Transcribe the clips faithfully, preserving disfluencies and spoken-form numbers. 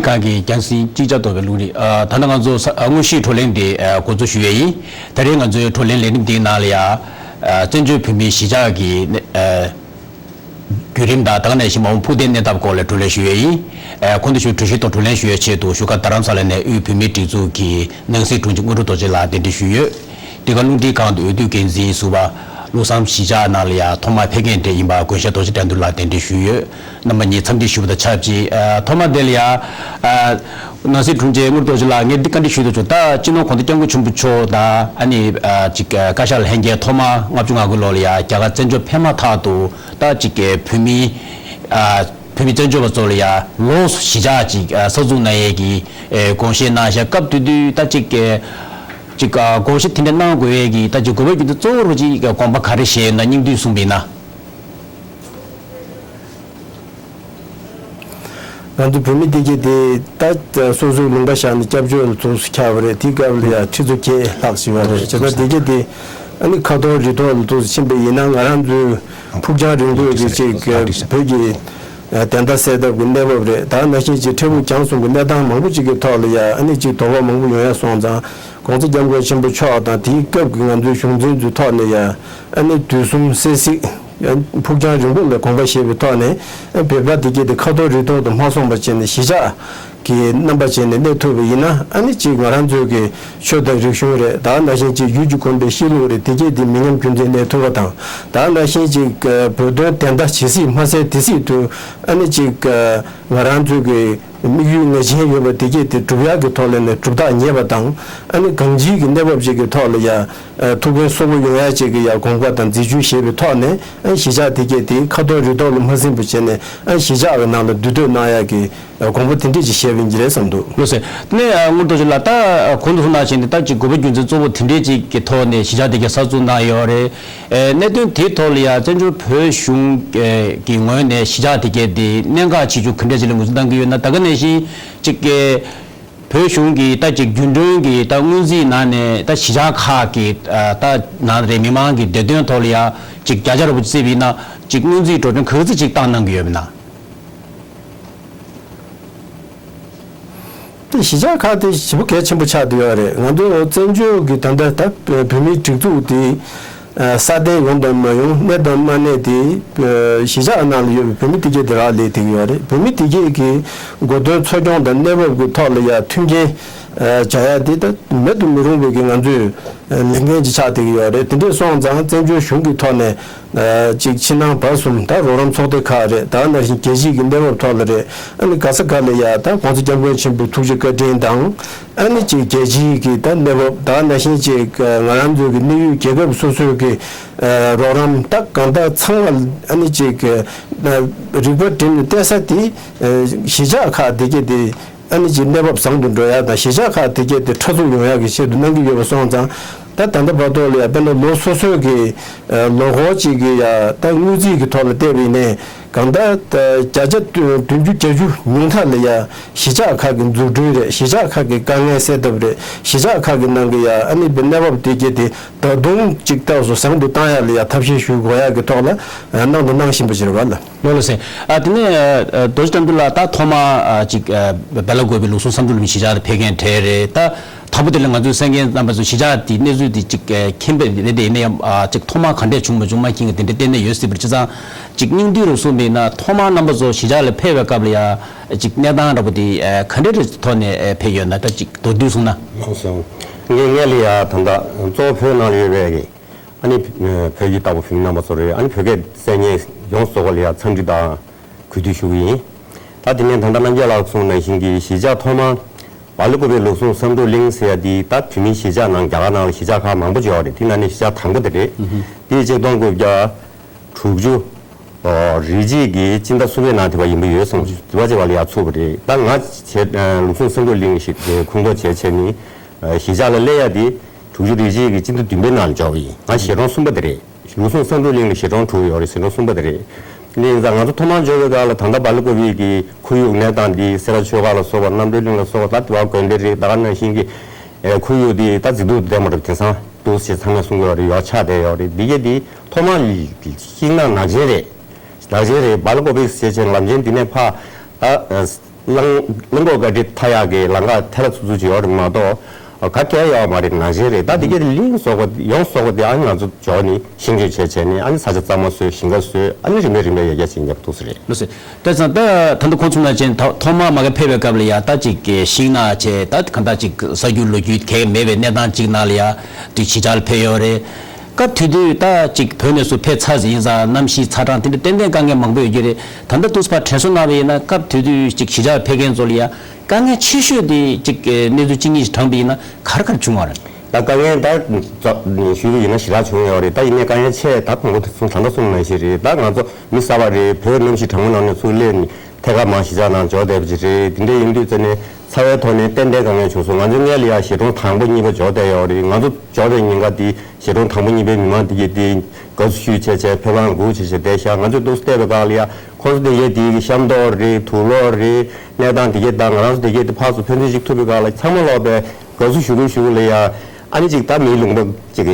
ཁང་གི་རྒྱང་སྲིང་ཅིག་ཅར་གཏོང་བའི་ལུང་རིགས། ཨ། ད་ལྟ་ང་ཚོ་ས་ཨ་དངོས་གཞིའི་བགྲོ་གླེང་འདི་ཨ་འགོ་འཛུགས་ཞུ་ཡས་ཡིན། ད་རེས་ང་ཚོའི་བགྲོ་གླེང་ལས་རིམ་འདིའི་ནང་ལ་ཡ། ཨ། བཙན་བྱོལ་བོད་མིའི་གཞིས་ཆགས་ཀྱི་ཨ་བརྒྱུད་རིམ་དང་། ད་ག་ནང་བཞིན་མ་འོངས་ཕུགས་འདེད་གནས་ཐབས་སྐོར་ལ་བགྲོ་གླེང་ཞུ་ཡས་ཡིན། ཨ། གོང་དུ་ཞུས་གྲོས་གཞི་ཐོག་བགྲོ་གླེང་ཞུ་ཡས་ཆེད་དུ་བཞུགས་སྒར་རྡ་རམ་ས་ལ་ནས་དབུས་བོད་མིའི་སྒྲིག་འཛུགས་ཀྱི་ནང་སྲིད་དྲུང་ཆེ་དངོས་གྲུབ་རྡོ་རྗེ་ལགས་གདན་འདྲེན་ཞུས་ཡོད། འདི་ག་རླུང་འཕྲིན་ཁང་དུ་འོས་བསྡུ་འགན་འཛིན་ཟུར་པ། བློ་བཟང་གཞིས་ཆགས་ནང་ལ་ཡ་ཐོག་མར་ཕེབས་མཁན་དེ་ཡིན་པ་དགོན་གཞིས་རྡོ་རྗེ་དགྲ་འདུལ་ལགས་གདན་འདྲེན་ཞུས་ཡོད། རྣམ་པ་གཉིས་འཚམས་འདྲི་ཞུ་བ་དང་ཆབས་ཅིག་ཨ། ཐོག་མ་དེ་ལ་ཡ། ཨ། ནང་སྲིད་དྲུང་ཆེ་དངོས་གྲུབ་རྡོ་རྗེ་ལགས། ངས་འདི་བཀའ་འདྲི་ཞུ་འདོད་བྱུང་། ད་སྤྱི་ནོར་གོང་ས་སྐྱབས་མགོན་ཆེན་པོ་མཆོག་དང་། ཨ་ནི་ཨ་ཅིག་ཨ་བཀའ་ཤག་ལྷན་རྒྱས་ཐོག་མར་ལྔ་བཅུ་ང་དགུ་ལོ་ལ་ཡ་རྒྱ་གར་བཙན་བྱོལ་ཕེབས་མ་ཐག་ཏུ། ད་ཅིག་ཨ་བོད་མི་ཨ་བོད་མི་བཙན་བྱོལ་བ་ཚོ་ལ་ཡ་ལོགས་སུ་གཞིས་ཆགས་ཅིག་ཨ་གསར་འཛུགས་གནང་ཡས་ཀྱི་ཨ་དགོངས་བཞེས་གནང་བཞག་སྐབས་དེ་དུས་ད་ཅིག་ཨ་ཅིག་ཨ་དགོངས་བཞེས་དེ་འདྲ་གནང་དགོས་ཡས་ཀྱི་ད་ཅིག་དགོས་པ་རྒྱུ་མཚན་གཙོ་བོ་རུ་ཅིག་དགོངས་པ་ག་རེ་བཞེས་ཡོད་ན། སྙིང་བསྡུས་གསུངས་པ་ཡིན་ན། ང་ཚོ་བོད་མི་སྡེ་བརྒྱད་དེ་ད་སོ་སོའི་ལུང་པ་བཞག་ནས་སྐྱབས་བཅོལ་ལ་འདུག་སེ་ཁྱབ་པ་རེད། དེའི་སྐབས་ལ་ཡ་ཁྲི་ཚོ་བརྒྱད་ལྷག་ཙམ་ཡོད་རེད། བྱས་ཙང་སྡེ་བརྒྱད་དེ་ཨ་ནི་ཁ་ཐོར་རི་ཐོག་ལ་འདུག་སེ་ཕྱིན་པ་ཡིན་ན། ང་རང་ཚོའི་ཕུགས་རྒྱང་རིང་པོའི་གི་ཅིག་བོད་ཀྱི་བདེན་མཐའ་གསལ་ཐབས་ཀྱི་གནས་བབ་རེད། ད་ནང་བཞིན་ཅིག་འཕྲལ་ཕུགས་རྒྱང་གསུམ་གྱི་གནས་སྟངས་མང་པོ་ཅིག་གི་ཐོག་ལ་ཡ་ཨ་ནི་ཅིག་དོགས་པ་མང་པོ་ཡོང་ཡ་སོང་ཙང་། གོང་ས་སྐྱབས་མགོན་ཆེན་པོ་མཆོག་དང་དེའི་སྐབས་ཀྱི་ང་ཚོའི་གཞུང་འཛིན་ཚོའི་ཐོག་ནས་ཡ་ཨ་ནི་དུས་གསུམ་གསལ་གཟིགས། ཕུགས་རྒྱང་རིང་པོ་ལ་དགོངས་པ་བཞེས་པའི་ཐོག་ནས། ཨ། བོད་པ་དེ་གྱད་དེ་ཁ་ཐོར་རི་ཐོག་ཏུ་མ་སོང་བ་བྱས་ནས་གཞིས་ཆགས་ཀྱི་རྣམ་པ་བྱས་ནས་གནས་ཐུབ་པ་ཡིན་ན། ཨ་ནི་ཅིག་ང་རང་ཚོའི་གི་ཆོས་དང་རིག་གཞུང་རེད། ད་ནང་བཞིན་ཅིག་ཡུལ་གྱི་གོམས་པའི་གཤིས་ལུགས་རེད། དེ་གྱད་དེ་མི་ཉམས་རྒྱུན་འཛིན་གནས་ཐུབ་པ་དང་། ད་ནང་བཞིན་ཅིག་བོད་དོན་བདེན་མཐའ་ཇི་སྲིད་མ་གསལ་དེ་སྲིད་དུ། ཨ་ནི་ཅིག་ང་རང་ཚོའི་གི་དམིགས་ཡུལ་ངེས་ཅན་ཡོད་པ་དེ་གྱད་དེ་སྒྲུབ་ཡག་གི་ཐོག་ལ་ནས་སྒྲུབ་ཐག་ཉེ་བ་དང་། ཨ་ནི་གང་ཅིའི་གི་གནས་བབ་ཅིག་གི་ཐོག་ལ་ཡ་ཐུགས་ཕན་གསོ་བོ་ཡོང་ཡ་ཅིག་གི་ཡ་དགོངས་པ་དང་མཛད་བྱུས་བཞེས་པའི་ཐོག་ནས། ཨ། གཞིས་ཆགས་དེ་གྱད་དེ་ཁ་ཐོར་རི་ཐོག་ལ་མ་ཟིན་པ་བྱས་ནས། ཨ། གཞིས་ཆགས་ཀྱི་ནང་ལ་འདུས་སྡོད་གནང་ཡ་གི་དགོངས་པ་དེ་འདྲས་ཅིག་བཞེས་པ་ཡིན་གྱི་རེད་བསམ་འདུག་ལགས་སོ། དེ་ནས་ཨ་དངོས་གྲུབ་རྡོ་རྗེ་ལགས། ད་གོང་དུ་གསུངས་ནང་བཞིན་དེ་ད་ཅིག་དགོས་པ་རྒྱུ་མཚན་གཙོ་བོ་དེ་འདྲས་ཅིག་གི་ཐོག་ནས་གཞིས་ཆགས་དེ་གྱད་གསར་འཛུགས་གནང་ཡོད་རེད། ཨེ། གནད་དོན་དེའི་ཐོག་ལ་ཡ་བཙན་བྱོལ་བོད་གཞུང་གི་ངོས་ནས་གཞིས་ཆགས་དེ་གྱད་དེ་གནད་འགག་ཆེ་ཆུང་ག་འདྲས་ཅིག་ལ་ངོས་འཛིན་གནང་གི་ཡོད་ན། ད་ག་ནང་བཞིན་ཅིག་གི་བོད་གཞུང་གི་ད་ཅིག་རྒྱུན་གྲོན་གྱི་ད་སྔོན་རྩིས་ནང་ནས་ད་གཞིས་ཆགས་ཁག་གི་ཨ་ད་ནང་རེ་མི་མང་གི་བདེ་དོན་ཐོག་ལ་ཡ་ཅིག་བརྒྱ་ཆ་རེ་བོ་བརྩིས་པ་ཡིན་ན། ཅིག་སྔོན་རྩིས་འགྲོ་གྲོན་ག་ཚོད་ཅིག་བཏང་གནང་གི་ཡོད་པ་ཡིན་ན། དེ་གཞིས་ཆགས་ཁག་དེ་ཞེ་པོ་གལ་ཆེན་པོ་ཆགས་བསྡད་ཡོད་རེད། ང་ཚོ་བཙན་བྱོལ་གྱི་ད་ལྟ་ད་བོད་མིའི་སྒྲིག་འཛུགས་དེ་ཨ་སྲ་བརྟན་ཡོང་དང་མ་ཡོང་། གནས་དང་མ་གནས་དེ་ཨ་གཞིས་ཆགས་ནང་ལ་ཡོད་པའི་བོད་མི་དེ་གྱད་དེ་རག་ལས་བསྡད་ཀྱི་ཡོད་རེད། བོད་མི་དེ་གྱད་ཀྱི་གོ་དོན་འཚོ་སྐྱོང་དང་གནས་བབ་ཀྱི་ཐོག་ལ་ཡ་མཐུན་རྐྱེན་ཨ་སྦྱར་ཡ་དེ་ད་མེད་དུ་མི་རུང་བའི་གི་ང་ཚོའི་ཨ་ལས་འགན་ཅིག་ཆགས་བསྡད་ཀྱི་ཡོད་རེད། དེ་འདྲས་སོང་ཙང་བཙན་བྱོལ་གཞུང་གི་ཐོག་ནས། ཨ་ཅིག་ཕྱི་ནང་བར་གསུམ་ད་རོགས་རམ་ཚོགས་སྡེ་ཁག་རེད། ད་ནང་བཞིན་རྒྱལ་སྤྱིའི་གི་གནས་བབ་ཐོག་ལ་རེད། ཨ་ནི་ག་ས་ག་ལ་ཡ་ད་གོང་ས་སྐྱབས་མགོན་ཆེན་པོའི་ཐུགས་རྗེ་བཀའ་དྲིན་དང་། ཨ་ནི་ཅིག་རྒྱལ་སྤྱིའི་གི་ད་གནས་བབ། ད་ནང་བཞིན་ཅིག་ང་རང་ཚོའི་གི་གནས་ཡུལ་རྒྱལ་ཁབ་སོ་སོའི་གི་ཨ་རོགས་རམ། ད་གང་ལྟར་ཚང་མ་ཨ་ནི་ཅིག་ཨ་རིག་པ་བསྒྲིམས་ནས་བལྟས་ས་དེ་ཨ་གཞིས་ཆགས་ཁག་དེ་གྱད་དེ། ཨ་ནི་ཅིག་གནས་བབ་བཟང་དུ་འགྲོ་ཡ་དང་། གཞིས་ཆགས་ཁག་དེ་གྱད་དེ་ཕྲ་ཚུགས་ཡོང་ཡ་གི་ཆེད་དུ་གནང་གི་ཡོད་པ་སོང་ཙང་། ད་ད་ལྟ་བར་དུ་ལ་ཡ་དཔེར་ན་ལོ་སོ་སོའི་གི་ཨ་ལོ་འཁོར་གཅིག་གི་ཡ་ད་སྔོན་རྩིས་ཀྱི་ཐོག་ལ་བལྟས་པ་ཡིན་ནའི། གང་ལྟར་ད་བརྒྱ་ཆ་བདུན་ཅུ་བརྒྱད་ཅུ་ཉུང་མཐའ་ལ་ཡ་གཞིས་ཆགས་ཁག་གི་འཛུགས་སྐྲུན་རེད། གཞིས་ཆགས་ཁག་གི་དཀའ་ངལ་སེལ་ཐབས་རེད། གཞིས་ཆགས་ཁག་གི་ནང་གི་ཡ་ཨ་ནི་གནས་བབ་དེ་གྱད་དེ་ད་དུང་ཅིག་ཏོག་ཙམ་བཟང་དུ་བཏང་ཡ་ལ་ཡ་ཐབས་ཤེས་ཞུ་དགོས་ཡ་གི་ཐོག་ལ་ཨ་གནང་དང་གནང་བཞིན་པ་ཞིག་རེད་པ་ལགས། ལགས་ལགས་སེ། ཨ་དེ་ནས་ཨ་རྡོ་རྗེ་དགྲ་འདུལ་ལགས། ད་ཐོག་མར་ཨ་ཅིག་ཨ་སྦེལ་ཀོབ་པའི་ལུགས་སྲོལ་བསམ་གྲུབ་གླིང་གཞིས་ཆགས་དེ་ཕེབས་མཁན་གྲས་རེད། ད་དང་པོ་དེ་ལ་ང་ཚོའི་གསན་མཁན་རྣམ་པ་ཚོ་གཞིས་ཆགས་དེའི་གནས་ཚུལ་དེ་ཅིག་ཨ་མཁྱེན་པ་རེད་དེ། ཡིན་ན་ཡང་ཨ་ཅིག་ཐོག་མར་ག་འདྲས་བྱུང་མ་བྱུང་མ་མཁྱེན་མཁན་དེ་འདྲ་གཏན་ནས་ཡོད་སྲིད་པ་རེད། བྱས་ཙང་ཅིག་སྙིང་བསྡུས་རུ་གསུངས་པ་ཡིན་ན། ཐོག་མར་རྣམ་པ་ཚོ་གཞིས་ཆགས་ལ་ཕེབས་པའི་སྐབས་ལ་ཡ་ཅིག་གནས་སྟངས་འདྲ་པོ་དེ་ཨ་ག་འདྲས་ཀྱི་ཐོག་ནས་ཨ་ཕེབས་ཡོད་ན། ད་ཅིག་མདོར་བསྡུས་གསུངས་ན། ལགས་སོ། ངས་སྔོན་ལ་ཡ་ད་ལྟ་གཙོ་བོ་བོད་ནང་ལ་ཡོད་པའི་གི་ཨ་ནི་བོད་ཀྱི་ལྟ་བུ་བོད་མི་རྣམ་པ་ཚོ་རེད། ཨ་ནི་བོད་སྐད་གསན་མཁན་ཡོངས་རྫོགས་ལ་ཡ་འཚམས་འདྲི་དང་གུས་འདུད་ཞུ་གི་ཡིན། ད་དེ་ནས་ད་ལྟ་རྣམ་རྒྱལ་ལགས་གསུངས་ནང་བཞིན་གྱི་གཞིས་ཆགས་ཐོག་མར་སྦེལ་ཀོབ་པའི་ལུགས་སྲོལ་བསམ་གྲུབ་གླིང་ཟེར་ཡ་དེ། ད་བོད་མིའི་གཞིས་ཆགས་ནང་རྒྱ་གར་ནང་ལ་གཞིས་ཆགས་ཁག་མང་པོ་ཅིག་ཡོད་རེད། དེའི་ནང་ནས་གཞིས་ཆགས་དང་པོ་དེ་རེད། དེ་ཆིག་སྟོང་དགུ་བརྒྱ་དྲུག་ཅུ་རེ་གཅིག་གི་སྤྱི་ཟླ་གསུམ་པའི་ནང་དེ་བ་ཡིན་པ་ཡོད་སོང་། དེ་བ་ཅིག་བ་ལ་ཡ་ཚུགས་པ་རེད། ད་ང་བྱས་ལུགས་སྲོལ་བསམ་གྲུབ་གླིང་གི་ཁུངས་གཏོགས་བྱས་བྱས་ནས་གཞིས་ཆགས་ལ་སླེབས་ཡ་དེ་དྲུག་ཅུ་རེ་གཅིག་གི་སྤྱི་ཟླ་བདུན་པའི་ནང་ལ་འབྱོར་བ་ཡིན། ང་གཞིས་གྲོང་གསུམ་པ་དེ་རེད། ལུགས་སྲོལ་བསམ་གྲུབ་གླིང་ལ་གཞིས་གྲོང་དྲུག་ཡོད་རེད། གཞིས་གྲོང་གསུམ་པ་དེ་རེད། དེ་ཡིན་ཙང་ང་ཚོ་ཐོག་མར་འབྱོར་བའི་སྐབས་ལ་ད་ལྟ་སྦེལ་ཀོབ་པའི་གི་ཁོར་ཡུག་གནས་སྟངས་འདི་སེ་ར་ཆོས་སྒར་ལ་སོགས་པ། རྣམ་གྲོལ་གླིང་ལ་སོགས་པ། ད་དེ་བ་དགོན་སྡེ་རེད། ད་ག་ནང་བཞིན་གྱི་ཨེ་ཁོར་ཡུག་འདི་ད་མཛེས་སྡུག་ལྡན་པ་རེད། དེང་སང་འདུག་ཅེས་ཚང་མས་གསུང་གི་ཡོད་རེད། ཡོ་ཆགས་བསྡད་ཡོད་རེད། འདི་གས་འདི་ཐོག་མར་ཤིང་ནགས་ནགས་ཆེན་རེད། ནགས་ཆེན་རེད། སྦེལ་ཀོབ་པའི་ཞེས་བྱས་ནས་ལམ་ཆེན་འདི་ནས་ཕར་ད། རླངས་རླངས་འཁོར་ག་འདྲ་ཐར་ཡག་གི་ལམ་ཁ་ཐལ་ལ་ཚུབ་ཚུབ་ཅིག་ཡོད་རེད་མ་གཏོགས། ག་གེ་ཡོད་མ་རེད། ནང་བཞིན་རེད། ད་དེ་གའི་གླིང་སོག་པོ་ཡོངས་སོག་པོ་དེ་ཨ་ནི་ང་ཚོ་འཇོག་ནས་ཤིང་བཅོས་བྱས་བྱས་ནས་ཨ་ནི་ས་ཆ་གཙང་མ་བཟོས། ཞིང་ཁ་བཟོས། ཨ་ནི་རིམ་པས་རིམ་པས་ཡར་རྒྱས་ཕྱིན་ཡག་འདུག་ས་རེད། ལགས་སོ། བལྟས་ཙང་ད་ད་ལྟ་ཁོང་གསུངས་ནང་བཞིན་ཐོག་ཐོག་མར་མ་གི་ཕེབས་པའི་སྐབས་ལ་ཡ་ད་ཅིག་ཤིང་ནགས་བྱས། ད་གང་ལྟར་ཅིག་ས་རྒྱུ་ལོ་རྒྱུས་གང་ཡང་མེད་པའི་གནས་སྟངས་ཅིག་ནང་ལ་ཡ་དུས་གཞིས་ཆགས་ལ་ཕེབས་ཡོད་རེད། སྐབས་དེ་དུས་ད་ཅིག་བོད་ནས་སུ་ཕེབས་ཚར་ཟིན་ཡིན་ཙང་གནམ་གཤིས་ཚ་གྲང་དེ་འདྲ་ཏན་ཏན་དཀའ་ངལ་མང་པོ་ཡོད་ཀྱི་རེད། ད་ལྟ་དུས་ཕར་དྲན་གསོ་གནང་བ་ཡིན་ན་སྐབས་དེ་དུས་ཅིག་གཞིས་ཆགས་ཕེབས་མཁན་ཚོ་ལ་ཡ་དཀའ་ངལ་ཆེ་ཤོས་དེ་ཅིག་གནས་ཚུལ་གཅིག་གཉིས་ཤིག་དྲངས་པ་ཡིན་ན་ག་རེ་ག་རེ་བྱུང་བ་རེད། ད་དཀའ་ངལ་ད་ཞུས་པ་ཡིན་ན་ཞེ་དྲག་བྱུང་ཡོད་རེད། ད་ཡིན་ནའི་དཀའ་ངལ་ཆེ་ད་དང་པོ་དེ་གསུངས་ད་ལྟ་གསུངས་ནང་བཞིན་རེད། ད་ང་ཚོ་མི་གསར་པ་རེད། བོད་གནམ་གཤིས་གྲང་མོ་ནང་ནས་ཚུར་སླེབས་ནས་ཐད་ཀར་མར་གཞིས་ཆགས་ནང་འབྱོར་བསྡད་པ་ཅིག་རེད། དེ་འདྲ་ཡིན་དུས་ཙ་ནས་ཚ་བའི་ཐོག་ནས་ཏན་ཏན་དཀའ་ངལ་བྱུང་སོང་། ང་ཚོ་སྔོན་ལ་ཡ་བཞེས་སྒྲུང་དང་པོ་གཉིས་པ་འབྱོར་བསྡད་ཡོད་རེད། ང་ཚོ་འབྱོར་བའི་ཉིན་ཀ་དེ་བཞེས་སྒྲུང་དང་པོ་གཉིས་པའི་མི་མང་དེ་གས་དེ་དགའ་བསུ་ཞུས་བྱས་བྱས་ཕེབས་ལམ་སྒུག་བྱས་བྱས་བསྡད་ཤག་ང་ཚོས་འདུག་སེ་བལྟས་པའི་སྒང་ལ་ཡ་ཁོང་ཚོ་དེ་གས་དེ་གི་ཤམ་ཐབས་རེད། དུག་ལོག་རེད། གནས་སྟངས་དེ་གས་དང་ང་རང་ཚོ་དེ་གས་དེ་ཕར་ཚུར་ཕན་ཚུན་ཅིག་ཐུག་པའི་སྒང་ལ་ཚང་མ་ལོག་པའི་དགའ་བསུ་ཞུ་གི་ཞུ་གི་ལ་ཡ། ཨ་ནི་ཅིག་ད་མིའི་ལུང་པ་ཅིག་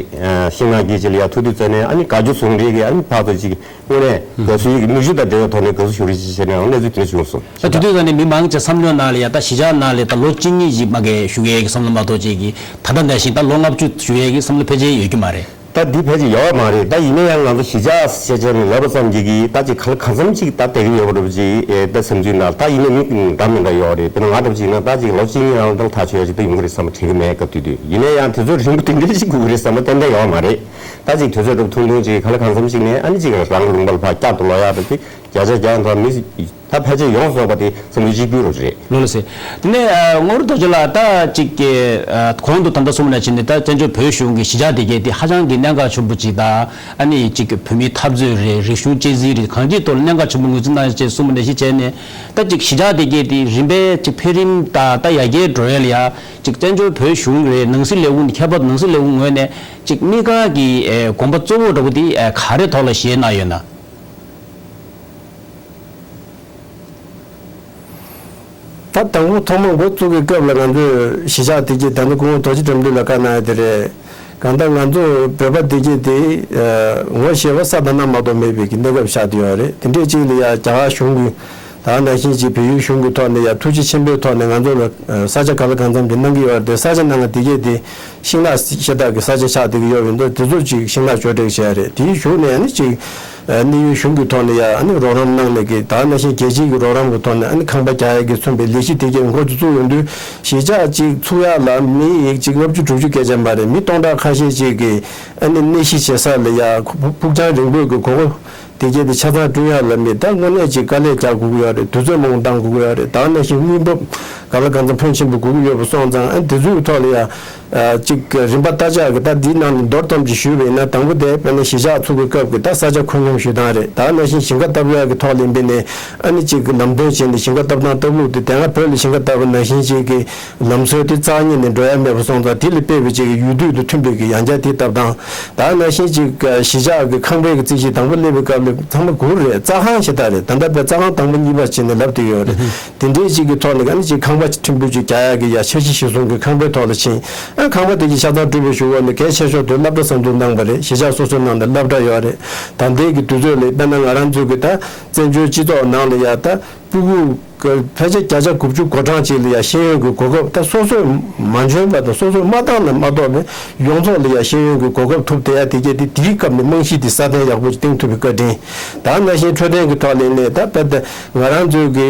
ཤིང་ནགས་དཀྱིལ་ཅིག་ལ་ཡ་ཐུག་དུས་ཙ་ནས་ཨ་ནི་དགའ་སྐྱོ་ཟུང་འབྲེལ་གྱིས་ཨ་ནི་ཕར་ཚུར་ཅིག་དངོས་གནས་དགའ་བསུ་ཡི་མིག་ཆུ་དང་འབྲེལ་བའི་ཐོག་ནས་དགའ་བསུ་ཞུ་རེས་ཅིག་བྱས་ནས་གནས་ཚུལ་དེ་འདྲ་བྱུང་སོང་། ད་དེ་དུས་ཙ་ནས་མི་མང་ཆེ་བསམ་བློའི་ནང་ལ་ཡ་ད་གཞིས་ཆགས་ནང་ལ་ད་ལོ་གཅིག་གཉིས་ཅིག་མ་གི་བཞུགས་ཡས་ཀྱི་བསམ་བློ་མ་གཏོགས་ཅིག་གི་ད་ལྟ་ནང་བཞིན་ད་ལོ་ལྔ་བཅུ་བཞུགས་ཡས་ཀྱི་བསམ་བློ་ཕལ་ཆེར་ཡོད་ཀྱི་མ་རེད། ད་འདི་ཕལ་ཆེར་ཡོད་མ་རེད། ད་ཡིན་ན་ཡང་ང་ཚོ་གཞིས་ཆགས་ཞེས་བྱས་ནས་ལབ་པ་ཙམ་གྱིས་ཀྱིས་ད་ཅིག་ག་ལ་གང་འཚམ་ཅིག་ད་བསྡད་ཀྱི་ཡོད་པ་འདྲ་པོ་ཅིག་ཨེ་ད་སེམས་ཚུལ་ནང་ད་ཡིན་ན་མི་འདྲ་མི་འདྲ་ཡོད་རེད། དཔེར་ན་ང་འདྲ་པོ་ཅིག་ཡིན་ན་ད་ཅིག་ལོ་གཅིག་གཉིས་རང་ལ་ད་ལ་ཐག་ཆོད་ཡ་ཅིག་ད་ཡོང་གི་རེད་བསམ་པ་དྲན་གྱི་མེད། སྐབས་དེ་དུས་ཡིན་ན་ཡང་དུས་ཚོད་རིང་པོ་དེ་འདྲ་ཞིག་དགོས་ཀྱི་རེད་བསམ་པ་ཏན་ཏན་ཡོད་མ་རེད། ད་ཅིག་དུས་ཚོད་འདྲ་པོ་ཐུང་ཐུང་ཅིག་ག་ལ་གང་འཚམ་ཅིག་ནས་ཨ་ནི་ཅིག་རང་ལུང་པ་ལ་ཕར་བསྐྱར་དུ་ལོག་ཡ་འདྲ་ཅིག་བརྒྱ་ཆ་བརྒྱ་ཡང་ཐོག་མི། ད་ཕལ་ཆེར་ཡོངས་རྫོགས་པ་དེ་སེམས་ཚུལ་གཅིག་གྱུར་རེད། ལགས་སོ། དེ་ནས་ཨ་དངོས་གྲུབ་རྡོ་རྗེ་ལགས་ད་ཅིག་གི་ཨ་གོང་དུ་ད་ལྟ་གསུངས་པ་ནང་བཞིན་ནི་ད་བཙན་བྱོལ་བོད་གཞུང་གི་གཞིས་ཆགས་དེ་གས་དེ་ཧ་ཅང་གི་གནད་འགག་ཆེན་པོ་ཅིག་དང་ཨ་ནི་ཅིག་གི་བོད་མིའི་འཐབ་རྩོད་རེད། རིག་གཞུང་གཅེས་འཛིན་རེད། གང་ཅིའི་ཐོག་ལ་གནད་འགག་ཆེན་པོ་ངོས་འཛིན་གནང་བྱས་གསུངས་པ་ནང་བཞིན་བྱས་ནས་ད་ཅིག་གཞིས་ཆགས་དེ་གས་དེ་རིམ་པས་ཅིག་འཕེལ་རིམ་དང་ད་ཡར་རྒྱས་འགྲོ་ཡས་ལ་ཡ་ཅིག་བཙན་བྱོལ་བོད་གཞུང་རེད། ནང་སྲིད་ལས་ཁུངས་ཁྱད་པར་དུ་ནང་སྲིད་ལས་ཁུངས་ངོས་ནས་ཅིག་དམིགས་བཀར་གྱི་ཨ་དགོངས་པ་གཙོ་བོ་འདྲ་པོ་དེ་ཨ་ག་རེ་ཐོག་ལ་བཞེས་གནང་ཡོད་ན། ད་དང་པོ་ཐོག་མ་འགོ་བཙུགས་ཀྱི་སྐབས་ལ་ང་ཚོས་གཞིས་ཆགས་དེ་གའི་ད་ལྟ་སྐུ་ངོ་རྡོ་རྗེ་དགྲ་འདུལ་ལ་བཀའ་གནང་ཡ་དེ་རེད། གང་ལྟར་ང་ཚོ་བོད་པ་དེ་གའི་དེ་ངོ་ཤེས་པ་ས་དང་གནམ་མ་གཏོགས་མེད་པའི་གི་གནས་སྐབས་ཤར་བསྡད་ཡོད་རེད། དེ་འདྲའི་ཅིག་ལ་ཡ་རྒྱ་གར་གཞུང་གི་ད་ནང་བཞིན་ཅིག་བལ་ཡུལ་གཞུང་གི་ཐོག་ནས་ཡ་ཐུགས་རྗེ་ཆེན་པོའི་ཐོག་ནས་ང་ཚོ་ལ་ས་ཆ་ག་ལ་གང་འཚམ་ཅིག་གནང་གི་ཡོད་རེད། དེ་ས་ཆ་ནང་གི་དེ་གའི་དེ། ཤིང་ནགས་ཤ་སྟག་གི་ས་ཆ་ཆགས་བསྡད་ཀྱི་ཡོད་པ་ཡིན་ཙང་དེ་ཚོ་ཅིག་ཤིང་ནགས་གཅོད་འབྲེག་བྱས་རེད། དེའི་གཞུག་ནས་ཨ་ནི་ཅིག་ཨ་གནས་ཡུལ་གཞུང་གི་ཐོག་ནས་ཡ་ཨ་ནི་རོགས་རམ་གནང་ནས་ཀྱི་ད་ནང་བཞིན་རྒྱལ་སྤྱིའི་གི་རོགས་རམ་གྱི་ཐོག་ནས་ཨ་ནི་ཁང་པ་རྒྱག་ཡ་གི་མཚོན་པའི་ལས་གཞི་དེ་གའི་འགོ་ཚུགས་ཡོང་དུས་གཞིས་ཆགས་ཅིག་ཚུགས་ཡ་ལ་མི་ཡིག་ཅིག་ལྔ་བཅུ་དྲུག་ཅུ་སྐད་ཆ་མ་རེད། མི་སྟོང་ཕྲག་ཁ་ཤས་ཅིག་གི་ཨ་ནི་གནས་གཞི་བྱེད་ས་ལ་ཡ་ཁོ་ཕུགས་རྒྱང་རིང་པོའི་གི་གོ་སྐབས་དེ་གས་དེ་ཆ་ཚང་བསྐྲུན་ཡ་ལ་མི་ད་དངོས་གནས་ཅིག་དཀའ་ལས་རྒྱག་དགོས་ཀྱི་ཡོད་རེད། དུས་ཚོད་མང་པོ་བཏང་དགོས་ཀྱི་ཡོད་རེད། ད་ནང་བཞིན་དངུལ་འབབ་ག་ལ་གང་འཚམ་ཕོན་ཆེན་པོ་དགོས་ཀྱི་ཡོད་པ་སོང་ཙང་ཨ་དེ་ཚོའི་ཐོག་ལ་ཡ་ཨ་ཅིག་རིམ་པ་ལྟ་ཅག་གི་ད་འདིའི་ནང་ནས་མདོར་ཙམ་ཅིག་ཞུས་པ་ཡིན་ན་དང་པོ་དེ་དཔེར་ན་གཞིས་ཆགས་ཚུགས་པའི་སྐབས་ཀྱི་ད་ས་ཆ་མཁོ་སྙོམས་ཞུ་སྟངས་རེད། ད་ནང་བཞིན་ཞིང་ཁ་བཏབ་ཡག་གི་ཐོག་ལ་ཡིན་པ་ཡིན་ནའི་ཨ་ནི་ཅིག་གི་ལམ་སྟོན་བྱས་ནས་ཞིང་ཁ་བཏབ་སྟངས་བཏབ་ལུགས་དེ་དེ་སྔ་བོད་ལ་ཞིང་ཁ་བཏབ་པ་ནང་བཞིན་ཅིག་གི་ལམ་སྲོལ་དེ་རྩ་བ་ཉིད་ནས་འགྲོ་ཡ་མེད་པ་སོང་ཙང་དེ་ལ་དཔག་པའི་ཅིག་གི་ཡུལ་དུས་དང་མཐུན་པའི་གི་ཡང་བསྐྱར་དེ་བཏབ་སྟངས། ད་ནང་བཞིན་ཅིག་གཞིས་ཆགས་ཀྱི་ཁང་པའི་གི་རྩིག་གཞི་དང་པོ་སླེབས་པའི་སྐབས་ལ་ཚང་མ་སྒུར་རེད། རྩྭ་ཁང་ཞེ་དྲག་རེད། ད་ལྟ་བས་རྩྭ་ཁང་དང་པོ་གཉིས་པ་བྱས་ནས་ལབ་བསྡད་ཡོད་རེད། དེ་འདྲའི་ཅིག་གི་ཐོག་ནས་ཨ་ནི་ཅིག་ཁང་པ་ཕྲན་བུ་ཅིག་རྒྱག་ཡག་གི་ཡ་འཆར་གཞི་གཞིར་བཟུང་གི་ཁང་པའི་ཐོག་ལ་ཕྱིན། ཨ་ཁང་པ་དེ་གི་ཆ་ཚང་གྲུབ་པའི་གཞུག་གུ་ནས་གལ་ཆེ་ཤོས་དེ་སློབ་གྲྭ་ཟམ་གདོང་གནང་བ་རེད། གཞིས་ཆགས་སོ་སོའི་ནང་ནས་སློབ་གྲྭ་ཡོད་རེད། ད་ལྟའི་གི་དུས་ཚོད་ལ་དཔེར་ན་ང་རང་ཚོའི་གི་ད་བཙན་བྱོལ་སྤྱི་ཚོགས་ནང་ལ་ཡ་ད་སྤུ་གུ་ཕལ་ཆེར་བརྒྱ་ཆ་དགུ་བཅུ་གོ་གྲངས་ཅིག་ལ་ཡ་ཤེས་ཡོན་གྱི་གོ་སྐབས་ད་སོ་སོས་མ་འཇོན་པ་དང་སོ་སོས་མ་བཏང་ན་མ་གཏོགས་པའི་ཡོངས་རྫོགས་ལ་ཡ་ཤེས་ཡོན་གྱི་གོ་སྐབས་ཐོབ་བསྡད་ཡ་དེ་གས་དེ་དེའི་སྐབས་ནས་རྨང་གཞི་དེ་སྲ་བརྟན་ཡག་པོ་ཅིག་བཏིང་ཐུབ་པའི་བཀའ་དྲིན། ད་ནང་བཞིན་འཕྲོད་བསྟེན་གྱི་ཐོག་ལ་ཡིན་ནའི་ད་དཔེར་ད་ང་རང་ཚོའི་གི་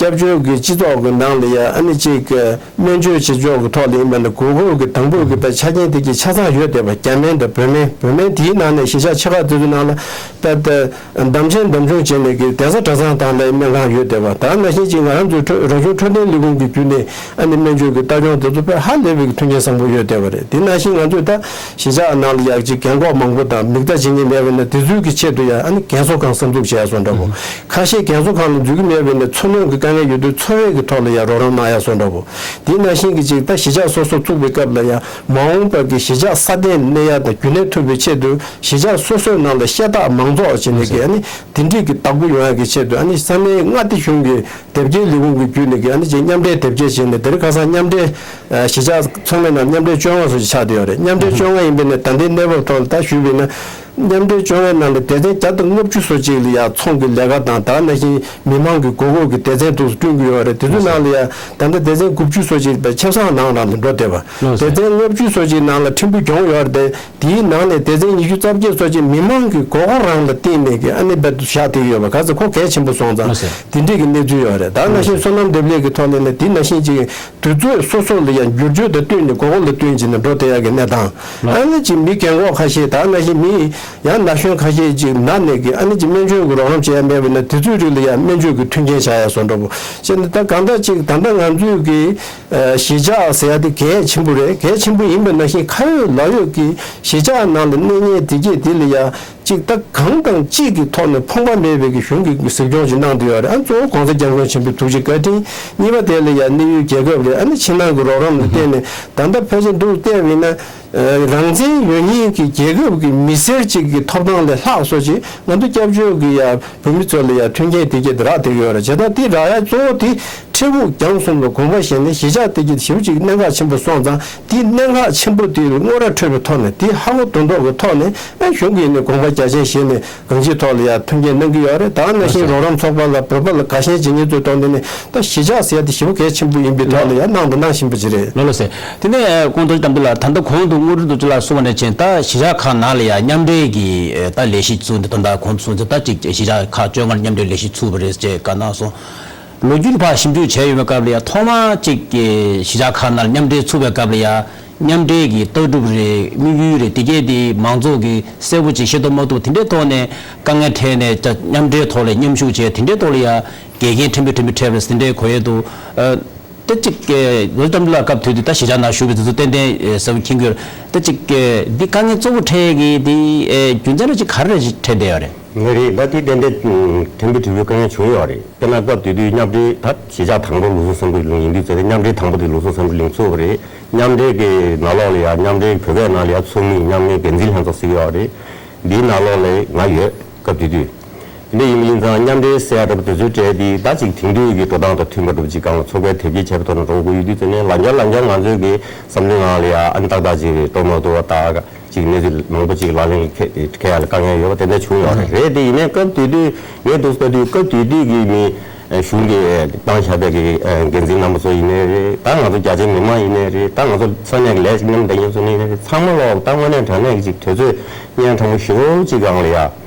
སྐྱབས་བཅོལ་གྱི་སྤྱི་ཚོགས་ཀྱི་ནང་ལ་ཡ་ཨ་ནི་ཅིག་གི་སྨན་བཅོས་བྱེད་ཕྱོགས་ཀྱི་ཐོག་ལ་ཡིན་པ་ན་གོ་སྐབས་ཀྱི་དང་པོའི་གི་ད་ཆ་རྐྱེན་དེ་གས་ཆ་ཚང་ཡོད་བསྡད་པ། རྒྱ་སྨན་དང་བོད་སྨན། བོད་སྨན་དེའི་ནང་ནས་གཞིས་ཆགས་ཆེ་ཁག་དེ་ཚོའི་ནང་ལ་དཔེར་ད། བདམས་ཆེན་བདམས་ཆུང་བྱས་ནས་ཀྱི་གདན་ས་གྲྭ་ཚང་དང་ལའི་སྨན་ཁང་ཡོད་བསྡད་པ། ད་ནང་བཞིན་ཅིག་ང་རང་ཚོའི་འཕྲོད་རང་གཞུང་འཕྲོད་བསྟེན་ལས་ཁུངས་ཀྱི་བརྒྱུད་ནས་ཨ་ནི་སྨན་བཅོས་ཀྱི་ལྟ་སྐྱོང་དེ་ཚོ་དཔེ་ཧ་ལས་པའི་གི་མཐུན་རྐྱེན་བཟང་པོ་ཡོད་བསྡད་པ་རེད། དེ་ནང་བཞིན་ང་ཚོས་ད་གཞིས་ཆགས་ནང་ལ་ཡག་ཅིག་རྒན་གོག་མང་པོ་དང་མིག་ལྟ་བྱེད་མཁན་མེད་པ་ཡིན་ན་དེ་ཚོའི་གི་ཆེད་དུ་ཡང་ཨ་ནི་རྒན་གསོ་ཁང་གསར་འཛུགས་བྱས་སོང་འདྲ་པོ། ཁ་ཤས་རྒན་གསོ་ཁང་ལ་འཛུལ་གི་མེད་པ་ཡིན་ན་འཚོ་སྣོན་གྱི་དཀའ་ངལ་ཡོད་དུས་འཚོ་བའི་གི་ཐོག་ལ་ཡང་རོགས་རམ་གནང་ཡ་སོང་འདྲ་པོ། དེ་ནང་བཞིན་གི་ཅིག་ད་གཞིས་ཆགས་སོ་སོ་བཙུགས་པའི་སྐབས་ལ་ཡང་མ་འོངས་པ་གི་གཞིས་ཆགས་སྲ་བརྟན་གནས་ཡ་དང་རྒྱུན་གནས་ཐུབ་པའི་ཆེད་དུ། གཞིས་ཆགས་སོ་སོའི་ནང་ལ་ཤ་སྟག་མང་ཚོགས་བྱས་ནས་ཀྱི་ཨ་ནི་དེ་འདྲས་ཀྱི་བདག་པོ་ཡོང་ཡག་གི་ཆེད་དུ་ཨ་ནི་ས་གནས་མངའ་སྡེ་གཞུང་གི་དེབ་སྐྱེལ་ལས་ཁུངས་ཀྱི་བརྒྱུད་ནས་ཀྱི་ཨ་ནི་ཅིག་མཉམ་འབྲེལ་དེབ་སྐྱེལ་བྱས་ནས་དེ་རིང་ཁ་སང་མཉམ་འབྲེལ་གཞིས་ཆགས་ཚང་མའི་ནང་མཉམ་འབྲེལ་བཅོ་ལྔ་སོགས་ཀྱི་ཆགས་བསྡད་ཡོད་རེད། མཉམ་འབྲེལ་བཅོ་ལྔ་ཡིན་པས་ན་ད་ལྟའི་གནས་བབ་ཐོག་ལ་ད་ཞུས་པས་ན། མཉམ་འབྲེལ་བཅོ་ལྔའི་ནང་ལ་སྡེ་ཚན་བརྒྱ་དང་ལྔ་བཅུ་སོ་གཅིག་ལ་ཡང་ཚོང་གི་ལས་ཀ་དང་ད་ནང་བཞིན་མི་མང་གི་དགོས་མཁོ་གི་སྡེ་ཚན་དུ་བསྐྲུན་གྱི་ཡོད་རེད། དེ་ཚོའི་ནང་ལ་ཡང་ད་ལྟ་སྡེ་ཚན་དགུ་བཅུ་སོ་གཅིག་པའི་ཆབ་གསང་ནང་རང་ལ་འགྲོ་བསྡད་པ། ལགས་སོ། སྡེ་ཚན་ལྔ་བཅུ་སོ་གཅིག་ནང་ལ་ཁྲིམས་དཔོན་སྐྱོང་ཡོད་རེད་དེ། དེའི་ནང་ནས་སྡེ་ཚན་ཉི་ཤུ་རྩ་བརྒྱད་སོགས་ཀྱི་མི་མང་གི་དགོས་མཁོ་རང་ལ་བརྟེན་ནས་ཀྱི་ཨ་ནི་རྦད་དེ་བཞག་བསྡད་ཡོད་པ་ག་ཚོད་ཁོ་གལ་ཆེན་པོ་སོང་ཙང་དེ་འདྲས་ཀྱི་གནས་ཚུལ་ཡོད་རེད། ད་ནང་བཞིན་སོ་ནམ་འདེབས་ལས་ཀྱི་ཐོག་ནས་ནི་དེ་ནང་བཞིན་ཅིག་དུས་ཚོད་སོ་སོ་ལ་ཡང་འགྱུར་བཅོས་དང་བསྟུན་ནས་དགོས་མཁོ་ལ་བསྟུན་བྱས་ནས་འགྲོ་བསྡད་ཡག་གི་གནས་སྟངས། ཨ་ནི་ཅིག་མི་རྒན་གོག་ཁ་ཤས་ད་ནང་བཞིན་མི་ཡང་ན་གཞོན་ཁ་ཤས་ཅིག་ན་ནས་ཀྱི་ཨ་ནི་ཅིག་སྨན་བཅོས་ཀྱི་རོགས་རམ་བྱས་ཡ་མེད་པ་ན་དེ་ཚོའི་རིགས་ལ་ཡང་སྨན་བཅོས་ཀྱི་མཐུན་རྐྱེན་བྱ་ཡ་བཟོ་འདྲ་པོ་བྱས་ནས། ད་གང་ལྟར་ཅིག་ད་ལྟ་ང་ཚོས་ཀྱི་གཞིས་ཆགས་ཟེར་ཡ་དེ་གལ་ཆེན་པོ་རེད། གལ་ཆེན་པོ་ཡིན་པ་ནང་བཞིན་ཁ་ཡོད་ལག་ཡོད་ཀྱི་གཞིས་ཆགས་ནང་ལ་གནས་ཉེན་དེ་གས་དེ་ལ་ཡ་གཅིག་ད་གང་དང་གཅིག་གི་ཐོག་ནས་ཕོངས་པ་མེད་པའི་གི་གཞུང་གི་གཟིགས་སྐྱོང་ཞིག་གནང་བསྡད་ཡོད་རེད། ཨ་གཙོ་བོ་༸གོང་ས་༸སྐྱབས་མགོན་ཆེན་པོའི་ཐུགས་རྗེ་བཀའ་དྲིན། གཉིས་པ་དེ་ལ་ཡ་གནས་ཡུལ་རྒྱལ་ཁབ་རེད། ཨ་ནི་ཕྱི་ནང་གི་རོགས་རམ་ལ་བརྟེན་ནས་ད་ལྟ་ཕལ་ཆེར་འདུག་བལྟས་པ་ཡིན་ན། རང་བཙན་ཡོད་མཁན་གྱི་རྒྱལ་ཁབ་ཀྱི་མི་སེར་གཅིག་གི་ཐོབ་ཐང་ལས་ལྷག་སོགས་ཀྱི་ང་ཚོ་སྐྱབས་བཅོལ་གྱི་ཡ་བོད་མི་ཚོ་ལ་ཡ་མཐུན་རྐྱེན་དེ་གས་དེ་རག་བསྡད་ཡོད་རེད། བྱས་ཙང་དེ་རག་ཡ་གཙོ་བོ་དེ་འཕྲལ་ཕུགས་རྒྱང་གསུམ་ལ་དགོངས་པ་བཞེས་ནས་གཞིས་ཆགས་དེ་གས་ཞེ་པོ་ཅིག་གནད་འགག་ཆེན་པོ་སོང་ཙང་དེ་གནད་འགག་ཆེན་པོ་དེ་དངོས་ར་འཕྲོད་པའི་ཐོག་ནས་དེ་ཧ་གོ་དོན་རྟོགས་ཀྱི་ཐོག་ནས་ཨ་གཞུང་གིས་ནི་དགོངས་པ་རྒྱ་ཆེན་བཞེས་ནས་གང་ཅིའི་ཐོག་ལ་ཡ་མཐུན་རྐྱེན་གནང་གི་ཡོད་རེད། ད་ནང་བཞིན་རོགས་རམ་ཚོགས་པ་ལ་བོད་པ་ལ་དགའ་ཞེན་བྱེད་མཁན་ཚོའི་ཐོག་ནས་ནི་ད་གཞིས་ཆགས་ཟེར་ཡ་དེ་ཞེ་པོ་གལ་ཆེན་པོ་ཡིན་པའི་ཐོག་ལ་ཡ་གནང་དང་གནང་བཞིན་པ་ཅིག་རེད། ལགས་ལགས་སེ། དེ་ནས་ཁོང་རྡོ་རྗེ་དམ་འབྲི་ལགས་ད་ལྟ་གོང་དུ་དངོས་གྲུབ་རྡོ་རྗེ་ལགས་གསུངས་པ་ནང་བཞིན་ད་གཞིས་ཆགས་ཁག་ནང་ལ་ཡ་མཉམ་འབྲེལ་གྱི་ད་ལས་གཞི་བཙུགས་འདི་ད་ལྟ་གོང་དུ་གསུངས་ཚུལ་ད་ཅིག་གཞིས་ཆགས་ཁག་བཅོ་ལྔར་མཉམ་འབྲེལ་ལས་གཞི་བཙུགས་པ་རེད་ཅེས་བཀའ་གནང་སོང་། ལོ་རྒྱུས་ལ་ཕར་ཞིབ་འཇུག་བྱས་ཡོད་པའི་སྐབས་ལ་ཡ་ཐོག་མར་ཅིག་གཞིས་ཆགས་ཁག་ནང་མཉམ་འབྲེལ་ཚུགས་པའི་སྐབས་ལ་ཡ་མཉམ་འབྲེལ་གྱི་ལྟ་གྲུབ་རེད། དམིགས་ཡུལ་རེད། དེ་གས་དེ་མང་ཚོགས་ཀྱིས་གསལ་པོ་ཅིག་ཤེས་རྟོགས་མ་ཐུབ། དེ་འདྲའི་ཐོག་ནས་དཀའ་ངལ་འཕྲད་ནས་ད་མཉམ་འབྲེལ་ཐོག་ལ་མཉམ་ཞུགས་བྱས་དེ་འདྲའི་ཐོག་ལ་ཡ་འགལ་རྐྱེན་ཕྲན་བུ་ཕྲན་བུ་འཕྲད་པ་དེ་འདྲའི་གོ་ཡས་འདུག་ཨ། ད་ཅིག་ལོ་ཙམ་ལ་སྐབས་དུས་དུས་ད་གཞིས་ཆགས་ནང་བཞུགས་པའི་དུས་ཚོད་ཏན་ཏན་གསལ་པོ་མཁྱེན་གྱི་ཡོད། ད་ཅིག་འདི་དཀའ་ངལ་གཙོ་བོ་འཕྲད་ཀྱི་འདི་རྒྱུ་མཚན་ར་ཅིག་ག་རེ་རེ་ཞིག་འཕྲད་བསྡད་ཡོད་རེད། ངས་རེད་ད་དེ་ཏན་ཏན་ཐེམ་པོ་དུས་དུས་དཀའ་ངལ་བྱུང་ཡོད་རེད། དཔེར་ན་སྐབས་དུས་དུས་མཉམ་འབྲེལ་ད་གཞིས་ཆགས་དང་པོ་ལུགས་སྲོལ་བསམ་བློ་གླིང་ཡིན་དུས་ཚོད་དེ་མཉམ་འབྲེལ་དང་པོ་དེ་ལུགས་སྲོལ་བསམ་བློ་གླིང་ཚུགས་པ་རེད། མཉམ་འབྲེལ་གྱི་ནང་ལོགས་ལ་ཡང་མཉམ་འབྲེལ་བོད་སྐད་ནང་ལ་ཡང་ཚོགས་མི་མཉམ་ངོས་འགན་འཛིན་ལྷན་ཚོགས་ཟེར་གྱི་ཡོད་རེད། འདིའི་ནང་ལོགས་ལ་ང་ཡོད་སྐབས་དེ་དུས། དེ་འདྲ་ཡིན་པ་ཡིན་ཙང་མཉམ་འབྲེལ་ཟེར་ཡ་འདྲ་པོ་དེ་ཚོའི་གྲས་དེ་ད་ཅིག་དེང་དུས་ཀྱི་འགྲོ་སྟངས་དང་མཐུན་པ་འདྲ་པོ་ཅིག་སྒང་ལ་ཚོགས་པའི་དེབ་སྐྱེལ་བྱས་པ་ཐོག་ནས་འགྲོ་དགོས་ཡོད་དུས་ཙང་ནས་ལ་འགྱར་ལ་འགྱར་ང་ཚོའི་གི་བསམ་བློའི་ངང་ལ་ཡ་ཨ་ནི་ཏག་ཏག་ཅིག་རེད་སྟོབས་མ་ཐུབ་པ་ད་ཅིག་གནས་ཚུལ་མང་པོ་ཅིག་ལག་ལེན་འཁེལ་འཁེལ་ཡ་ལ་དཀའ་ངལ་ཡོད་པ་དེ་འདྲ་བྱུང་ཡོད་རེད། རེད་དེ་ཡིན་ནའི་སྐབས་དེ་དུས་ངས་འདུག་ལྟ་དུས་སྐབས་དེ་དུས་ཀྱི་མི་གཞུང་གི་བཏང་བཞག་པའི་གི་འགན་འཛིན་རྣམ་པ་ཚོ་ཡིན་ནའི་རེད། ད་ང་ཚོ་རྒྱ་ཆེའི་མི་མང་ཡིན་ནའི་རེད། ད་ང་ཚོ་ས་གནས་ཀྱི་ལས་ཀྱི་མཉམ་འདེགས་མཁན་ཚོ་ཡིན་ནའི་རེད། ཚང་མ་ལོག་ད་དངོས་གནས་དྲང་གནས་ཀྱི་ཅིག་དུས་ཚོད་གཉན་འཕྲང་པོ་ཞེ་པོ་ཅིག་སྒང་ལ་ཡ།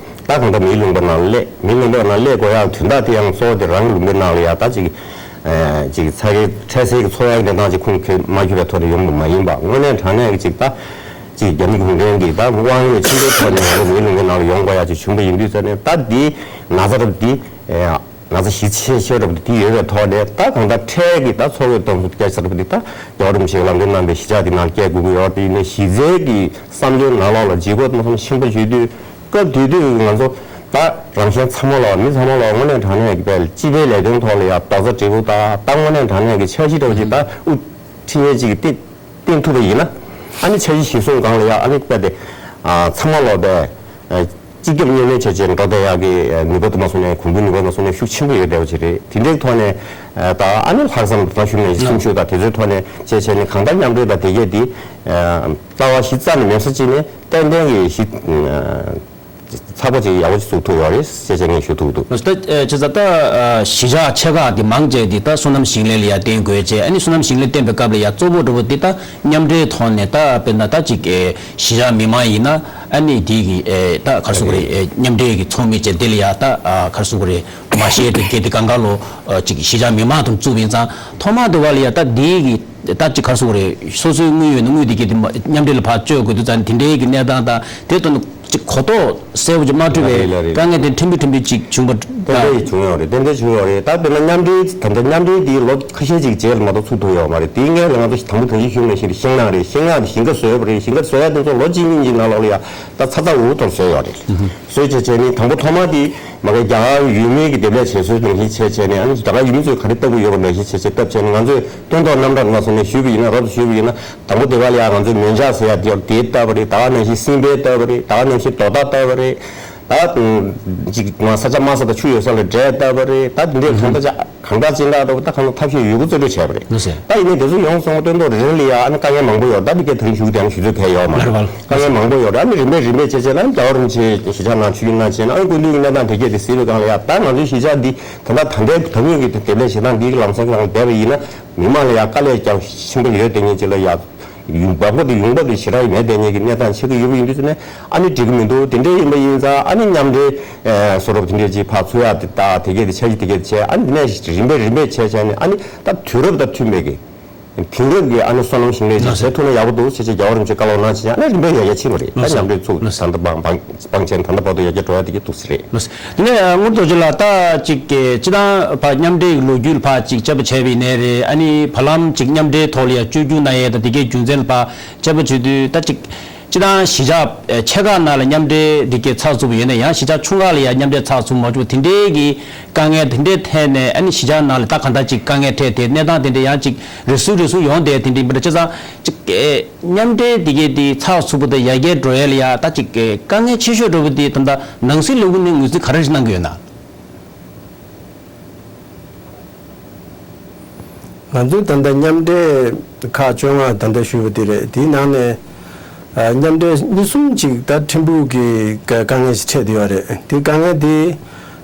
ད་གང་ལྟར་མིའི་ལུང་པ་ནང་སླེབས། མིའི་ལུང་པ་ནང་སླེབས་དགོས་ཡག་དོན་དག་དེ་ཡང་གཙོ་བོ་དེ་རང་གི་ལུང་པའི་ནང་ལ་ཡ་ད་ཅིག་ཨེ་ཅིག་ཚ་གྱང་འཕྲལ་སེལ་གྱི་འཚོ་བའི་གནས་སྟངས་ཅིག་ཁུངས་འཁྱོལ་མ་འཁྱོལ་བའི་ཐོག་ནས་ཡོང་གི་མ་ཡིན་པ། དངོས་གནས་དྲང་གནས་ཀྱི་ཅིག་ད་ཅིག་རྒྱ་མི་གུང་ཁྲན་གྱི་ད་དབང་ཡོད་ཕྱིན་པའི་ཐོག་ནས་ང་ཚོ་མིའི་ལུང་པའི་ནང་ལ་ཡོང་དགོས་ཡག་ཅིག་བྱུང་པ་ཡིན་དུས་ཙང་ནས་ད་འདི་ན་ཚ་རབ་འདི་ཨེ་ང་ཚོ་གཞིས་བྱེས་ཤོས་རབ་འདི་ཡོད་པའི་ཐོག་ནས་ད་གང་ལྟར་འཕྲལ་གྱི་ད་འཚོ་བའི་གཏམ་སྲོལ་སྐད་ཆ་རབ་འདི་ད་རྒྱལ་བ་རིན་པོ་ཆེས་ལམ་སྟོན་གནང་པའི་གཞིས་ཆགས་འདི་ནང་སྐྱེལ་དགོས་ཀྱི་ཡོད་རེད། ཡིན་ནའི་གཞི་རྩའི་གི་བསམ་བློའི་ནང་ལོགས་ལ་ལྗིད་ཁོག་མ་སོང་ཆེན་པོ་བརྗོད་དུས། སྐབས་དེ་དུས་ང་ཚོ་ད་རང་གཞན་ཚང་མ་ལ་མི་ཚང་མ་ལ་དངོས་གནས་དྲང་གནས་ཀྱི་དཔེ་སྤྱི་པའི་ལས་དོན་ཐོག་ལ་ཡང་རྡོག་རྩ་འདྲིས་པོ་དང་ད་དངོས་གནས་དྲང་གནས་ཀྱི་འཆར་གཞི་འདྲ་བོ་ཅིག་ད་དབུ་ཁྲིད་ཡས་ཅིག་གིས་བཏིང་བཏིང་ཐུབ་པ་ཡིན་ན། ཨ་ནི་འཆར་གཞི་གཞིར་བཟུང་སྒང་ལ་ཡང་ཨ་ནི་དཔེ་དེ་ཚང་མ་ལ་དཔེ་གཅིག་རྒྱབ་གཉིས་ལེན་བྱས་བྱས་འགྲོ་བསྡད་ཡག་གི་ནུས་པ་དུ་མ་སོང་ནས་གོང་བུ་ནུས་པ་མ་སོང་ནས་ཤུགས་ཆེན་པོ་ཡོད་བསྡད་པ་ཅིག་རེད། དེ་འདྲའི་ཐོག་ནས་ད་ཨ་ནི་ལྷག་བསམ་དང་ཞུ་ནས་སེམས་ཤུགས་དང་དེ་ཚོའི་ཐོག་ནས་བྱས་བྱས་ནས་གང་ལྟར་མཉམ་འབྲེལ་དང་དེ་གས་དེ་རྩ་བ་གཞི་རྩ་ནས་མེད་ས་ཅིག་ནས། ཏན་ཏན་གྱི་གཞི་ཚགས་པ་ཅིག་ཡག་པོ་ཅིག་བཙུགས་ཐུབ་ཡོད་རེད་ཅེས་བྱས་ངས་ཞུ་ཐུབ་འདུག་ད་ཅི་ཟེར་ད་གཞིས་ཆགས་ཆེ་ཁག་དེ་མང་ཆེ་དེ་ད་སོ་ནམ་ཞིང་ལས་ལ་ཡ་བརྟེན་དགོས་བྱས། ཨ་ནི་སོ་ནམ་ཞིང་ལས་བརྟེན་པའི་སྐབས་ལ་ཡ་གཙོ་བོ་འདྲ་བོ་དེ་ད་མཉམ་འབྲེལ་ཐོག་ནས་ད་དཔེར་ན་ད་ཅིག་གཞིས་ཆགས་མི་མང་ཡིན་ན་ཨ་ནི་དེ་གི་ད་ག་རེ་ཟེར་དགོས་རེད། མཉམ་འབྲེལ་གྱི་ཚོགས་མི་བྱས་དེ་ལ་ཡ་ད་ག་རེ་ཟེར་དགོས་རེད། མ་ཤེས་དེ་གི་དེ་གང་ག་ལོ་ཅིག་གཞིས་ཆགས་མི་མང་དང་བཙུགས་པ་ཡིན་ཙང་ཐོག་མ་དེ་བ་ལ་ཡ་ད་དེ་གི་ད་ཅིག་ག་རེ་ཟེར་དགོས་རེད། སོ་སོའི་དངུལ་ཡོད་ན་དངུལ་དེ་གི་དེ་མཉམ་འབྲེལ་ལ་ཕར་སྤྱོད་དགོས་དུས་ཙང་དེ་འདྲའི་གི་གནས་སྟངས་དང་དེ་དང་ཅིག་གོ་རྟོགས་གསལ་པོ་ཅིག་མ་འཁྲུལ་བའི་ལ་རེད། དཀའ་ངལ་དེ་ཕྲན་བུ་ཕྲན་བུ་ཅིག་བྱུང་བ་ཏན་ཏན་ཡིན་བྱུང་ཡོད་རེད། ཏན་ཏན་བྱུང་ཡོད་རེད། ད་དཔེར་ན་མཉམ་འབྲེལ་ད་ལྟ་མཉམ་འབྲེལ་འདི་ལོ་ཁ་ཤས་ཅིག་རྗེས་ལ་མ་གཏོགས་ཚུགས་ཐུབ་ཡོད་མ་རེད། དེའི་སྔོན་ལ་ང་ཚོ་དང་པོ་དང་ཅི་ཞུས་ནས་ཤིང་ཤིང་ནགས་རེད། ཤིང་ནགས་དེ་ཞིང་ཁ་བཟོས་པ་རེད། ཞིང་ཁ་བཟོ་ཡ་དེ་ཚོ་ལོ་གཅིག་གཉིས་ཀྱི་ནང་ལོགས་ལ་ཡ་ད་ཚ་ཚ་འུར་འུར་དུ་བཟོས་ཡོད་རེད། བཟོས་བྱས་བྱས་ནས་དང་པོ་ཐོག་མ་དེ་མ་གི་རྒྱ་གར་ཡུལ་མི་གི་འདེབས་ལས་བྱེད་སྲོལ་ནང་བཞིན་བྱས་བྱས་ནས། ཨ་ནི་རྒྱ་གར་ཡུལ་མི་ཚོས་ག་རེ་ལྟ་གི་ཡོད་པ་ནང་བཞིན་བྱས་བྱས་བཏབ་བྱས་ནས། ང་ཚོས་སྟོན་ཐོག་རྣམ་གྲངས་ནང་སོང་ནས་ཞུས་པ་ཡིན་ན། རབ་ཏུ་ཞུས་པ་ཡིན་ན། དང་པོ་དེ་ག་ལ་ཡ་ང་ཚོས་མོན་ཆ་ཟེར་ཡ་དེ་དེ་བཏབ་པ་རེད། ད་ག་ནང་བཞིན་སྲིན་བལ་བཏབ་པ་རེད། ད་ག་ནང་བཞིན་རྡོ་ད་བཏབ་པ་རེད། ད་ཅིག་ང་ས་ཆ་དམའ་ས་དང་ཆུ་ཡོད་ས་ལ་འབྲས་བཏབ་པ་རེད། ད་འདི་འདྲའི་གང་ལྟར་ཅག་གང་ལྟར་ཅི་འདྲ་འགྲོ་ད་གང་ལ་ཐབས་ཤེས་ཡོད་རྒུ་རྩོལ་སྤྲོས་བྱས་པ་རེད། ལགས་སོ། ད་ཡིན་ནའི་དེ་ཚོ་ཡོང་སོང་བ་སྟོན་ཐོག་རེ་རེ་ལ་ཡ་ཨ་ནི་དཀའ་ངལ་མང་པོ་ཡོད། ད་འདི་གས་ད་རིང་ཞུ་གི་དེ་ཡང་ཞུ་ཚོད་གས་ཡོད་མ་རེད། ལགས་སོ། དཀའ་ངལ་མང་པོ་ཡོད་རེད། ཨ་ནི་རིམ་པས་རིམ་པས་བྱས་བྱས་ན་རྒྱལ་བ་རིན་པོ་ཆེ་གཞིས་ཆགས་ནང་ཆོས་བརྒྱུད་ནང་བྱས་ན་ཨ་ནི་སྐུ་མདུན་གྱི་གནས་སྟངས་དེ་གས་དེ་གཟིགས་པའི་སྒང་ལ་ཡ་ད་ང་ཚོའི་གཞིས་ཆགས་འདི་ད་ལྟ་ད་ལྟའི་ད་ལྟའི་གི་དེ་འདེབས་ལས་བྱེད་སྟངས་འདི་ལམ་སང་གི་ནང་བསྡད་པ་ཡིན་ན་མི་མང་ལ་ཡ་དཀའ་ལས་ཀྱང་ཆེན་པོ་ཡོད་དེ་ཉིད་ཅིག་ལ་ཡ། ཡུན་བབ་པོ་དེ་ཡོང་འབབ་དེ་ཞེ་དྲག་མེད་དེ་ཉིད་ཀྱི་གནས་སྟངས་ཆགས་ཀྱི་ཡོད་པ་ཡིན་དུས་ཙམ་ནས་ཨ་ནི་འགྲིག་གི་མི་འདུག་དེ་འདྲ་ཡིན་པ་ཡིན་ཙང་ཨ་ནི་མཉམ་འབྲེལ་ཨེ་བཟོ་འདྲ་དེ་འདྲ་ཅིག་ཕར་ཚུར་ཡ་དེ་ད་དེ་གས་དེ་ཆ་ཞིག་དེ་གས་དེ་བྱས་ཨ་ནི་དེ་ནས་རིམ་པས་རིམ་པས་བྱས་བྱས་ནས་ཨ་ནི་ད་དུས་རབས་དང་མཐུན་པའི་གི་དེང་རབས་ཀྱི་ཨ་ནི་སོ་ནམ་ཞིང་ལས་ཅིག་བྱས་ཐུབ་ན་ཡག་པོ་འདུག་ཟེར་བྱས་རྒྱལ་བ་རིན་པོ་ཆེ་བཀའ་སློབ་གནང་བྱས་ཨ་ནི་རིམ་པས་ཡར་རྒྱས་ཕྱིན་པ་རེད། ད་མཉམ་འབྲེལ་ཚུགས་ད་ལྟ་བང་བང་བང་ཆེན་ད་ལྟ་བར་དུ་ཡར་རྒྱས་འགྲོ་ཡ་དེ་གས་འདུག་ཟེར་རེད། དེ་ནས་དངུལ་རྡོ་རྗེ་ལགས་ད་ཅིག་གི་སྤྱི་བཏང་ཕར་མཉམ་འབྲེལ་གྱི་ལོ་རྒྱུས་ཕར་ཅིག་དཔྱད་པ་བྱས་པ་ཡིན་ནའི་རེད། ཨ་ནི་བར་ལམ་ཅིག་མཉམ་འབྲེལ་ཐོག་ལ་ཡ་བཅོས་བསྒྱུར་གནང་ཡས་དང་དེ་གའི་རྒྱུ་མཚན་ལ་ཕར་དཔྱད་པ་བྱེད་དུས་ད་ཅིག་སྤྱི་བཏང་གཞིས་ཆགས་ཆེ་ཁག་ནང་ལ་མཉམ་འབྲེལ་དེ་གའི་ཚགས་ཚུད་པ་ཡོད་ན་ཡང་གཞིས་ཆགས་ཆུང་ཁག་ལ་ཡ་མཉམ་འབྲེལ་ཚགས་ཚུད་མ་བྱུང་བ་དེ་འདྲའི་གི་དཀའ་ངལ་དེ་འདྲའི་ཐད་ནས་ཨ་ནི་གཞིས་ཆགས་ནང་ལ་ད་གང་ལྟར་ཅིག་དཀའ་ངལ་འཕྲད་དེ་གནས་སྟངས་དེ་འདྲ་ཡང་ཅིག་རེ་ཟུང་རེ་ཟུང་ཡོང་བསྡད་དེ་འདྲ་ཡིན་པ་འདྲ་བྱས་ཙང་ཅིག་གི་མཉམ་འབྲེལ་དེ་གའི་དེ་ཚགས་ཚུད་པོ་དང་ཡར་རྒྱས་འགྲོ་ཡས་ལ་ཡ་ད་ཅིག་གི་དཀའ་ངལ་ཆེ་ཤོས་འགྲོ་བ་དེ་ད་ལྟ་ནང་སྲིད་ལས་ཁུངས་ནས་ངོས་འཛིན་ག་རེ་ཞིག་གནང་གི་ཡོད་ན། ང་ཚོའི་ད་ལྟ་མཉམ་འབྲེལ་ཁག་བཅོ་ལྔ་ད་ལྟ་ཞུས་པ་དེ་རེད། དེའི་ནང་ནས་ཨ་མཉམ་འབྲེལ་གཉིས་གསུམ་ཅིག་ད་ཕྲན་བུ་གི་དཀའ་དཀའ་ངལ་ཞིག་འཕྲད་བསྡད་ཡོད་རེད། དེ་དཀའ་ངལ་དེ་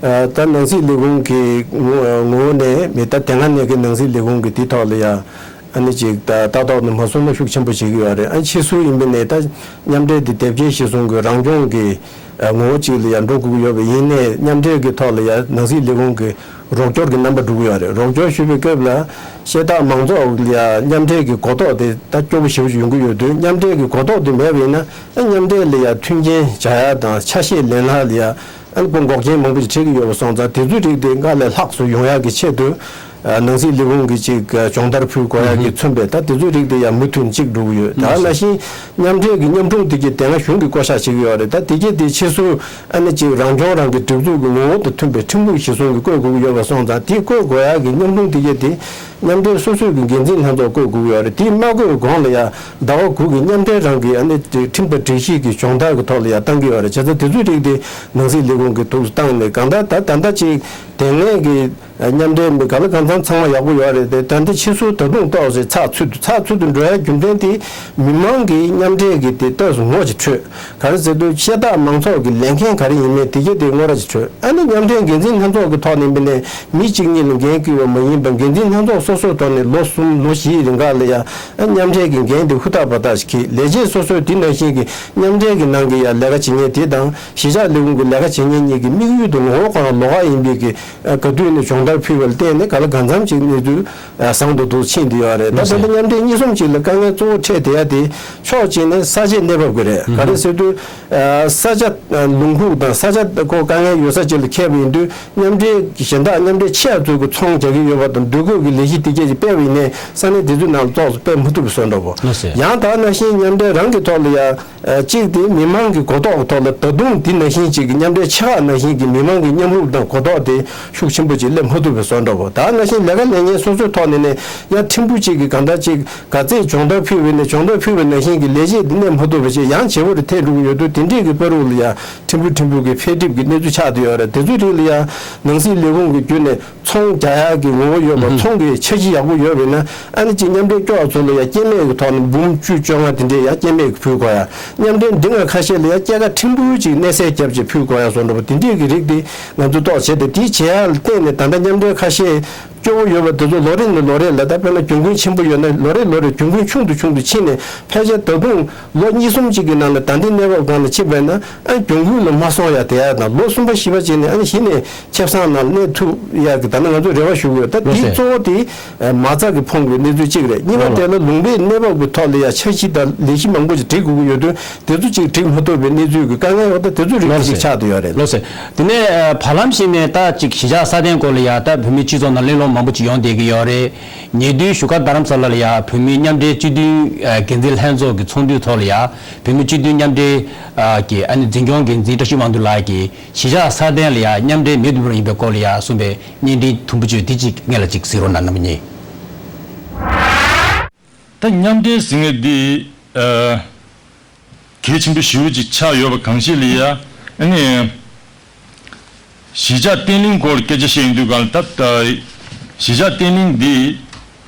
ཨ་ད་ནང་སྲིད་ལས་ཁུངས་ཀྱི་ངོ་ངོ་བོ་ནས་མི་ད་དེ་སྔ་ནས་ཀྱི་ནང་སྲིད་ལས་ཁུངས་ཀྱི་དེ་ཐོག་ལ་ཡ་ཨ་ནི་ཅིག་ད་ལྟ་ཐོག་ནས་མ་སོང་ན་ཤུགས་ཆེན་པོ་བྱེད་ཀྱི་ཡོད་རེད། ཨ་ཕྱིས་སུ་ཡིན་པ་ནས་ད་མཉམ་འབྲེལ་དེ་དེབ་སྐྱེལ་གཞིར་བཟུང་གི་རང་སྐྱོང་གི་ཨ་ངོ་བོ་གཅིག་ལ་ཡང་འགྲོ་དགོས་ཀྱི་ཡོད་པ་ཡིན་ནའི་མཉམ་འབྲེལ་གྱི་ཐོག་ལ་ཡང་ནང་སྲིད་ལས་ཁུངས་ཀྱི་རོགས་སྐྱོར་གྱི་རྣམ་པ་འགྲོ་གི་ཡོད་རེད། རོགས་སྐྱོར་ཞུ་བའི་སྐབས་ལ་ཤེས་རྟགས་མང་ཚོགས་ལ་ཡང་མཉམ་འབྲེལ་གྱི་གོ་རྟོགས་དེ་ད་སྐྱོ་པོ་ཞེ་པོ་ཅིག་ཡོང་གི་ཡོད་དུས་མཉམ་འབྲེལ་གྱི་གོ་རྟོགས་དེ་མེད་པ་ཡིན་ན་ཨ་མཉམ་འབྲེལ་ལ་ཡང་མཐུན་རྐྱེན་སྦྱར་ཡ་དང་ཆ་ཤས་ལེན་ལྷག་ལ་ཡང་ཨ་ནི་འགོག་རྐྱེན་མང་པོ་ཞིག་འཕྲད་ཀྱི་ཡོད་པ་སོང་ཙང་དེ་ཚོའི་རིགས་དེ་སྔར་ལས་ལྷག་ཙམ་ཡོང་ཡག་གི་ཆེད་དུ། ནང་སྲིད་ལས་ཁུངས་ཀྱི་ཅིག་སྦྱོང་བརྡར་ཕུལ་དགོས་ཡག་གི་མཚོན་པས་ད་དེ་ཚོའི་རིགས་དེ་ཡང་མུ་མཐུད་གཅིག་འགྲོ་གི་ཡོད། ད་ནང་བཞིན་མཉམ་འབྲེལ་གྱི་མཉམ་སྲུང་དེ་གའི་དེ་སྔ་གཞུང་གིས་བསྐོ་བཞག་བྱེད་ཀྱི་ཡོད་རེད། ད་དེ་གའི་དེ་ཕྱིས་སུ་ཨ་ནི་ཅིག་རང་སྐྱོང་རང་གི་སྒྲིག་འཛུགས་ཀྱི་ངོ་བོ་དང་མཐུན་པའི་ཁྲིམས་ལུགས་གཞིར་བཟུང་གིས་བསྐོ་དགོས་ཀྱི་ཡོད་པ་སོང་ཙང་དེ་བསྐོ་དགོས་ཡག་གི་མཉམ་སྲུང་དེ་གའི་དེ་མཉམ་འབྲེལ་སོ་སོའི་གི་འགན་འཛིན་ལྷན་ཚོགས་བསྐོ་དགོས་ཀྱི་ཡོད་རེད། དེ་མ་བསྐོས་གོང་ལ་ཡང་ཟླ་བ་དགུ་གི་མཉམ་འབྲེལ་རང་གི་ཨ་ནི་ཁྲིམས་དང་སྒྲིག་གཞི་གི་སྦྱོང་བརྡར་གྱི་ཐོག་ལ་ཡང་བཏང་གི་ཡོད་རེད། བྱས་ཙང་དེ་ཚོའི་རིགས་དེ་ནང་སྲིད་ལས་ཁུངས་ཀྱི་ཐོག་ཏུ་བཏང་ནས་གང་ལྟར་ད་ད་ལྟ་ཅིག་དེ་སྔའི་གི་མཉམ་འབྲེལ་མི་ག་ལ་གང་འཚམ་ཚང་མ་ཡག་པོ་ཡོད་རེད་དེ། ད་ལྟ་ཕྱིས་སུ་ད་དུང་ཏོག་ཙམ་ཚགས་ཚུད་དུ་ཚགས་ཚུད་དུ་འགྲོ་ཡ་རྒྱུ་མཚན་དེ་མི་མང་གི་མཉམ་འབྲེལ་གྱི་དེ་ཏོག་ཙམ་ངོ་ཅིག་འཕྲོད། ག་རེ་ཟེར་དུས་ཤེས་རྟགས་མང་ཚོགས་ཀྱི་ལས་འགན་ག་རེ་ཡིན་མིན་དེ་གྱད་དེ་ངོ་ར་ཅིག་འཕྲོད། ཨ་ནི་མཉམ་འབྲེལ་འགན་འཛིན་ལྷན་ཚོགས་ཀྱི་ཐོག་ནས་འབད་ནས་མི་གཅིག་གཉིས་ལ་འགན་འཁུར་བ་མ་ཡིན་པར་འགན་འཛིན་ལྷན་ཚོགས་སོ་སོའི་ཐོག་ནས་ལོ་གསུམ་ལོ་བཞིའི་རིང་ག་ལ་ཡ་ཨ་མཉམ་འབྲེལ་གྱི་འགན་དེ་ཧུར་ཐག་འབད་ཐག་ཅིག་འཁྱེར། ལས་བྱེད་སོ་སོའི་དེ་ནང་བཞིན་གྱི་མཉམ་འབྲེལ་གྱི་ནང་གི་ཡ་ལས་ཀ་བྱེད་མཁན་དེ་དང་གཞིས་ཆགས་ལས་ཁུངས་ཀྱི་ལས་ཀ་བྱེད་མཁན་གཉིས་ཀྱི་དམིགས་ཡུལ་དང་ངོ་བོ་གང་ལ་ལོགས་ཀ་ཡིན་པའི་གི་ཨ་ག་དུས་ནས་སྦྱོང་བརྡར་ཕུལ་བ་ལ་བརྟེན་ནས་ག་ལ་གང་འཚམ་ཅིག་གནས་ཚུལ་ཨ་བཟང་དུ་འདུག་ཕྱིན་བསྡད་ཡོད་རེད། ད་ད་ལྟ་མཉམ་འབྲེལ་གཉིས་གསུམ་ཅིག་ལ་དཀའ་ངལ་གཙོ་བོ་འཕྲད་བསྡད་ཡ་དེ་ཕྱོགས་གཅིག་ནས་ས་ཆའི་གནས་བབ་ཀྱི་རེད། ག་རེ་ཟེར་དུས་ཨ་ས་ཆ་ཨ་ལུང་ཁུག་དང་ས་ཆ་ཁོ་དཀའ་ངལ་ཡོད་ས་ཅིག་ལ་འཁེལ་བ་ཡིན་དུས་མཉམ་འབྲེལ་གཞན་དག་མཉམ་འབྲེལ་ཆེ་ཡ་ཚོས་ཀྱི་ཚོང་རྒྱག་གི་ཡོད་པ་དང་སྡོད་དགོས་ཀྱི་ལས་གཞི་དེ་གྱད་ཅིག་སྤེལ་བ་ཡིན་ནའི་ས་གནས་དེ་ཚོའི་ནང་ལ་ཏོག་ཙམ་སྤེལ་མ་ཐུབ་པའི་བཟོ་འདྲ་བོ། ཡང་ད་ནང་བཞིན་མཉམ་འབྲེལ་རང་གི་ཐོག་ལ་ཡ། ཨ་གཅིག་དེ་མི་མང་གི་གོ་རྟོགས་ཀྱི་ཐོག་ལ་ད་དུང་འདི་ནང་བཞིན་གཅིག་གི་མཉམ་འབྲེལ་ཆེ་ཁག་ནང་བཞིན་གྱི་མི་མང་གི་མཉམ་རུབ་དང་གོ་རྟོགས་དེ་ཤུགས་ཆེན་པོ་ཅིག་སླེབས་མ་ཐུབ་པའི་བཟོ་འདྲ་བོ། ད་ནང་བཞིན་ལས་ཀ་ལས་མཁན་སོ་སོའི་ཐོག་ནས་ནས་ཡང་ཕྲན་བུ་ཅིག་གི་གང་ལྟར་ཅིག་ག་ཚད་སྦྱོང་བརྡར་ཕུལ་བས་ནས་སྦྱོང་བརྡར་ཕུལ་བའི་ནང་བཞིན་གྱི་ལས་བྱེད་འདི་གནས་མ་ཐུབ་པ་ཅིག་ཡང་བྱེད་པོ་རེ་ཐེབས་འགྲོ་གི་ཡོད་དུས་དེ་འདྲས་ཀྱི་བར་དུ་ལ་ཡང་ཕྲན་བུ་ཕྲན་བུ་གི་འཕེལ་འགྲིབ་ཀྱི་གནས་ཚུལ་ཆགས་བསྡད་ཡོད་རེད། དེ་ཚོའི་རིགས་ལ་ཡང་ནང་སྲིད་ལས་ཁུངས་ཀྱི་བརྒྱུད་ནས། ཚོང་རྒྱག་ཡག་གི་ངོ་བོ་ཡོད་པ། ཚོང་གི་འཆར་གཞི་ཡག་པོ་ཡོད་པས་ན་ཨ་ནི་ཅིག་མཉམ་འབྲེལ་སྐྱོར་བ་ཚོ་ལ་ཡང་སྐྱེད་མེད་ཀྱི་ཐོག་ནས་འབུམ་བཅུ་བཅོ་ལྔ་དེ་འདྲས་ཡང་སྐྱེད་མེད་ཀྱི་ཕུལ་དགོས་ཡ། མཉམ་འབྲེལ་འདི་ང་ཁ་ཤས་ལ་ཡང་སྐྱེད་ཀ་ཕྲན་བུ་ཅིག་གནས་སའི་རྒྱབ་ཅིག་ཕུལ་དགོས་ཡ་བཟོ་འདྲ་པོ་དེ་འདྲས་ཀྱི་རིགས་དེ་ང་ཚོས་རྟོག་བྱས་ཏེ་དེའི་བྱེད་ཡག་ལ་བརྟེན་ནས་ད་ལྟ་མཉམ་འབྲེལ་ཁ་ཤས་སྐྱོ་བོ་ཡོད་པ་དེ་ཚོ་ལོ་རེ་ནས་ལོ་རེ་ལ་ད་དཔེར་ན་གྱོང་གུན་ཆེན་པོ་ཡོད་ན་ལོ་རེ་ལོ་རེ་གྱོང་གུན་ཆུང་དུ་ཆུང་དུ་ཕྱིན་ནས་ཕལ་ཆེར་ད་དུང་ལོ་གཉིས་གསུམ་ཅིག་གི་ནང་ལ་ད་ལྟའི་གནས་བབ་སྒང་ལ་ཕྱིན་པས་ན་ཨ་གྱོང་གུན་ལ་མ་སོང་ཡ་དེ་ཡ་དང་ལོ་གསུམ་པ་བཞི་པ་ཅིག་ནས་ཨ་ནི་གཞི་ནས། ཆབ་གསང་ནང་གནས་ཐུབ་ཡག་གི་ད་ནི་ང་ཚོས་རེ་བ་ཞུ་གི་ཡོད། ད་དེ་གཙོ་བོ་དེ་མ་རྩ་གི་ཕུང་བའི་གནས་ཚུལ་གཅིག་རེད། གཉིས་པ་དེ་ལ་ལུང་པའི་གནས་བབ་ཀྱི་ཐོག་ལ་ཡང་འཆར་གཞི་དང་ལས་གཞི་མང་པོ་ཞིག་སྒྲིག་དགོས་ཀྱི་ཡོད་དུས་དེ་ཚོ་གཅིག་སྒྲིག་མ་ཐུབ་པའི་གནས་ཚུལ་གྱི་དཀའ་ངལ་འོག་ད་དེ་ཚོ་རིགས་གཅིག་ཆགས་བསྡད་ཡོད་རེད། ལགས་སོ། དེ་ནས་བར་ལམ་ཞིག་ནས་ད་ཅིག་གཞིས་ཆགས་སྲ་བརྟན་སྐོར་ལ་ཡང་ད་བོད་མིའི་སྤྱི་ཚོགས་ནང་གླེང་སློང་མང་པོ་ཅིག་ཡོང་བསྡད་ཀྱི་ཡོད་རེད། ཉེ་དུས་བཞུགས་སྒར་རྡ་རམ་ས་ལ་ལ་ཡང་བོད་མིའི་མཉམ་འབྲེལ་སྤྱི་མཐུན་འགན་འཛིན་ལྷན་ཚོགས་ཀྱི་ཚོགས་འདུའི་ཐོག་ལ་ཡང་བོད་མིའི་སྤྱི་མཐུན་མཉམ་འབྲེལ་གྱི་ཨ་ནི་འཛིན་སྐྱོང་འགན་འཛིན་བཀྲ་ཤིས་དབང་འདུས་ལགས་ཀྱིས། གཞིས་ཆགས་སྲ་བརྟན་ལ་ཡང་མཉམ་འབྲེལ་མེད་པ་ཡིན་པའི་སྐོར་ལ་ཡང་གསུངས་པའི་བརྙན་འཕྲིན་དུམ་བུ་བཅུ་དེ་གཅིག་སྔོན་ལ་གཅིག་གཟིགས་རོགས་གནང་། རྣམ་པ་གཉིས། ད་མཉམ་འབྲེལ་ཟེར་མཁན་འདི་ཨ་གལ་ཆེན་པོ་ཞེ་པོ་ཅིག་ཆགས་ཡོད་པ་གང་ཤེས་ལ་ཡ་ཨ་ནི་ གཞིས་ཆགས་བརྟན་ལྷིང་སྐོར་སྐད་ཆ་བཤད་ཡོང་དུས་གང་ལ་ད་ལྟ་གཞིས་ཆགས་བརྟན་ལྷིང་འདི་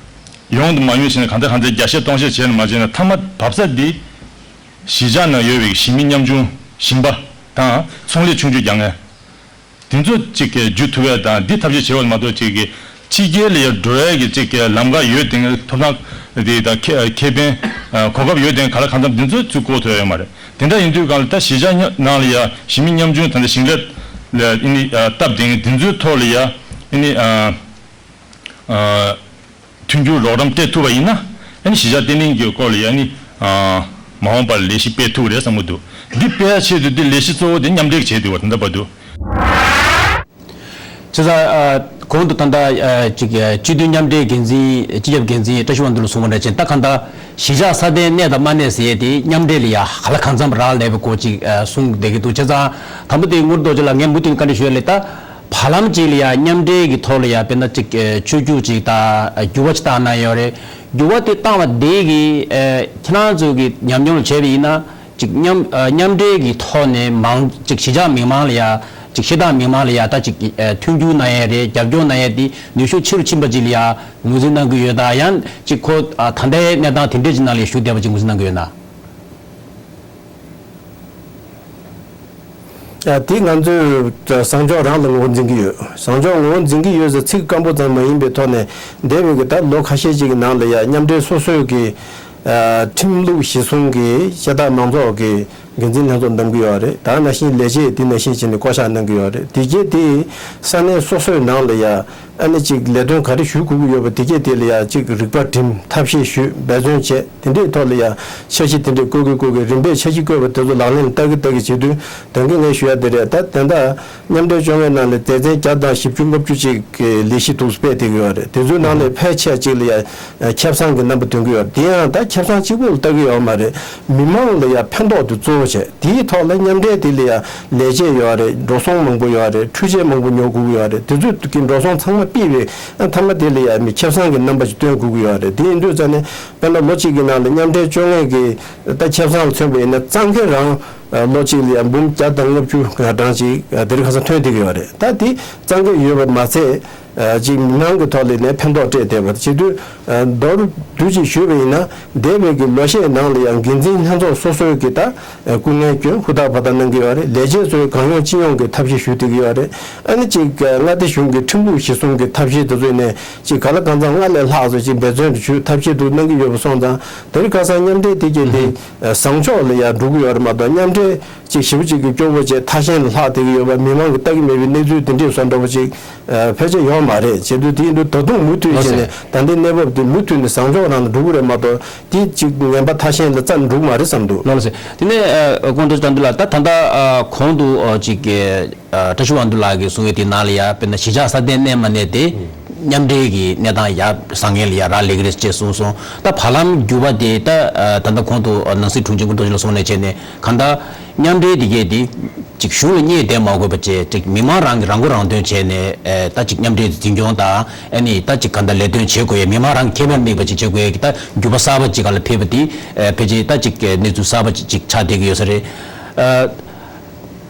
ཡོང་དུ་མ་ཡོང་བྱས་ན་གང་ལྟར་གང་ལྟར་བརྒྱ་ཆ་སྟོང་ཆ་བྱས་ན་མ་བྱས་ན་མཐའ་མ་བབས་ས་འདི་གཞིས་ཆགས་ནང་ཡོད་པའི་གཞིས་མི་ཉམ་ཆུང་ཞིང་པ་དང་ཚོང་ལས་ཆུང་ཆུང་རྒྱག་མཁན། དེ་ཚོ་གཅིག་གི་བརྒྱུད་ཐུབ་ཡ་དང་འདི་ཐབས་ཤེས་བྱེད་པ་མ་གཏོགས་གཅིག་གི་ཕྱི་རྒྱལ་ལ་ཡ་འགྲོ་ཡ་གི་གཅིག་གི་ལམ་ཁ་ཡོད་དེ་ཐོབ་ཐང་དེ་དང་ཁེ་ཁེ་ཕན་གོ་སྐབས་ཡོད་དེ་ག་ལ་གང་འཚམ་འདི་ཚོ་ཚུར་བཀོལ་ཐུབ་ཡ་ཡོད་མ་རེད། དེ་འདྲ་ཡིན་དུས་གང་ལ་ད་གཞིས་ཆགས་ཉ་ནང་ལ་ཡ་གཞིས་མི་ཉམ་ཆུང་ད་ལྟ་ཞིང་ལས་ལ་ཨ་ནི་སྟབས་བདེ་མཁན་འདི་ཚོའི་ཐོག་ལ་ཡ་ཨ་ནི་ཨ། མཐུན་འགྱུར་རོགས་རམ་སྤྲད་ཐུབ་པ་ཡིན་ན་ཨ་ནི་གཞིས་ཆགས་བརྟན་ལྷིང་གི་སྐོར་ལ་ཡ་ནི་མ་འོངས་པར་ལས་གཞི་སྤེལ་ཐུབ་རེད་བསམ་གྱི་འདུག་འདི་སྤེལ་ཡ་ཆེད་དུ་འདི་ལས་གཞི་གཙོ་བོ་དེ་མཉམ་འབྲེལ་བྱས་འདུག་བ་ད་ལྟ་བར་དུ། བྱས་ཙང་གོང་དུ་ད་ལྟ་ཅིག་སྤྱི་འཐུས་མཉམ་འབྲེལ་འགན་འཛིན་སྤྱི་ཁྱབ་འགན་འཛིན་བཀྲ་ཤིས་དབང་འདུས་ལ་གསུངས་པ་འདྲ་བྱས་ད་གང་ལྟར་གཞིས་ཆགས་སྲ་བརྟན་གནས་དང་མ་གནས་ཟེར་ཡས་དེ་མཉམ་འབྲེལ་ལ་ཡ་ག་ལ་གང་འཚམ་རག་ལས་པའི་སྐོར་ཅིག་གསུངས་བསྡད་ཀྱི་འདུག་བྱས་ཙང་དང་པོ་དེ་དངུལ་རྡོ་རྗེ་ལགས་ངས་མུ་མཐུད་བཀའ་འདྲི་ཞུ་ཡ་ལས་ད། བར་ལམ་གཅིག་ལ་ཡང་མཉམ་འབྲེལ་གྱི་ཐོག་ལ་ཡང་དཔེར་ན་གཅིག་ཆོས་བརྒྱུད་ཅིག་དང་འགྱུར་བ་ཅིག་བཏང་གནང་ཡོད་རེད། འགྱུར་བ་དེ་བཏང་བ་དེ་གིས་ཁྱེད་རང་ཚོ་གི་ཉམས་མྱོང་ལ་བྱས་པ་ཡིན་ན་གཅིག་མཉམ་མཉམ་འབྲེལ་གྱི་ཐོག་ནས་མང་གཅིག་གཞིས་ཆགས་མི་མང་ལ་ཡང་གཅིག་གཞིས་བདག་མི་མང་ལ་ཡང་ད་གཅིག་མཐུན་འགྱུར་གནང་ཡས་རེད། རྒྱབ་སྐྱོར་གནང་ཡས་དེ་ནུས་ཤུགས་ཆེ་རུ་ཕྱིན་པ་ཅིག་ལ་ཡང་ངོས་འཛིན་གནང་གི་ཡོད་ད། ཡང་གཅིག་ཁོ་ད་ལྟའི་གནས་སྟངས་དེ་འདྲས་ཅིག་ནང་ལ་ཞུགས་བསྡད་པ་ཅིག་ངོས་འཛིན་གནང་གི་ཡོད་ན། ཨ་དེ་ང་ཚོས་བཟང་ཕྱོགས་རང་ལ་ངོས་འཛིན་གྱི་ཡོད། བཟང་ཕྱོགས་ངོས་འཛིན་གྱི་ཡོད་ཟེར་ཚིག་སྐམ་པོ་ཙམ་མ་ཡིན་པའི་ཐོག་ནས་འདས་པའི་གི་ད་ལོ་ཁ་ཤས་ཅིག་གི་ནང་ལ་ཡ་མཉམ་འབྲེལ་སོ་སོའི་གི་ཨ་ཁྲིམས་ལུགས་གཞི་བཟུང་གི་བཤད་སྟངས་མང་ཚོགས་ཀྱི་འགན་འཛིན་ལྷན་ཚོགས་བདམས་ཀྱི་ཡོད་རེད། ད་ནང་བཞིན་ལས་བྱེད་དེ་ནང་བཞིན་བྱས་ནས་བསྐོ་གཞག་གནང་གི་ཡོད་རེད། དེ་རྗེས་དེ་ས་གནས་སོ་སོའི་ནང་ལ་ཡ་ཨ་ནི་ཅིག་ལས་དོན་ག་རེ་ཞུ་དགོས་ཀྱི་ཡོད་པ་དེ་གས་དེ་ལ་ཡ་ཅིག་རིག་པ་སྒྲིམ་ཐབས་ཤེས་ཞུས་འབད་བརྩོན་བྱས་དེ་འདྲའི་ཐོག་ལ་ཡ་འཆར་གཞི་དེ་འདྲའི་བཀོད་ཀྱི་བཀོད་ཀྱི་རིམ་པས་འཆར་གཞི་བཀོད་པ་དེ་ཚོ་ལག་ལེན་ལ་བསྟར་གྱི་བསྟར་གྱི་བྱེད་དུས་ད་གིན་ངས་ཞུ་ཡ་དེ་རེད། ད་དེ་འདྲ་མཉམ་འབྲེལ་བཅོ་ལྔའི་ནང་ལ་སྡེ་ཚན་བརྒྱ་དང་བཞི་བཅུ་ལྔ་བཅུ་ཅིག་གི་ལས་གཞི་འདུག་སྤེལ་བསྡད་ཀྱི་ཡོད་རེད། དེ་ཚོའི་ནང་ནས་ཕལ་ཆེར་ཅིག་ལ་ཡ་ཁེ་བཟང་གི་རྣམ་པ་སྟོན་གྱི་ཡོད་རེད། དེ་ཡང་ད་ཁེ་བཟང་གཅིག་པུ་ལ་བལྟ་གི་ཡོད་མ་རེད། མི་མང་ལ་ཡ་ཕན་ཐོགས་དེ་གཙོ་བོ་བྱས། དེའི་ཐོག་ལ་མཉམ་འབྲེལ་དེ་ལ་ཡ་ལས་བྱེད་ཡོད་རེད། འགྲོ་སོང་མང་པོ་ཡོད་རེད། འཕྲུལ་ཆས་མང་པོ་ཉོ་དགོས་ཀྱི་ཡོད་རེད། དེ་ཚོ་གི་འགྲོ་སོང་ཚང་མ་ཕུད་པའི་ཨ་མཐའ་མ་དེ་ལ་ཡ་མི་ཁེ་བཟང་གི་རྣམ་པ་ཞིག་སྟོན་དགོས་ཀྱི་ཡོད་རེད། དེ་ཡིན་དུས་ཙང་ནས་དཔེར་ན་ལོ་གཅིག་གི་ནང་ལ་མཉམ་འབྲེལ་བཅོ་ལྔ་གི་ད་ཁེ་བཟང་ལ་མཚོན་པ་ཡིན་ན་གཙང་ཁེ་རང་ལོ་གཅིག་ལ་ཡ་འབུམ་བརྒྱ་དང་ལྔ་བཅུ་གྲངས་ཅིག་དེ་རིང་ཁ་སང་ཐོན་བསྡད་ཀྱི་ཡོད་རེད། ད་དེ་གཙང་ཁེ་ཡོད་པ་མ་ཚད། ཅིག་མི་མང་གི་ཐོག་ལ་ནས་ཕན་ཐོགས་སྤྲད་བསྡད་པ་བྱེད་དུས། མདོར་བསྡུས་ཅིག་ཞུས་པ་ཡིན་ན་འདས་པའི་གི་ལོ་ཤས་ནང་ལ་ཡང་འགན་འཛིན་ལྷན་ཚོགས་སོ་སོའི་གི་ད་སྐུ་ངལ་སྐྱོན་ཧུར་ཐག་འབད་ཐག་གནང་གི་ཡོད་རེད། ལས་བྱེད་ཚོས་གང་ཡོང་ཅི་ཡོང་གི་ཐབས་ཤེས་ཞུ་བསྡད་ཀྱི་ཡོད་རེད། ཨ་ནི་ཅིག་མངའ་སྡེ་གཞུང་གི་ཁྲིམས་ལུགས་གཞི་བཟུང་གི་ཐབས་ཤེས་དེ་ཚོ་ནས་ཅིག་ག་ལ་གང་འཚམ་སྔར་ལས་ལྷག་ཙམ་ཅིག་འབད་བརྩོན་དུ་ཞུ་ཐབས་ཤེས་དུ་གནང་གི་ཡོད་པ་སོང་ཙང་དེ་རིང་ཁ་སང་མཉམ་འབྲེལ་དེ་གས་དེ་བཟང་ཕྱོགས་ལ་ཡང་འགྲོ་གི་ཡོད་རེད་མ་གཏོགས་མཉམ་འབྲེལ། ཅིག་ཞེ་པོ་ཅིག་གི་སྐྱོ་བོ་བྱས་ཐ་ཞན་ལ་ལྷག་བསྡད་ཀྱི་ཡོད་པ་མི་མང་གི་ལྟ་གི་མེད་པའི་གནས་ཚུལ་དེ་འདྲས་བཟོ་འདྲ་བོ་ཅིག་ཕལ་ཆེར་ཡོད་མ་རེད། བྱེད་དུས་དེ་ཡིན་དུས་ད་དུང་མུ་མཐུད་བྱས་ནས་ད་ལྟའི་གནས་བབ་དེ་མུ་མཐུད་ནས་བཟང་ཕྱོགས་རང་ལ་འགྲོ་གི་རེད་མ་གཏོགས་དེ་ཅིག་ངན་པ་ཐ་ཞན་ལ་རྩ་ནས་འགྲོ་གི་མ་རེད་བསམ་འདུག་ལགས་སོ། དེ་ནས་ཨ་ཀོང་ཏོ་དགྲ་འདུལ་ལགས་ད་ད་ལྟ་ཨ་གོང་དུ་ཨ་ཅིག་གི་ཨ་བཀྲ་ཤིས་དབང་འདུས་ལགས་ཀྱིས་གསུངས་ཡོད་དེ་ནང་ལ་ཡ་དཔེར་ན་གཞིས་ཆགས་སྲ་བརྟན་གནས་མ་གནས་དེ་མཉམ་འབྲེལ་གྱི་གནས་སྟངས་ཡ་བཟང་ངན་ལ་ཡ་རག་ལས་ཀྱི་རེད་ཅེས་གསུངས་སོང་། ད་བར་ལམ་འགྱུར་བ་དེ་ད་ཨ་ད་ལྟ་གོང་དུ་ཨ་ནང་སྲིད་དྲུང་ཆེ་དངུལ་རྡོ་རྗེ་ལགས་གསུངས་ནས་བྱས་ནས་གང་ལྟར། མཉམ་འབྲེལ་དེ་གས་དེ་ཅིག་གཞུང་ལ་བསྙད་བསྡད་མ་དགོས་པ་བྱས་ཅིག་མི་མང་རང་གི་རང་མགོ་རང་ཐོན་བྱས་ནས་ཨེ་ད་ཅིག་མཉམ་འབྲེལ་དེ་འཛིན་སྐྱོང་དང་ཨ་ནི་ད་ཅིག་ག་འདྲ་ལས་དོན་བྱེད་དགོས་ཡས་མི་མང་རང་གི་ཁེ་ཕན་དམིགས་པ་ཅིག་བྱེད་དགོས་ཡས་ཀྱི་ད་འགྱུར་བ་གསར་པ་ཅིག་ག་ལ་ཕེབས་པ་དེ་ཨེ་ཕལ་ཆེར་ད་ཅིག་གནས་ཚུལ་གསར་པ་ཅིག་ཅིག་ཆགས་བསྡད་ཀྱི་ཡོད་ས་རེད། ཨ་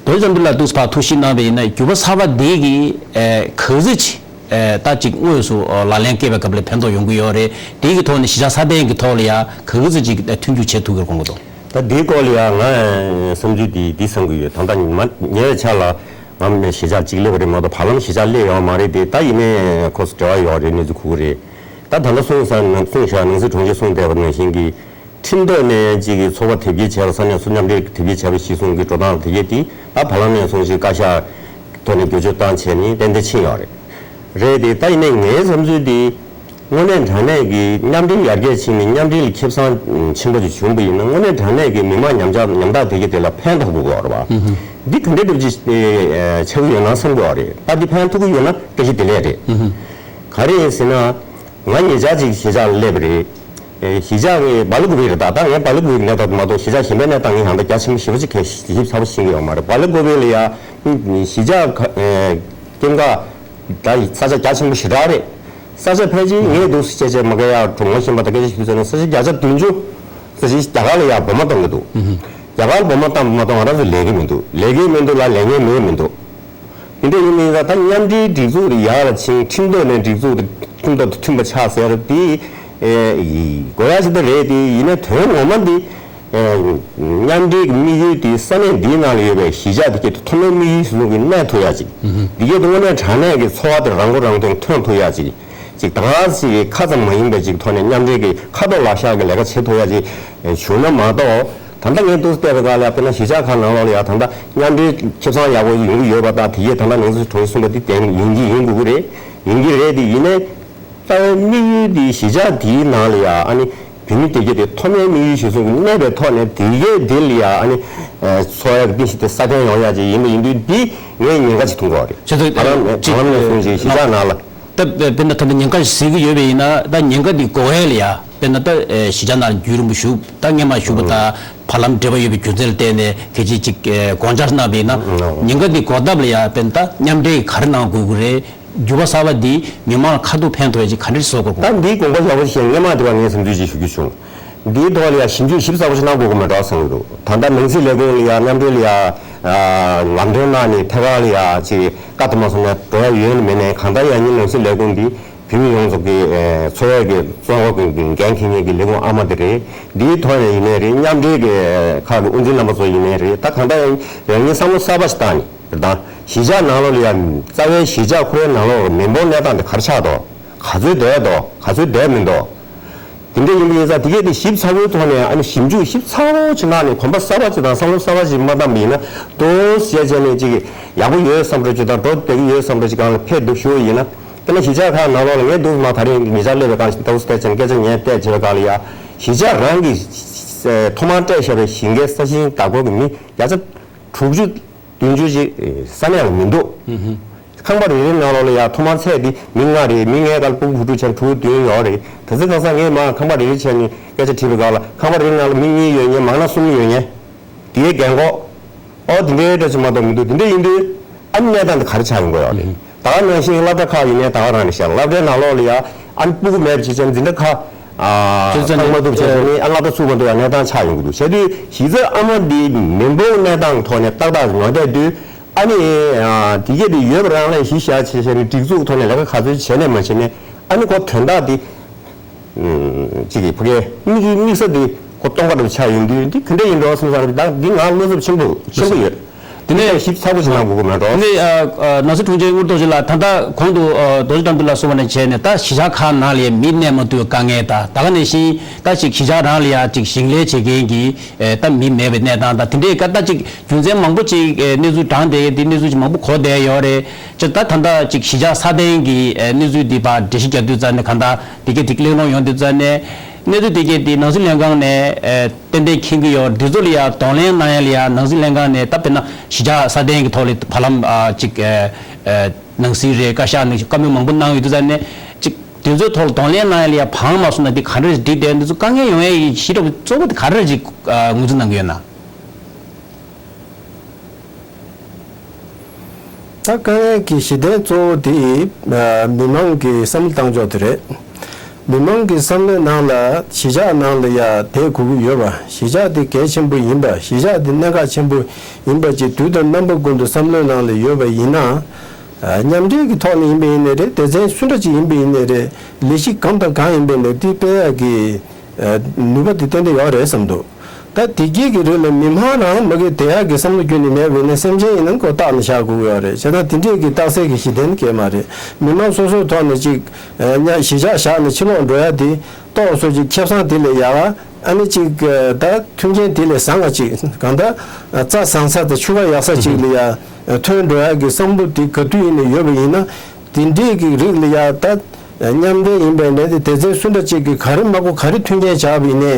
རྡོ་རྗེ་དགྲ་འདུལ་ལགས་འདུག་སེ་ཕར་ཐུགས་ཞིབ་གནང་བ་ཡིན་ན་འགྱུར་བ་གསར་པ་དེ་གིས་ཨེ་ག་ཚོད་ཅིག་ཨེ་ད་ཅིག་དངོས་སུ་ཨ་ལག་ལེན་བཀལ་བའི་སྐབས་ལ་ཕན་ཐོགས་ཡོང་གི་ཡོད་རེད། དེ་གི་ཐོག་ནས་གཞིས་ཆགས་སྲ་བརྟན་གྱི་ཐོག་ལ་ཡང་ག་ཚོད་ཅིག་མཐུན་འགྱུར་བྱེད་ཐུབ་ཀྱི་རེད་དགོངས་ཀྱི་འདུག་ད་འདིའི་སྐོར་ལ་ཡང་ང་བསམ་ཚུལ་འདི་འདི་བསམ་གྱི་ཡོད། ད་ལྟ་ཉི་མ་ཉེ་བའི་ཆར་ལ་ང་གཞིས་ཆགས་གཅིག་སླེབས་པ་རེད་མ་གཏོགས་བར་ལམ་གཞིས་ཆགས་སླེབས་ཡོད་མ་རེད་དེ། ད་ཡིན་ནའི་ཁོ་ཚོ་འབྲེལ་བ་ཡོད་རེད། གནས་ཚུལ་གོ་གི་རེད། ད་ད་ལྟ་གསུངས་ས་ནང་གསུངས་བཞག་ནང་སྲིད་དྲུང་ཆེ་གསུངས་བསྡད་པ་ནང་བཞིན་གྱི་ཁྲིམས་ཐོག་ནས་གཅིག་གི་ཚོགས་པ་དེབ་སྐྱེལ་བྱས་པ་ས་གནས་སུ་མཉམ་འབྲེལ་དེབ་སྐྱེལ་བྱས་པ་གཞི་བཟུང་གི་འགྲོ་སྟངས་དེ་གས་དེ་ད་བར་ལམ་ནས་བཟུང་ཞིག་བཀའ་ཤག་ཐོག་ནས་བསྐྱར་བཅོས་བཏང་བྱས་ནས་ཏན་ཏན་ཕྱིན་ཡོད་རེད། རེད་དེ་ད་ཡིན་ནའི་ངའི་བསམ་ཚུལ་དེ་དངོས་གནས་དྲང་གནས་ཀྱི་མཉམ་འབྲེལ་ཡར་རྒྱས་ཕྱིན་ནས་མཉམ་འབྲེལ་ལ་ཁེ་བཟང་ཆེན་པོ་ཞིག་བྱུང་བ་ཡིན་ན་དངོས་གནས་དྲང་གནས་ཀྱི་མི་མང་ཉམ་ཆག་ཉམ་ཐག་དེ་གས་དེ་ལ་ཕན་ཐོགས་དགོས་ཀྱི་ཡོད་རེད་བ། འདི་ག་འདྲ་འདྲ་ཅིག་ཆགས་ཀྱི་ཡོད་ན་བསམ་གྱི་ཡོད་རེད། ད་འདི་ཕན་ཐོགས་ཀྱི་ཡོད་ན་བཀྲ་ཤིས་བདེ་ལེགས་རེད། ག་རེ་ཡིན་ཟེར་ན། ང་ཉེ་ཆར་ཅིག་གཞིས་ཆགས་ལ་སླེབས་པ་རེད། ཨེ་གཞིས་ཆགས་ངའི་སྦ་ལ་ཀུ་པེ་རེད། ད་ལྟ་ངའི་སྦ་ལ་ཀུ་པེ་གི་གནས་སྟངས་དེ་མ་གཏོགས་གཞིས་ཆགས་གཞན་པའི་གནས་སྟངས་ངས་ཡང་ད་རྒྱ་ཆེན་པོ་ཞེ་པོ་ཅིག་གས་ཞིབ་ཚགས་པོ་ཤེས་ཀྱི་ཡོད་མ་རེད། སྦ་ལ་ཀུ་པེ་ལ་ཡ་གཞིས་ཆགས་ཁ་ཨེ་སྐྱེ་འགག་ད་ས་ཆ་རྒྱ་ཆེན་པོ་ཞེ་དྲག་རེད། ས་ཆ་ཕལ་ཆེར་ངས་འདུག་སེ་བྱས་བྱས་མ་གི་ཡ་གྲོང་ངོ་ཤེས་པ་ད་སྐད་ཆ་ཞུས་ཚར་ན་ས་ཆ་བརྒྱ་ཆ་བདུན་ཅུ་ས་ཆ་རྒྱ་གར་ལ་ཡ་སྦོ་མ་གཏོང་གི་འདུག་རྒྱ་གར་ལ་སྦོ་མ་བཏང་མ་གཏོང་ང་རང་ཚོ་ལས་ཀྱི་མི་འདུག་ལས་ཀྱི་མི་འདུག་ལ་ལས་ངན་མེད་མི་འདུག་དེ་འདྲ་ཡིན་མིན་ལ་ད་མཉམ་འབྲེལ་སྒྲིག་འཛུགས་དེ་ཡར་ལ་ཕྱིན། ཁྲིམས་ཐོག་ནས་སྒྲིག་འཛུགས་དེ་ཁྲིམས་ཐོག་ཏུ་མཐུན་པ་ཆགས་ཟེར་དེ་དགོས་ཡ་ཞིག་ད་རེད། དེ་ཡིན་ན་དོན་ངོ་མ་འདི་མཉམ་འབྲེལ་གྱི་དམིགས་ཡུལ་དེ་ས་གནས་འདིའི་ནང་ལ་ཡོད་པའི་གཞིས་ཆགས་དེ་གའི་ཐོག་མའི་དམིགས་ཡུལ་གཞིར་བཟུང་གིས་གནས་ཐུབ་ཡ་ཅིག་འདི་གའི་དངོས་གནས་དྲང་གནས་ཀྱི་འཚོ་བ་དེ་རང་མགོ་རང་ཐོན་ཐོན་ཐུབ་ཡ་ཅིག་ཅིག་ད་ག་ཅིག་ཁ་ཙམ་མ་ཡིན་པའི་ཅིག་ཐོག་ནས་མཉམ་འབྲེལ་གྱི་ཁ་ཐོག་ལག་ཤག་གི་ལས་ཀ་བྱེད་ཐུབ་ཡ་ཅིག་བྱུང་ན་མ་གཏོགས། ད་ལྟ་ངས་འདུག་བལྟས་པའི་སྒང་ལ་ཡ། དཔེར་ན་གཞིས་ཆགས་ཁག་ནང་ལོགས་ལ་ཡ་ད་ལྟ་མཉམ་འབྲེལ་ཁེ་བཟང་ཡག་པོ་ཡོང་གི་ཡོད་པ་དང་། དེ་གས་ད་ལྟ་ནང་སྲིད་དྲུང་ཆེ་གསུངས་པ་དེ་བདེན་ཡིན་གྱི་ཡིན་དགོས་ཀྱི་རེད། ཡིན་གྱི་རེད། དེ་ཡིན་ནའི་རྩ་བའི་དམིགས་ཡུལ་དེ་གཞིས་ཆགས་དེའི་ནང་ལ་ཡ་ཨ་ནི་བོད་མི་དེ་གས་དེ་ཐོག་མའི་དམིགས་ཡུལ་གཞིར་བཟུང་གིས་གནས་པའི་ཐོག་ནས་དེ་གས་དེ་ལ་ཡ་ཨ་ནི་འཚོ་བའི་རྟེན་གཞི་དེ་སྲ་བརྟན་ཡོང་ཡ་ཅིག་ཡིན་པ་ཡིན་དུས། འདི་ངས་ཉེན་ཁ་ཅིག་མཐོང་གི་ཡོད་རེད། ཆེད་དུ་བར་ལམ་བར་ལམ་ནས་གསུངས་ཅིག་གཞིས་ཆགས་ནང་ལ། ད་དཔེར་ན་ད་ལྟ་ཉེན་ཁ་ཞིག་གཟིགས་ཀྱི་ཡོད་པ་ཡིན་ན། ད་ཉེན་ཁ་འདི་འགོག་ཡས་ལ་ཡ། དཔེར་ན་ད་ཨེ་གཞིས་ཆགས་ནང་རྒྱུན་རིང་པོ་བཞུགས། ད་སྔོན་མ་བཞུགས་པ་དང་བར་ལམ་འབྲེལ་བ་ཡོད་པའི་རྒྱུ་མཚན་ལ་བརྟེན་ནས་གལ་ཆེ་ཅིག་ཨེ་དགོངས་འཆར་གནང་བ་ཡིན་ན། ཉེན་ཁ་འདི་འགོག་ཐབས་ལ་ཡ། དཔེར་ན་ད་མཉམ་འབྲེལ་གྱིས་ག་རེ་གནང་དགོས་ཀྱི་རེད། འགྱུར་བ་གསར་པ་འདིས་མི་མང་ལ་ཁ་ཐུག་ཕན་ཐོགས་ཡས་ཅིག་ག་འདྲ་བཟོ་དགོས་ཀྱི། ད་འདིའི་དགོངས་པ་ཡག་པོ་ཞིག་སྔོན་མ་དེ་བ་ངས་བསམ་ཚུལ་ཅིག་ཞུ་རྒྱུ་བྱུང་། འདིའི་ཐོག་ལ་ཡང་ཞིབ་འཇུག་ཞིབ་ཚགས་པོ་ཞིག་གནང་དགོས་ཀྱི་མེད་འགྲོ་བསམ་གྱི་འདུག་ད་ལྟ་ནང་སྲིད་ལས་ཁུངས་ལ་ཡང་མཉམ་འབྲེལ་ལ་ཡང་ལམ་སྟོན་གནང་ནས་ཐད་ཀར་ལ་ཡང་ཅིག་བཀའ་དང་མ་སོང་ན་འགྲོ་ཡ་ཡོད་ནི་མེད་ནའི། གང་ལྟར་ཡང་ནི་ནང་སྲིད་ལས་ཁུངས་འདི་བོད་མི་ཡོངས་རྫོགས་ཀྱི་འཚོ་བའི་གི་གཙོ་བོ་གི་འགན་འཁྱེར་མཁན་གྱི་ལས་ཁུངས་ཨ་མ་དེ་རེད། འདིའི་ཐོག་ནས་ཡིན་ནའི་རེད། མཉམ་འབྲེལ་གྱི་ཁག་གི་དབུ་འཛིན་རྣམ་པ་ཚོ་ཡིན་ནའི་རེད། ད་གང་ལྟར་ཡང་ཡང་ངས་བསམ་བློ་གསར་པ་ཞིག་བཏང་ནས་རེད། ད་གཞིས་ཆགས་ནང་ལོགས་ལ་ཡང་རྩ་བའི་གཞིས་ཆགས་ཁོ་རའི་ནང་ལོགས་མི་འབོར་གནས་སྟངས་དེ་ག་རེ་ཆགས་འདུག་ག་ཚོད་བསྡད་འདུག་ག་ཚོད་བསྡད་མི་འདུག་དེ་འདྲ་ཡིན་པ་ཡིན་ཙང་། དེ་གས་དེ་ཞིབ་ཚགས་པོའི་ཐོག་ནས་ཨ་ནི་ཞིབ་འཇུག་ཞིབ་ཚགས་པོ་ཅིག་གནང་ནས་གོམ་པ་གསར་པ་ཅིག་དང་བསམ་བློ་གསར་པ་ཅིག་མ་བཏང་པ་ཡིན་ན། འདུག་སེ་བྱས་ནས་ཅིག་ཡག་པོ་ཡོད་བསམ་འདྲ་ཅིག་དང་། འགྲོ་བསྡད་ཀྱི་ཡོད་བསམ་འདྲ་ཅིག་སྒང་ལ་ཕེབས་འདུག་ཞུ་བ་ཡིན་ན། དཔེར་ན་གཞིས་ཆགས་ཁག་ནང་ལོགས་ལ་ངས་འདུག་མ་ད་རེས་ཉེ་ཆར་སླེབས་པའི་སྒང་ཞིག་འདུག་སེ་བྱས་ནས་སྐད་ཆ་ངས་བལྟས་བྱས་པའི་སྒང་ལ་ཡ། གཞིས་ཆགས་རང་གི་ཐོག་མར་སྤྲད་བཞག་པའི་གཞིས་ཀའི་ས་ཞིང་བདག་པོ་གི་མི་བརྒྱ་ཆ་དྲུག་ཅུ་བདུན་ཅུ་ཅིག་ས་གནས་ལ་མི་འདུག་ཁང་པ་རེ་རེའི་ནང་ལོགས་ལ་ཡ་ཐོག་མར་ཚད་འདི་མི་ལྔ་རེད། མི་ལྔའི་སྒང་ལ་སྤུ་གུ་བུ་ཕྲུག་ཆ་དྲུག་བདུན་ཡོད་རེད། དེ་ཚོ་ཁ་སང་ངས་མར་ཁང་པ་རེ་རེ་བྱས་ནས་སྐད་ཆ་དྲིས་པའི་སྒང་ལ། ཁང་པ་རེ་རེའི་ནང་ལ་མི་གཉིས་ཡོད་མཁན། མང་ན་གསུམ་ཡོད་མཁན། དེའི་རྒན་གོག་ཨོ་དེ་འདྲའི་འདྲ་ཅིག་མ་གཏོགས་མི་འདུག་དེ་འདྲ་ཡིན་དུས་ཨ་ནི་གནས་སྟངས་དེ་ག་རེ་ཆགས་ཡོང་གི་ཡོད་རེད། ད་ག་ནང་བཞིན་སློབ་གྲྭ་ཁག་ཡིན་ནའི་ད་ག་རང་རེད་ཤག་སློབ་གྲྭའི་ནང་ལོགས་ལ་ཡ་ཨ་ནི་སྤུ་གུ་མེད་པ་བྱས་བྱས་ནས་འཛིན་གྲྭ་ཁག་ཨ་ཚང་མ་འདུག་བྱས་བྱས་ནས་ཨ་སློབ་གྲྭ་ཚུགས་མ་ཐུབ་པའི་གནས་སྟངས་ཆགས་ཡོང་གི་འདུག་བྱས་དུས་གཞི་རྩའི་ཨ་མ་འདི་མི་འབོར་གནས་སྟངས་ཐོག་ནས་ཏག་ཏག་ངོ་བལྟས་དུས། ཨ་ནི་ཨ་དེ་གས་དེ་ཡོད་པ་རང་ལ་གཞི་བཞག་བྱས་བྱས་ནས་སྒྲིག་འཛུགས་ཐོག་ནས་ལས་ཀ་ག་ཚོད་བྱས་ནས་མ་བྱས་ནས། ཨ་ནི་ཁོ་དོན་དག་དེ་ཨམ་ཅིག་གི་ཕ་གའི་དམིགས་དམིགས་ས་དེ་ཁོ་སྟོང་པ་འདྲ་ཆགས་ཡོང་དུས། འདི་ག་འདྲ་ཡིན་འགྲོ་བསམ་བསམ་རེད། ད་འདི་ང་བློ་འཚབ་ཆེན་པོ་ཆེན་པོ་ཡོད། དེ་ནས་ཞིབ་ཚགས་པོ་ཞིག་གནང་དགོས་ཀྱི་མེད་འགྲོ། དེ་ནས་ཨ་ཨ་ནང་སྲིད་དྲུང་ཆེ་དངུལ་རྡོ་རྗེ་ལགས། ད་ལྟ་གོང་དུ་ཨ་རྡོ་རྗེ་དགྲ་འདུལ་ལགས་གསུངས་པ་ནང་བྱས་ནས། ད་གཞིས་ཆགས་ཁག་ནང་ལ་མི་གནས་མ་ཐུབ་པའི་དཀའ་ངལ་དང་། ད་ག་ནང་བཞིན་ད་ཅིག་གཞིས་ཆགས་རང་ལ་ཡ་ཅིག་ཞིང་ལས་བྱེད་མཁན་གྱི་ཨེ་ད་མི་མེད་པའི་གནས་སྟངས་དང་། དེ་འདྲའི་ཀ་ད་ཅིག་རྒྱུ་མཚན་མང་པོ་ཅིག་ཨེ་གནས་ཚུལ་དྲངས་བསྡད། དེ་གནས་ཚུལ་ཅིག་མང་པོ་གོ་བསྡད་ཡོད་རེད། ཅེས་ད་ད་ལྟ་ཅིག་གཞིས་ཆགས་སྲ་བརྟན་གྱི་ཨེ་གནས་ཚུལ་འདི་ཕར་འགྲེལ་བཤད་རྒྱག་དུས་ཙམ་ནས། གང་ལྟར་དེ་གས་དེ་གླེང་སློང་ཡོང་དུས་ཙམ་ནས། གནས་ཚུལ་དེ་གས་དེ་ནང་སྲིད་ལྷན་ཁང་ནས་ཨེ་ཏན་ཏན་མཁྱེན་གྱི་ཡོད། འདི་ཚོ་ལ་ཡ་གདོང་ལེན་གནང་ཡ་ལ་ཡ་ནང་སྲིད་ལྷན་ཁང་ནས་ད་དཔེར་ན་གཞིས་ཆགས་སྲ་བརྟན་གྱི་ཐོག་ལ་བར་ལམ་ཨ་ཅིག་ཨེ་ཨེ་ནང་སྲིད་རེད། བཀའ་ཤག་ནས་བཀའ་མོལ་མང་པོ་གནང་ཡོད་དུས་ཙམ་ནས། ཅིག་དེ་ཚོའི་ཐོག་ལ་གདོང་ལེན་གནང་ཡ་ལ་ཡ་བང་མ་སོང་ན་དེ་ག་འདྲ་འགྲིག་བསྡད། འདི་ཚོ་དཀའ་ངལ་ཡོང་ཡ་གི་གཞི་གྲངས་གཙོ་བོ་དེ་ག་རེ་ཅིག་ཨ་ངོས་འཛིན་གནང་གི་ཡོད་ན། ད་དཀའ་ངལ་གྱི་གཞི་རྟེན་གཙོ་བོ་དེ་ཨ་མི་མང་གི་བསམ་བློ་བཏང་ཕྱོགས་དེ་རེད། མི་མང་གི་བསམ་བློའི་ནང་ལ་གཞིས་ཆགས་ནང་ལ་ཡ་བསྡད་དགོས་ཀྱི་ཡོད་པ། གཞིས་ཆགས་དེ་གལ་ཆེན་པོ་ཡིན་པ། གཞིས་ཆགས་དེ་གནད་འགག་ཆེན་པོ་ཡིན་པ་ཅིག་དུས་དང་རྣམ་པ་ཀུན་ཏུ་བསམ་བློའི་ནང་ལ་ཡོད་པ་ཡིན་ན། ཨ་མཉམ་འབྲེལ་གྱི་ཐོག་ནས་ཡིན་པ་ཡིན་ནའི་རེད། སྡེ་ཚན་སུ་འདྲ་ཅིག་ཡིན་པ་ཡིན་ནའི་རེད། ལས་གཞི་གང་དང་གང་ཡིན་པ་ཡིན་ནའི་དེ་སྤེལ་ཡག་གི་ཨ་ནུས་པ་དེ་ཏན་ཏན་ཡོད་རེད་བསམ་འདུག་ད་དེ་གས་ཀྱི་རིགས་ལ་མི་མང་རང་མ་གི་བསྡད་ཡག་གི་བསམ་བློ་ཁྱོན་ནས་མེད་པ་ཡིན་ན། སེམས་ཅན་ཡིན་ན་ཁོ་བརྟག་ནས་བཞག་དགོས་ཀྱི་ཡོད་རེད། བྱས་ཙང་དེ་འདྲས་ཀྱི་རྟགས་གསལ་གྱི་གཞི་རྟེན་གང་ཡང་མ་རེད། མི་མང་སོ་སོའི་ཐོག་ནས་ཅིག་ཨ་གཞིས་ཆགས་བཞག་ནས་ཕྱིར་ལོག་འགྲོ་ཡ་དེ་ཏོག་ཙམ་ཅིག་ཁེ་བཟང་དེ་ལས་ཡག་ག་ཨ་ནི་ཅིག་ཨ་ད་མཐུན་རྐྱེན་དེ་ལས་བཟང་ང་ཅིག་གང་ལྟར་ཨ་རྩྭ་བཟང་ས་དང་ཆུ་ཁ་ཡག་ས་ཅིག་ལ་ཡ་ཐོན་འགྲོ་ཡག་གི་བསམ་བློ་དེ་ག་དུས་ཡིན་ནའི་ཡོད་པ་ཡིན་ན། དེ་འདྲས་ཀྱི་རིགས་ལ་ཡ་ད་མཉམ་འབྲེལ་ཡིན་པའི་ནས་དེ་སྡེ་ཚན་སུ་འདྲ་ཅིག་གིས་ག་རེ་མ་དགོས་ག་རེ་མཐུན་རྐྱེན་བྱས་པ་ཡིན་ནའི་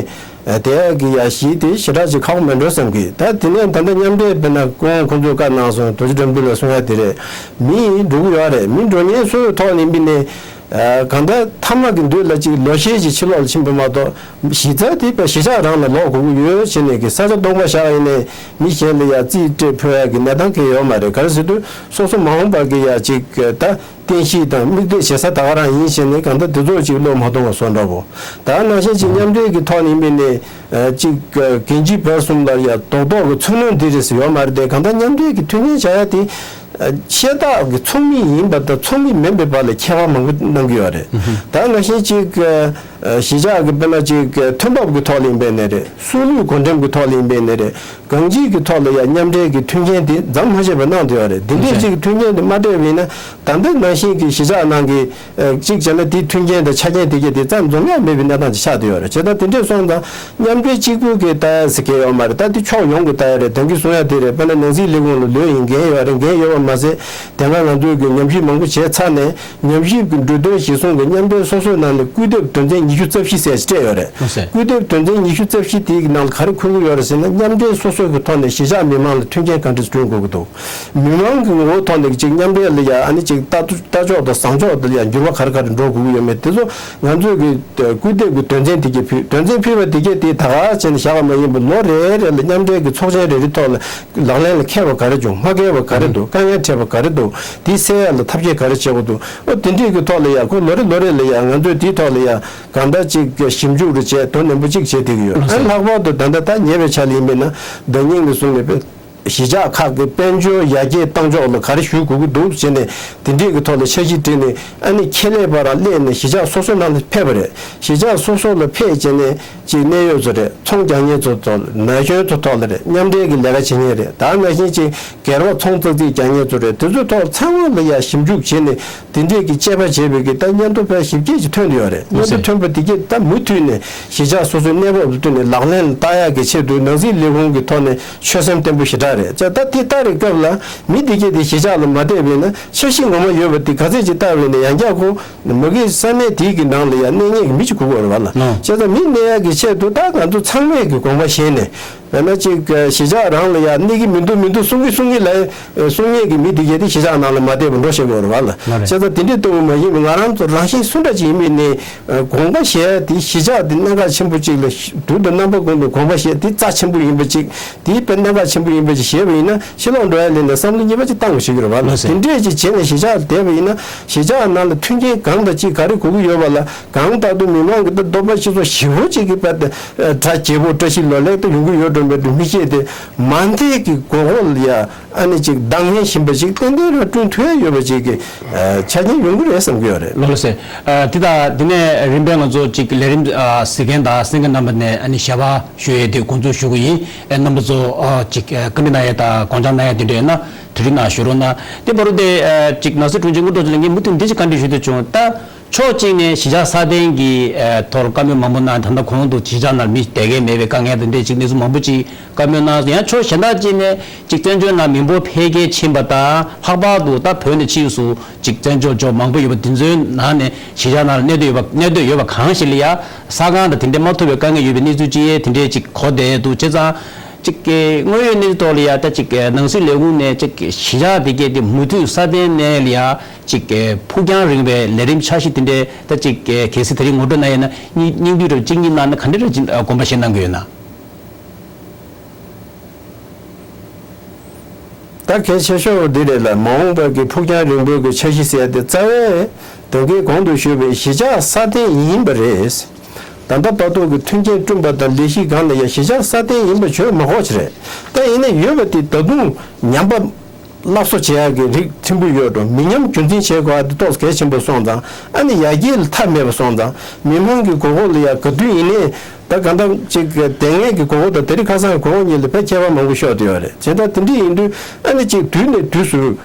དེ་ཡག་གི་ཡ་གཞི་དེ་ཞེ་དྲག་ཅིག་ཁག་པོ་མེད་འགྲོ་བསམ་གི། ད་དེ་ནས་ད་ལྟ་མཉམ་འབྲེལ་དཔེར་ན་སྐུ་ངོ་ཁོང་ཚོས་བཀའ་གནང་སོང་། རྡོ་རྗེ་དགྲ་འདུལ་ལགས་གསུང་ཡ་དེ་རེད། མི་འགྲོ་གི་ཡོད་རེད། མི་འགྲོ་མཁན་སུའི་ཐོག་ནས་ཡིན་པ་ཡིན་ནའི། ཨ་གང་ལྟར་མཐའ་མ་གི་མདུན་ལ་ཅིག་ལོ་ཤས་ཅིག་ཕྱི་ལོགས་ལ་ཕྱིན་པ་མ་གཏོགས། གཞི་རྩ་དེ་དཔེ་གཞིས་ཆགས་རང་ལ་ལོག་དགོས་ཀྱི་ཡོད་བྱས་ནས་ཀྱི་ས་ཆ་སྟོང་པ་བཞག་ཡིན་ནའི་མི་གཞན་ལ་ཡ་རྩིས་སྤྲད་ཕོད་ཡ་གི་གནས་སྟངས་གང་ཡང་ཡོད་མ་རེད། ག་རེ་ཟེར་དུས་སོ་སོ་མ་འོངས་པ་གི་ཡ་ཅིག་ད་རྟེན་གཞི་དང་དམིགས་གཏད་བྱེད་ས་ད་ག་རང་ཡིན་བྱས་ནས་གང་ལྟར་དེ་ཚོ་ཅིག་བློ་མ་གཏོང་བ་བཟོ་འདྲ་བོ། ད་ནང་བཞིན་ཅིག་མཉམ་འབྲེལ་གྱི་ཐོག་ནས་ཡིན་པ་ཡིན་ནའི་ཅིག་རྒན་བྱིས་བུད་གསུམ་ལ་ཡ་རྡོག་རྡོག་གི་མཚོན་རྣོན་འདི་རེད་ཟེར་ཡོད་མ་རེད་དེ། གང་ལྟར་མཉམ་འབྲེལ་གྱི་མཐུན་རྐྱེན་བྱ་ཡ་དེ། ཤ་སྟག་གི་ཚོགས་མི་ཡིན་པ་དང་ཚོགས་མི་མིན་པའི་བར་ལ་ཁྱད་པར་མང་པོ་གནང་གི་ཡོད་རེད། ད་ནང་བཞིན་ཅིག་གཞིས་ཆགས་ཀྱི་དཔེར་ན་ཅིག་ཐོན་འབབ་ཀྱི་ཐོག་ལ་ཡིན་པའི་ནས་རེད། སྲོལ་རྒྱུན་གོ་འགྲེམས་ཀྱི་ཐོག་ལ་ཡིན་པའི་ནས་རེད། གང་ཅིའི་གི་ཐོག་ལ་ཡང་མཉམ་འབྲེལ་གྱི་མཐུན་རྐྱེན་དེ་མཚམས་མ་བཞག་པར་གནང་བསྡད་ཡོད་རེད། འདི་འདྲའི་ཅིག་མཐུན་རྐྱེན་དེ་མ་སྤྲད་པ་ཡིན་ན། ད་ལྟ་ནང་བཞིན་གྱི་གཞིས་ཆགས་ནང་གི་གཅིག་བྱས་ན་དེའི་མཐུན་རྐྱེན་དང་ཆ་རྐྱེན་དེ་གས་དེ་རྩ་འཛོམས་ཡ་མེད་པའི་གནས་སྟངས་ཅིག་ཆགས་བསྡད་ཡོད་རེད། བྱས་ཙང་དེ་འདྲས་སོང་ཙང་མཉམ་འབྲེལ་གཅིག་པུ་གི་ལྟ་ཡ་ཟེར་མཁན་ཡོད་མ་རེད། ད་དེ་ཕྱོགས་ཡོངས་ཀྱི་ལྟ་ཡ་རེད། ད་གིན་གསུང་ཡ་དེ་རེད། དཔེར་ན་ནང་སྲིད་ལས་ཁུངས་ལ་ལོས་ཡིན་འགན་ཡོད་རེད། འགན་ཡོད་པ་མ་ཟད་དེ་སྔ་ང་ཚོས་གི་ཉམས་ཞིབ་མང་པོ་བྱས་ཚར་ནས། ཉམས་ཞིབ་ཀྱི་འབྲུ་དོན་གཞིར་བཟུང་གི་མཉམ་འབྲེལ་སོ་སོའི་ནང་ནས་སྐུལ་འདེབས་དོན་ཚན་ཉི་ཤུ་རྩ་བཞི་ཟེར་ཞིག་སྤྲད་ཡོད་རེད། ལགས་སོ། སྐུལ་འདེབས་དོན་ཚན་ཉི་ཤུ་རྩ་བཞི་དེའི་ནང་ལ་ག་རེ་འཁོད་ཀྱི་ཡོད་རེད་ཟེར་ན། མཉམ་འབྲེལ་སོ་སོ་གི་ཐོག་ནས་གཞིས་ཆགས་མི་མང་ལ་མཐུན་རྐྱེན་ག་འདྲ་བསྐྲུན་དགོས་ཀྱི་འདུག་མི་མང་གི་ངོ་བོ་ཐོག་ནས་ཅིག་མཉམ་འབྲེལ་ལ་ཡ་ཨ་ནི་ཅིག་ལྟ་ལྟ་ཕྱོགས་དང་བཟང་ཕྱོགས་དེ་ལ་ཡ་འགྱུར་བ་ག་རེ་ག་རེ་འགྲོ་དགོས་ཀྱི་ཡོད་མེད་དེ་ཚོ་ང་ཚོས་གི་སྐུལ་འདེབས་ཀྱི་དོན་ཚན་དེ་གས་ཕུལ། དོན་ཚན་ཕུལ་བ་དེ་གས་དེ་ད་ག་བྱས་ནས་བཞག་པ་མ་ཡིན་པར་ལོ་རེ་རེ་ལ་མཉམ་འབྲེལ་གྱི་ཚོགས་ཆེན་རེ་རེའི་ཐོག་ལ། ལག་ལེན་ལ་འཁེལ་བ་ག་རེ་བྱུང་། མ་འཁེལ་བ་ག་རེ་འདུག་དཀའ་ངལ་འཕྲད་པ་ག་རེ་འདུག་དེ་སེལ་ཡ་ལ་ཐབས་ཤེས་ག་རེ་བྱེད་དགོས་འདུག་ཨོ་དེ་འདྲས་ཀྱི་ཐོག་ལ་ཡ་ཁོ་ལོ་རེ་ལོ་རེ་ལ་ཡ་ང་ཚོས་དེའི་ཐོག་ལ་ཡ་གང་ལྟར་ཅིག་ཞིབ་འཇུག་རེ་བྱས་དོ་ནན་པོ་ཅིག་བྱེད་བསྡད་ཀྱི་ཡོད། ཨ་ནི་ལྷག་པར་དུ་ད་ལྟ་ད་ཉེ་བའི་ཆར་ལ་ཡིན་པས་ན་ཟླ་ཉིན་ནས་བཟུང་ནས་དཔེ་གཞིས་ཆགས་ཁག་གི་དཔལ་འབྱོར་ཡར་རྒྱས་གཏང་ཕྱོགས་ལ་ག་རེ་ཞུགས་དགོས་ཀྱི་འདུག་བྱས་ནས་དེ་འདྲས་ཀྱི་ཐོག་ལ་འཆར་གཞི་བསྒྲིགས་ནས་ཨ་ནི་ཁེ་ལས་པ་རང་སླེབས་ནས་གཞིས་ཆགས་སོ་སོའི་ནང་ལ་ཕེབས་པ་རེད། གཞིས་ཆགས་སོ་སོ་ལ་ཕེབས་བྱས་ནས། གཅིག་གནད་ཡོད་ཚོ་རེད། ཚོང་རྒྱག་མཁན་ཚོ་ཐོག་ལ་རེད། ན་གཞོན་ཚོ་ཐོག་ལ་རེད། མཉམ་འབྲེལ་གྱི་ལས་ཀ་བྱེད་མཁན་རེད། ད་ནང་བཞིན་གཅིག་སྒེར་པ་ཚོང་ཙག་ཙིག་རྒྱག་མཁན་ཚོ་རེད། དེ་ཚོ་ཐོག་ཚང་མ་ལ་ཡ་ཞིབ་འཇུག་བྱས་ནས་དེ་འདྲས་ཀྱི་དཔྱད་པ་བྱས་པའི་གི་ད་སྙན་ཐོ་ཕལ་ཞིབ་རྒྱས་ཀྱི་ཐོན་ཡོད་རེད། སྙན་ཐོ་ཐོན་པ་དེ་གས་ད་མུ་མཐུད་ནས་གཞིས་ཆགས་སོ་སོའི་གནས་བབ་ལ་བསྟུན་ནས་ལག་ལེན་ལ་བསྟར་ཡག་གི་ཆེད་དུ་ནང་སྲིད་ལས་ཁུངས་ཀྱི་ཐོག་ནས་ཆོད་སེམས་བརྟན་པོ་ཞེ་དྲག་རེད། ད་དེ་ལྟ་རེད་སྐབས་ལ་མི་དེ་གས་དེ་གཞིས་ཆགས་ལ་མ་བསྡད་པས་ན་འཆར་གཞི་ངོ་མ་ཡོད་པ་དེ་ག་ཚད་ཅིག་བལྟ་བས་ན་ཡང་བསྐྱར་ཁོ། མ་གི་ས་གནས་དེའི་གི་ནང་ལ་ཡང་གནས་ངེས་ཀྱི་མི་ཅིག་དགོས་ཀྱི་རེད་བ་ལ། ཨོ། བྱས་ཙང་མི་གནས་ཡག་གི་ཆེད་དུ་ད་ང་ཚོ་ཚང་མས་ཀྱི་དགོངས་པ་བཞེས་ནས། དཔེར་ན་ཅིག་གཞིས་ཆགས་རང་ལ་ཡང་གནས་ཀྱི་མི་འདུག་མི་འདུག་གསུང་གི་གསུང་གི་ལ་གསུང་ངེས་ཀྱི་མི་དེ་གས་དེ་གཞིས་ཆགས་ནང་ལ་མ་བསྡད་པར་འགྲོ་བཞིན་ཡོད་རེད་བ་ལ། ལགས་རེད། བྱས་ཙང་དེ་འདྲའི་ལྟ་བུ་མ་ཡིན་པའི་ང་རང་ཚོ་རང་བཞིན་སུ་འདྲ་ཅིག་ཡིན་མིན་ནི་དགོངས་པ་བཞེས་ཡ་དེ་གཞིས་ཆགས་དེ་གནད་འགག་ཆེན་པོ་ཅིག་ལ་དུས་དང་རྣམ་པ་ཀུན་ཏུ་དགོངས་པ་བཞེས་དེ་རྩ་ཆེན་པོ་ཡིན་པ་ཅིག་དེའི་དཔེ་གནད་འགག་ཆེན་པོ་ཡིན་པ་ཅིག་བཞེས་པ་ཡིན་ན་ཕྱི་ལོགས་འགྲོ་ཡ་ལས་ནས་བསམ་བློ་གཉིས་པ་ཅིག་བཏང་དགོས་ཤེས་ཀྱི་རེད་བ། ལགས་སོ། དེ་འདྲས་ཅིག་བྱས་ནས་གཞིས་ཆགས་ལ་བསྡད་པ་ཡིན་ན་གཞིས་ཆགས་ནང་ལ་མཐུན་རྐྱེན་གང་དང་ཅི་ག་རེ་དགོས་ཀྱི་ཡོད་པ་ལ་གང་ལྟར་དུ་མི་མང་གི་ད་སྡོམ་པ་ཞིག་ཚོ་ཞེ་པོ་ཅིག་གི་བར་དུ་གྲ་རྒྱས་པོ་བཀྲ་ཤིས་ལོ་ལེགས་དུ་ཡོང་གི་ཡོད་འགྲོ་མེད་འགྲོ་མི་ཤེས་ཏེ་མ་མཐའི་གི་དགོས་མཁོ་ལ་ཡ་ཨ་ནི་ཅིག་འདང་ངེས་བཞིན་པ་ཅིག་ཏན་ཏན་རང་བསྐྲུན་ཐུབ་ཡ་ཡོད་པ་ཅིག་གི་ཆ་རྐྱེན་ཡོང་གི་རེད་བསམ་གྱི་ཡོད་རེད། ལགས་ལགས་སེ། ཨ་དེ་དང་དེ་ནས་རིམ་པས་ང་ཚོ་ཅིག་ལས་རིམ་ཨ་གཟིགས་མཁན་དང་གསན་མཁན་རྣམ་པ་ནས་ཨ་ནི་ཞལ་པར་ཞུ་ཡས་དེ་འགོ་འཛུགས་ཞུ་གི་ཡིན། ཨ་རྣམ་པ་ཚོ་ཨ་ཅིག་ཨ་བཀའ་འདྲི་གནང་ཡས་དང་དགོངས་འཆར་གནང་ཡས་དེ་འདྲ་ཡོད་ན་དེ་རིང་ནང་ཞུ་རོགས་གནང་། དེ་བར་དུ་དེ་ཨ་ཅིག་ནང་སྲིད་དྲུང་ཆེ་སྐུ་ངོ་ཚོ་ལ་ངས་མུ་མཐུད་འདི་ཅིག་བཀའ་འདྲི་ཞུ་འདོད་བྱུང་། ད་ཕྱོགས་གཅིག་ནས་གཞིས་ཆགས་སྲ་བརྟན་གྱི་ཨ་ཐོག་བཀའ་མོལ་མང་པོ་གནང་། ད་ལྟ་གོང་དུ་གཞིས་ཆགས་ནང་མི་བསྡད་མཁན་མེད་པའི་དཀའ་ངལ་དང་འདྲ་ཅིག་གནས་ཚུལ་མང་པོ་ཅིག་བཀའ་མོལ་གནང་སོང་། ཡང་ཕྱོགས་གཞན་དག་ཅིག་ནས་ཅིག་བཙན་བྱོལ་ནང་མི་འབོར་འཕེལ་རྒྱས་ཕྱིན་པ་དང་ལྷག་པར་དུ་ད་བོད་ནས་ཕྱིས་སུ་ཅིག་བཙན་བྱོལ་ཕྱོགས་མང་པོ་ཡོད་པ་དེ་ཚོའི་ནང་ནས་གཞིས་ཆགས་ནང་ལ་གནས་སྡོད་ཡོད་པ་གནས་སྡོད་ཡོད་པ་གང་ཞིག་ལ་ཡ་ས་ཁང་དང་དེ་འདྲའི་མ་ཐུབ་པའི་དཀའ་ངལ་ཡོད་པའི་གནས་ཚུལ་ཅིག་དེ་འདྲའི་ཅིག་གོ་བསྡད་འདུག་བྱས་ཙང་ཅིག་དངོས་ཡོད་གནས་ཚུལ་ཐོག་ལ་ཡ་ད་ཅིག་ནང་སྲིད་ལས་ཁུངས་ནས་ཅིག་གཞིས་ཆགས་དེ་གས་དེ་མུ་མཐུད་སྲ་བརྟན་གནས་ལ་ཡ་ཅིག་ཕུགས་རྒྱང་རིང་བའི་ལས་རིམ་འཆར་གཞི་དེ་འདྲའི་ད་ཅིག་གལ་སྲིད་དེ་རིང་ངོ་སྤྲོད་གནང་ཡས་ན་སྙིང་སྙིང་བསྡུས་རེ་གཅིག་གཉིས་གནང་ན་ག་འདྲ་རེ་དགོངས་པ་བཞེས་གནང་གི་ཡོད་ན། ད་གལ་ཆེ་ཤོས་འདི་རེད་ལ། མ་འོངས་པ་གི་ཕུགས་རྒྱང་རིང་པོའི་གི་འཆར་གཞི་ཟེར་ཡ་དེ་རྩ་བའི་ད་གིན་གོང་དུ་ཞུས་པའི་གཞིས་ཆགས་སྲ་བརྟན་ཡིན་པ་རེད། ད་ལྟ་བར་དུ་གི་མཐུན་རྐྱེན་བསྐྲུན་པ་དང་ལས་གཞི་སྒང་ལ་ཡང་གཞིས་ཆགས་སྲ་བརྟན་ཡིན་པ་བརྗོད་མ་དགོས་ཅི་རེད། ད་ཡིན་ན་ཡོད་པ་དེ་ད་དུང་ཉམས་པ་སླར་གསོ་བྱེད་ཡག་གི་རིགས་ཕྲན་བུ་ཡོད་འགྲོ། མི་ཉམས་རྒྱུན་འཛིན་བྱེད་དགོས་པ་དེ་ཏོག་ཙམ་གལ་ཆེན་པོ་སོང་ཙང་། ཨ་ནི་ཡར་རྒྱས་ལ་མཐའ་མེད་པ་སོང་ཙང་། མི་མང་གི་དགོས་མཁོ་ལ་ཡང་ག་དུས་ཡིན་ནའི་ད་གང་ལྟར་ཅིག་དེ་སྔའི་གི་དགོས་མཁོ་དང་དེ་རིང་ཁ་སང་གི་དགོས་མཁོ་གཉིས་ལ་དཔེ་ཁྱད་པར་མང་པོ་ཤོར་བསྡད་ཡོད་རེད། བྱས་ཙང་དེ་འདྲ་ཡིན་དུས་ཨ་ནི་ཅིག་དུས་ནས་དུས་སུ་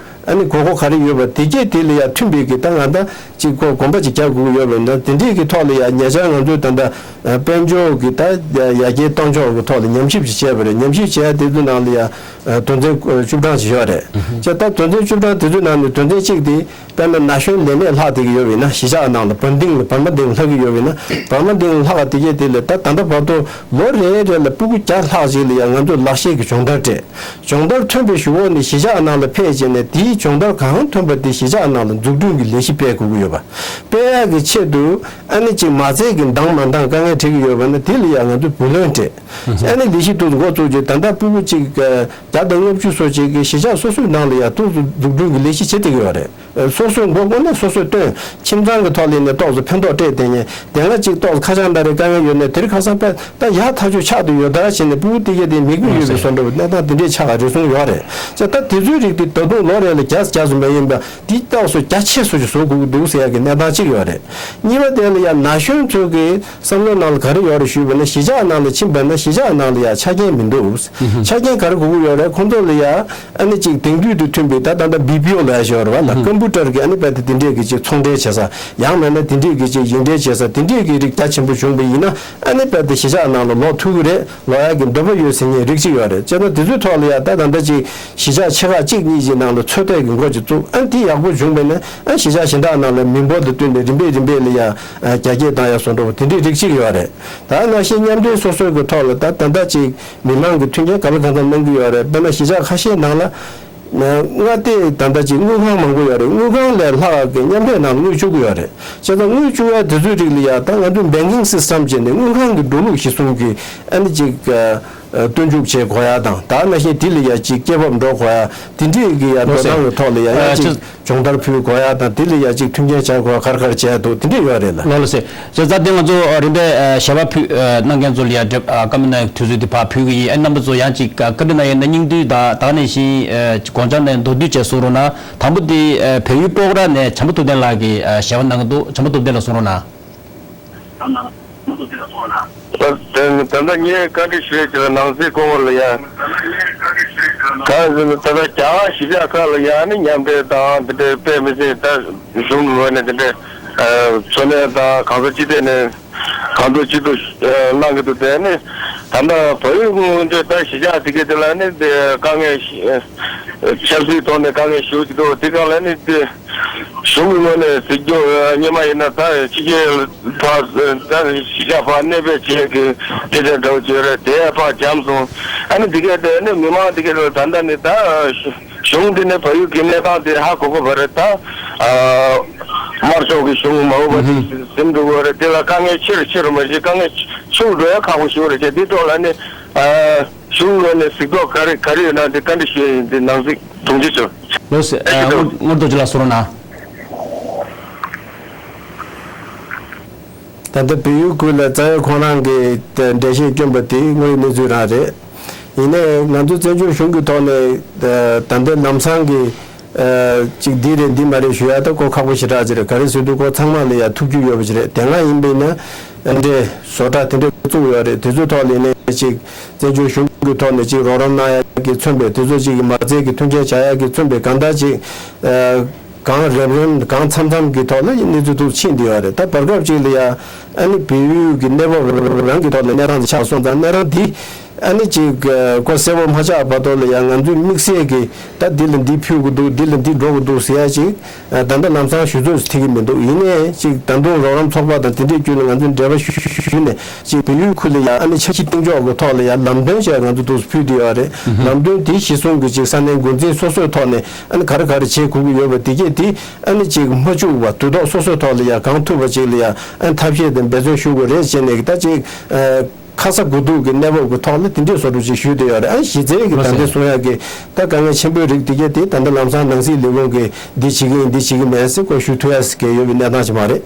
ཨ་ནི་དགོས་མཁོ་ག་རེ་ཡོད་པ་དེ་གས་དེ་ལ་ཡང་མཐུན་པའི་གི་ད་གང་ལྟར་ཅིག་ཁོ་དགོངས་པ་ཅིག་རྒྱག་དགོས་ཀྱི་ཡོད་པ་ཡིན་ན། དེ་འདྲའི་གི་ཐོག་ལ་ཡང་ཉེ་ཆར་ང་ཚོས་ད་ལྟ་དཔལ་འབྱོར་གི་ད་ཡར་རྒྱས་གཏོང་ཕྱོགས་གི་ཐོག་ལ་ཉམས་ཞིབ་ཅིག་བྱས་པ་རེད། ཉམས་ཞིབ་བྱས་དེ་ཚོའི་ནང་ལ་ཡང་དོན་ཚན་བཅུ་གྲངས་ཤིག་ཡོད་རེད། བྱས་ད་དོན་ཚན་བཅུ་གྲངས་དེ་ཚོའི་ནང་ནས་དོན་ཚན་གཅིག་དེ་དཔེར་ན་ན་གཞོན་ལས་མེད་ལྷག་བསྡད་ཀྱི་ཡོད་པ་ཡིན་ན། གཞིས་ཆགས་ནང་ལ་བར་འདིང་ལ་བར་མ་འདིང་ལ་ལྷག་གི་ཡོད་པ་ཡིན་ན། བར་མ་འདིང་ལ་ལྷག་པ་དེ་གས་དེ་ལ་ད་ད་ལྟ་བར་དུ་ལོ་རེ་རེ་ལ་སྤུ་གུ་བརྒྱ་ལྷག་ཅིག་ལ་ཡང་ང་ཚོས་ལག་ཤེས་ཀྱི་སྦྱོང་བརྡར་སྤྲད། སྦྱོང་བརྡར་ཐོན་པའི་གཞུག་གུ་ནས་གཞིས་ཆགས་ནང་ལ་ཕེབས་བྱས་ནས་དེའི་སྦྱོང་བརྡར་གང་ཐོན་པ་དེ་གཞིས་ཆགས་ནང་ལ་འཛུགས་སྐྲུན་གྱི་ལས་གཞི་སྤེལ་དགོས་ཀྱི་ཡོད་པ། སྤེལ་ཡག་གི་ཆེད་དུ་ ཨ་ནི་ཅིག་མ་རྩའི་གི་འདང་མ་འདང་དཀའ་ངལ་འཕྲད་ཀྱི་ཡོད་པ་ན་དེ་ལ་ཡང་ང་ཚོས་བུ་ལོན་སྤྲད། ཨ་ནི་ལས་གཞི་དེ་ཚོ་འགོ་བཙུགས་རྗེས་ད་ལྟ་ཕྲུ་གུ་ཅིག་བརྒྱ་དང་ལྔ་བཅུ་སོགས་ཅིག་གི་གཞིས་ཆགས་སོ་སོའི་ནང་ལ་ཡང་ཏོག་ཙམ་འཛུགས་སྐྲུན་གྱི་ལས་གཞི་བྱེད་བསྡད་ཀྱི་ཡོད་རེད། སོ་སོའི་མགོ་སྔོན་ནས་སོ་སོས་བཏོན། ཁྱིམ་ཚང་གི་ཐོག་ལ་ནས་ཏོག་ཙམ་ཕན་ཐོགས་སྤྲད་དེ་ནས་དེ་སྔ་ཅིག་ཏོག་ཙམ་ཁ་བྱང་ལྟ་རེ་དཀའ་ངལ་ཡོད་ནས་དེ་རིང་ཁ་སང་དཔེ་ད་ཡག་ཐག་ཆོད་ཆགས་བསྡད་ཡོད་ད་བྱས་ནས་ཕྲུ་གུ་དེ་གས་དེ་མིག་དཔེ་ཡོད་པའི་བཟོ་འདྲ་བོ་གནས་སྟངས་དེ་འདྲས་ཆགས་རེ་ཟུང་ཡོད་རེད། ཅེས་ད་དེ་ཚོའི་རིགས་དེ་ད་དུང་ལོ་རེ་ལ་བརྒྱ་བརྒྱ་ཙམ་མ་ཡིན་པ་དེ་ཏོག་ཙམ་རྒྱ་ཆེ་སུ་ཞིག་བཟོ་དགོས་ཀྱི་འདུག་ཟེར་ཡག་གི་གནས་སྟངས་གཅིག་ཡོད་རེད། གཉིས་པ་དེ་ལ་ཡང་ན་གཞོན་ཚོ་གི་བསམ་བློ་ནང་ལ་ག་རེ་ཡོད་རེད་ཞུས་པ་ན་གཞིས་ཆགས་ནང་ལ་ཕྱིན་པ་ན་གཞིས་ཆགས་ནང་ལ་ཡང་ཆ་རྐྱེན་མི་འདུག་ཆ་རྐྱེན་ག་རེ་དགོས་ཀྱི་ཡོད་རེད། ཁོང་ཚོ་ལ་ཡང་ཨ་ནི་ཅིག་དེང་དུས་དང་མཐུན་པའི་ད་ད་ལྟ་བི་པི་ཨོ་ལབ་ཡ་ཞིག་ཡོད་རེད་བ་ལ། ཀམ་པུ་ཊར་གི་ཨ་ནི་རྦད་དེ་དེ་འདྲས་ཀྱི་ཅིག་ཚོང་འབྲེལ་བྱེད་ས། ཡང་མིན་ན་དེ་འདྲས་ཀྱི་ཅིག་ཡིག་འབྲེལ་བྱེད་ས་དེ་འདྲས་ཀྱི་རིགས་རྒྱ་ཆེན་པོ་བྱུང་བ་ཡིན་ན་ཨ་ནི་རྦད་དེ་གཞིས་ཆགས་ནང་ལ་ལོག་ཐུབ་ཀྱི་རེད། ལོག་ཡ་གི་འདོད་པ་ཡོད་ཟེར་མཁན་རིགས་གཅིག་ཡོད་རེད། བྱས་ན་དེ་ཚོའི་ཐོག་ལ་ཡ་ད་ད་ལྟ་ཅིག་གཞིས་ཆགས་ཆེ་ཁག་གཅིག་གཉིས་ཀྱི་ནང་ལ་ཚོད་ལྟ་གི་འགོ་ཅིག་བཙུགས། ཨ་ནི་དེ་ཡག་པོ་བྱུང་བ་ན་ཨ་གཞིས་ཆགས་གཞན་དག་ནང་ལ་མི་འབོར་དང་བསྟུན་ནས་རིམ་པས་རིམ་པས་ལ་ཡ་རྒྱ་སྐྱེད་བཏང་ཡ་བཟོ་འདྲ་བོ་དེ་འདྲའི་རིགས་གཅིག་ཡོད་རེད། ད་ནང་བཞིན་མཉམ་འབྲེལ་སོ་སོའི་གི་ཐོག་ལ་ད་ད་ལྟ་ཅིག་མི་མང་གི་མཐུན་རྐྱེན་ག་ལ་གང་འཚམ་གནང་གི་ཡོད་རེད། དཔེར་ན་གཞིས་ཆགས་ཁ་ཤས་ནང་ལ། མངའ་སྡེ་ད་ལྟ་ཅིག་དངུལ་ཁང་མང་པོ་ཡོད་རེད། དངུལ་ཁང་ལས་ལྷག་གི་མཉམ་འབྲེལ་ནང་དངུལ་བཅུག་གི་ཡོད་རེད། བྱས་ཙང་དངུལ་བཅུག་ཡ་དེ་ཚོའི་རིགས་ལ་ཡ་ད་ང་ཚོའི་banking system་བྱས་ནས་དངུལ་ཁང་གི་འགྲོ་ལུགས་གཞི་བཟུང་གི་ཨ་ནི་ཅིག་སྟོན་འཇུག་བྱེད་དགོས་ཡ་དང་ད་ནང་བཞིན་དེ་ལ་ཡ་ཅིག་སྐྱེད་འབབ་འགྲོ་དགོས་ཡ་དེ་འདྲས་ཀྱི་ཡ་འགྲོ་སྟངས་ཀྱི་ཐོག་ལ་ཡ་ཡ་ཅིག་སྦྱོང་བརྡར་ཕུལ་དགོས་ཡ་དང་དེ་ལ་ཡ་ཅིག་མཐུན་རྐྱེན་སྦྱར་དགོས་ཡ་ག་རེ་ག་རེ་བྱས་འདུག་དེ་འདྲས་ཡོད་རེད་ལ། ལགས་ལགས་སེ། བྱས་ཙང་དེ་ང་ཚོ་རིམ་པས་ཞལ་པར་ཕུལ་གནང་མཁན་ཚོ་ལ་ཡ་འདེབས་བཀའ་མོལ་གནང་ཡག་དུས་ཚོད་དེ་ཕར་ཕུལ་གི་ཡིན། ཨ་རྣམ་པ་ཚོ་ཡང་ཅིག་བཀའ་འདྲི་གནང་ཡས་ན་སྙིང་བསྡུས་དང་ད་ག་ནང་བཞིན་དགོངས་འཆར་གནང་མདོར་བསྡུས་བྱས་གསུང་རོགས་གནང་། དང་པོ་དེ་བལ་ཡུལ་སྤོག་ར་ནས་བྱམས་པ་ཐུབ་བསྟན་ལགས་ཀྱིས་ཞལ་པར་གནང་གི་འདུག་བྱམས་པ་ཐུབ་བསྟན་ལགས་གསུང་རོགས་གནང་། ད་ད་ལྟ་ངས་བཀའ་འདྲི་ཞུ་ཡས་ཀྱི་ནང་གསེས་སྐོར་ལ་ཡ། ད་ད་ལྟ་རྒྱ་གར་གཞིས་ཆགས་ཁག་ལ་ཡ་ནི་མཉམ་འབྲེལ་དང་དེ་འདྲའི་དཔེ་མི་སྲིད་ད་གཞུང་གི་ངོས་ནས་དེ་འདྲའི་འཚོ་གནས་དང་གང་ས་ཅི་ཐད་ནས་གང་ཐུབ་ཅི་ཐུབ་གནང་གི་འདུག་དེ་ནི་ད་ལྟ་བལ་ཡུལ་གྱི་ད་གཞིས་ཆགས་དེ་གའི་དེ་ལ་ནི་དེ་དཀའ་ངལ་ཆབ་སྲིད་ཐོག་ནས་དཀའ་ངལ་ཞེ་པོ་ཅིག་འདུག་དེ་སྒང་ལ་ནི་དེ། གཞུང་གི་ངོས་ནས་གཟིགས་སྐྱོང་སྔོན་མ་ཡིན་ན་ད་ཕྱི་རྒྱལ་ཕར་ད་གཞིས་ཆགས་ཕར་གནས་སྤོས་བྱེད་ཀྱི་སྡེ་ཚན་འདྲ་བོ་ཅིག་ཡོད་རེད། དེ་ཕར་འཇམ་སོང་། ཨ་ནི་འདི་གས་དེ་ནི་མི་མང་འདི་གས་དེ་ད་ལྟ་ནི་ད་གཞུང་འདི་ནི་བལ་ཡུལ་གྱི་གནས་སྟངས་དེ་ཧ་གོ་གོ་བ་རེད་ད། དམར་ཤོག་གི་གཞུང་མ་འོངས་པ་དེ་ཟིན་འགྲོ་གི་རེད། དེ་ལ་དཀའ་ངལ་ཆེ་རུ་ཆེ་རུ་མ་གཞི་དཀའ་ངལ་ཆུང་འགྲོ་ཡ་ཁག་པོ་ཞིག་རེད་ཅེས་འདི་ཐོག་ལ་ནི། གཞུང་ངོས་ནས་གཟིགས་རྟོག་ག་རེ་ག་རེ་ཡོད་ན་འདི་བཀའ་འདྲི་ཞུ་ཡ་ཡིན། འདི་ནང་གཟིགས་དྲུང་ཆེ་མཆོག་ལགས་སོ། ཨ་ངོ་ངོ་རྡོ་རྗེ་ལགས་གསུང་རོགས་གནང་། ད་ལྟ་བལ་ཡུལ་ཁུལ་ལ་རྩ་བའི་ཁོང་རང་གི་འགྲེལ་བཤད་བསྐྱོན་པ་དེ་དངོས་ཡོད་གནས་ཚུལ་རང་རེད། ཡིན་ནའི་ང་ཚོ་བཙན་བྱོལ་གཞུང་གི་ཐོག་ནས་ད་ལྟ་ལམ་སང་གི་ཅིག་འདི་རེད་འདི་མ་རེད་ཞུ་ཡ་ད་གོ་ཁག་པོ་ཞེ་དྲག་ཅིག་རེད། ག་རེ་ཟེར་དུས་ཁོ་ཚང་མ་ལ་ཡ་ཐུག་རྒྱུ་ཡོད་པ་ཅིག་རེད། དེ་སྔ་ཡིན་པས་ན་འདྲེ་བཟོ་གྲྭ་དེ་འདྲ་བཙུགས་ཡོད་རེད། དེ་ཚོའི་ཐོག་ལ་ཡིན་ནའི་ཅིག་བཙན་བྱོལ་གཞུང་གི་ཐོག་ནས་ཅིག་རོགས་རམ་གནང་ཡག་གི་མཚོན་པའི་དེ་ཚོ་ཅིག་གི་མ་རྩའི་གི་མཐུན་རྐྱེན་བྱ་ཡག་གི་མཚོན་པའི་གང་ལྟར་ཅིག་ཨ་གང་རེམ་རེམ་གང་འཚམ་འཚམ་གི་ཐོག་ལ་གནས་ཚུལ་དུ་ཕྱིན་བསྡད་ཡོད་རེད། ད་བར་སྐབས་ཅིག་ལ་ཡ་ཨ་ནི་བལ་ཡུལ་གི་གནས་བབ་རང་གི་ཐོག་ལ་གནས་སྟངས་དེ་ཆགས་སོང་ཙང་གནས་སྟངས་འདི་ཨ་ནི་ཅིག་གོ་གསལ་པོ་མ་ཆགས་བར་དུ་ལ་ཡ་ང་ཚོས་དམིགས་བསལ་གི་ད་འདི་ལ་འདི་ཕུལ་དགོས་འདུག་འདི་ལ་འདི་འགྲོ་དགོས་འདུག་ཟེར་ཡ་ཅིག་ད་ལྟ་ལམ་སང་ཞུ་ཚོད་ཐིག་གི་མི་འདུག་ཡིན་ནའི་ཅིག་ད་དུང་རོགས་རམ་ཚོགས་པ་དང་དེ་འདྲའི་བརྒྱུད་ནས་ང་ཚོས་འབྲེལ་བ་ཞུ་ཞུ་ཞུས་ནས་ཅིག་བལ་ཡུལ་ཁུལ་ལ་ཡང་ཨ་ནི་འཆར་གཞི་གཏན་འཇགས་ཀྱི་ཐོག་ལ་ཡང་ལམ་སྟོན་བཅས་ང་ཚོ་འདུག་ཕུལ་བསྡད་ཡོད་རེད། ལམ་སྟོན་དེ་གཞི་བཟུང་གི་ཅིག་ས་གནས་འགོ་འཛིན་སོ་སོའི་ཐོག་ནས་ཨ་ནི་ག་རེ་ག་རེ་བྱེད་དགོས་ཀྱི་ཡོད་པ་དེ་གས་དེ་ཨ་ནི་ཅིག་མ་བཅུག་པ་དུས་ཐོག་སོ་སོའི་ཐོག་ལ་ཡང་གང་ཐུབ་པ་ཅིག་ལ་ཡང་ཨ་ནི་ཐབས་ཤེས་དང་འབད་བརྩོན་ཞུ་དགོས་རེད་ཅེས་ནས་ད་ཅིག་ཁ་ས་དགུ་ཐུག་གི་གནས་བབ་ཀྱི་ཐོག་ལ་དེ་འདྲའི་བཟོ་འདྲ་ཅིག་ཞུས་བསྡད་ཡོད་རེད། ཨ་ནི་གཞི་རྩའི་གི་ད་ལྟ་གསུང་ཡག་གི་ད་དཀའ་ངལ་ཆེན་པོའི་རིགས་དེ་གས་དེ་ད་ལྟ་ལམ་སང་ནང་སྲིད་ལས་ཁུངས་ཀྱིས་འདི་བྱེད་ཀྱི་ཡིན་འདི་བྱེད་ཀྱི་མེད་ཟེར་སྐོར་ཞུ་ཐུབ་ཡ་ཟེར་གྱི་ཡོད་པའི་གནས་སྟངས་ཅིག་མ་རེད།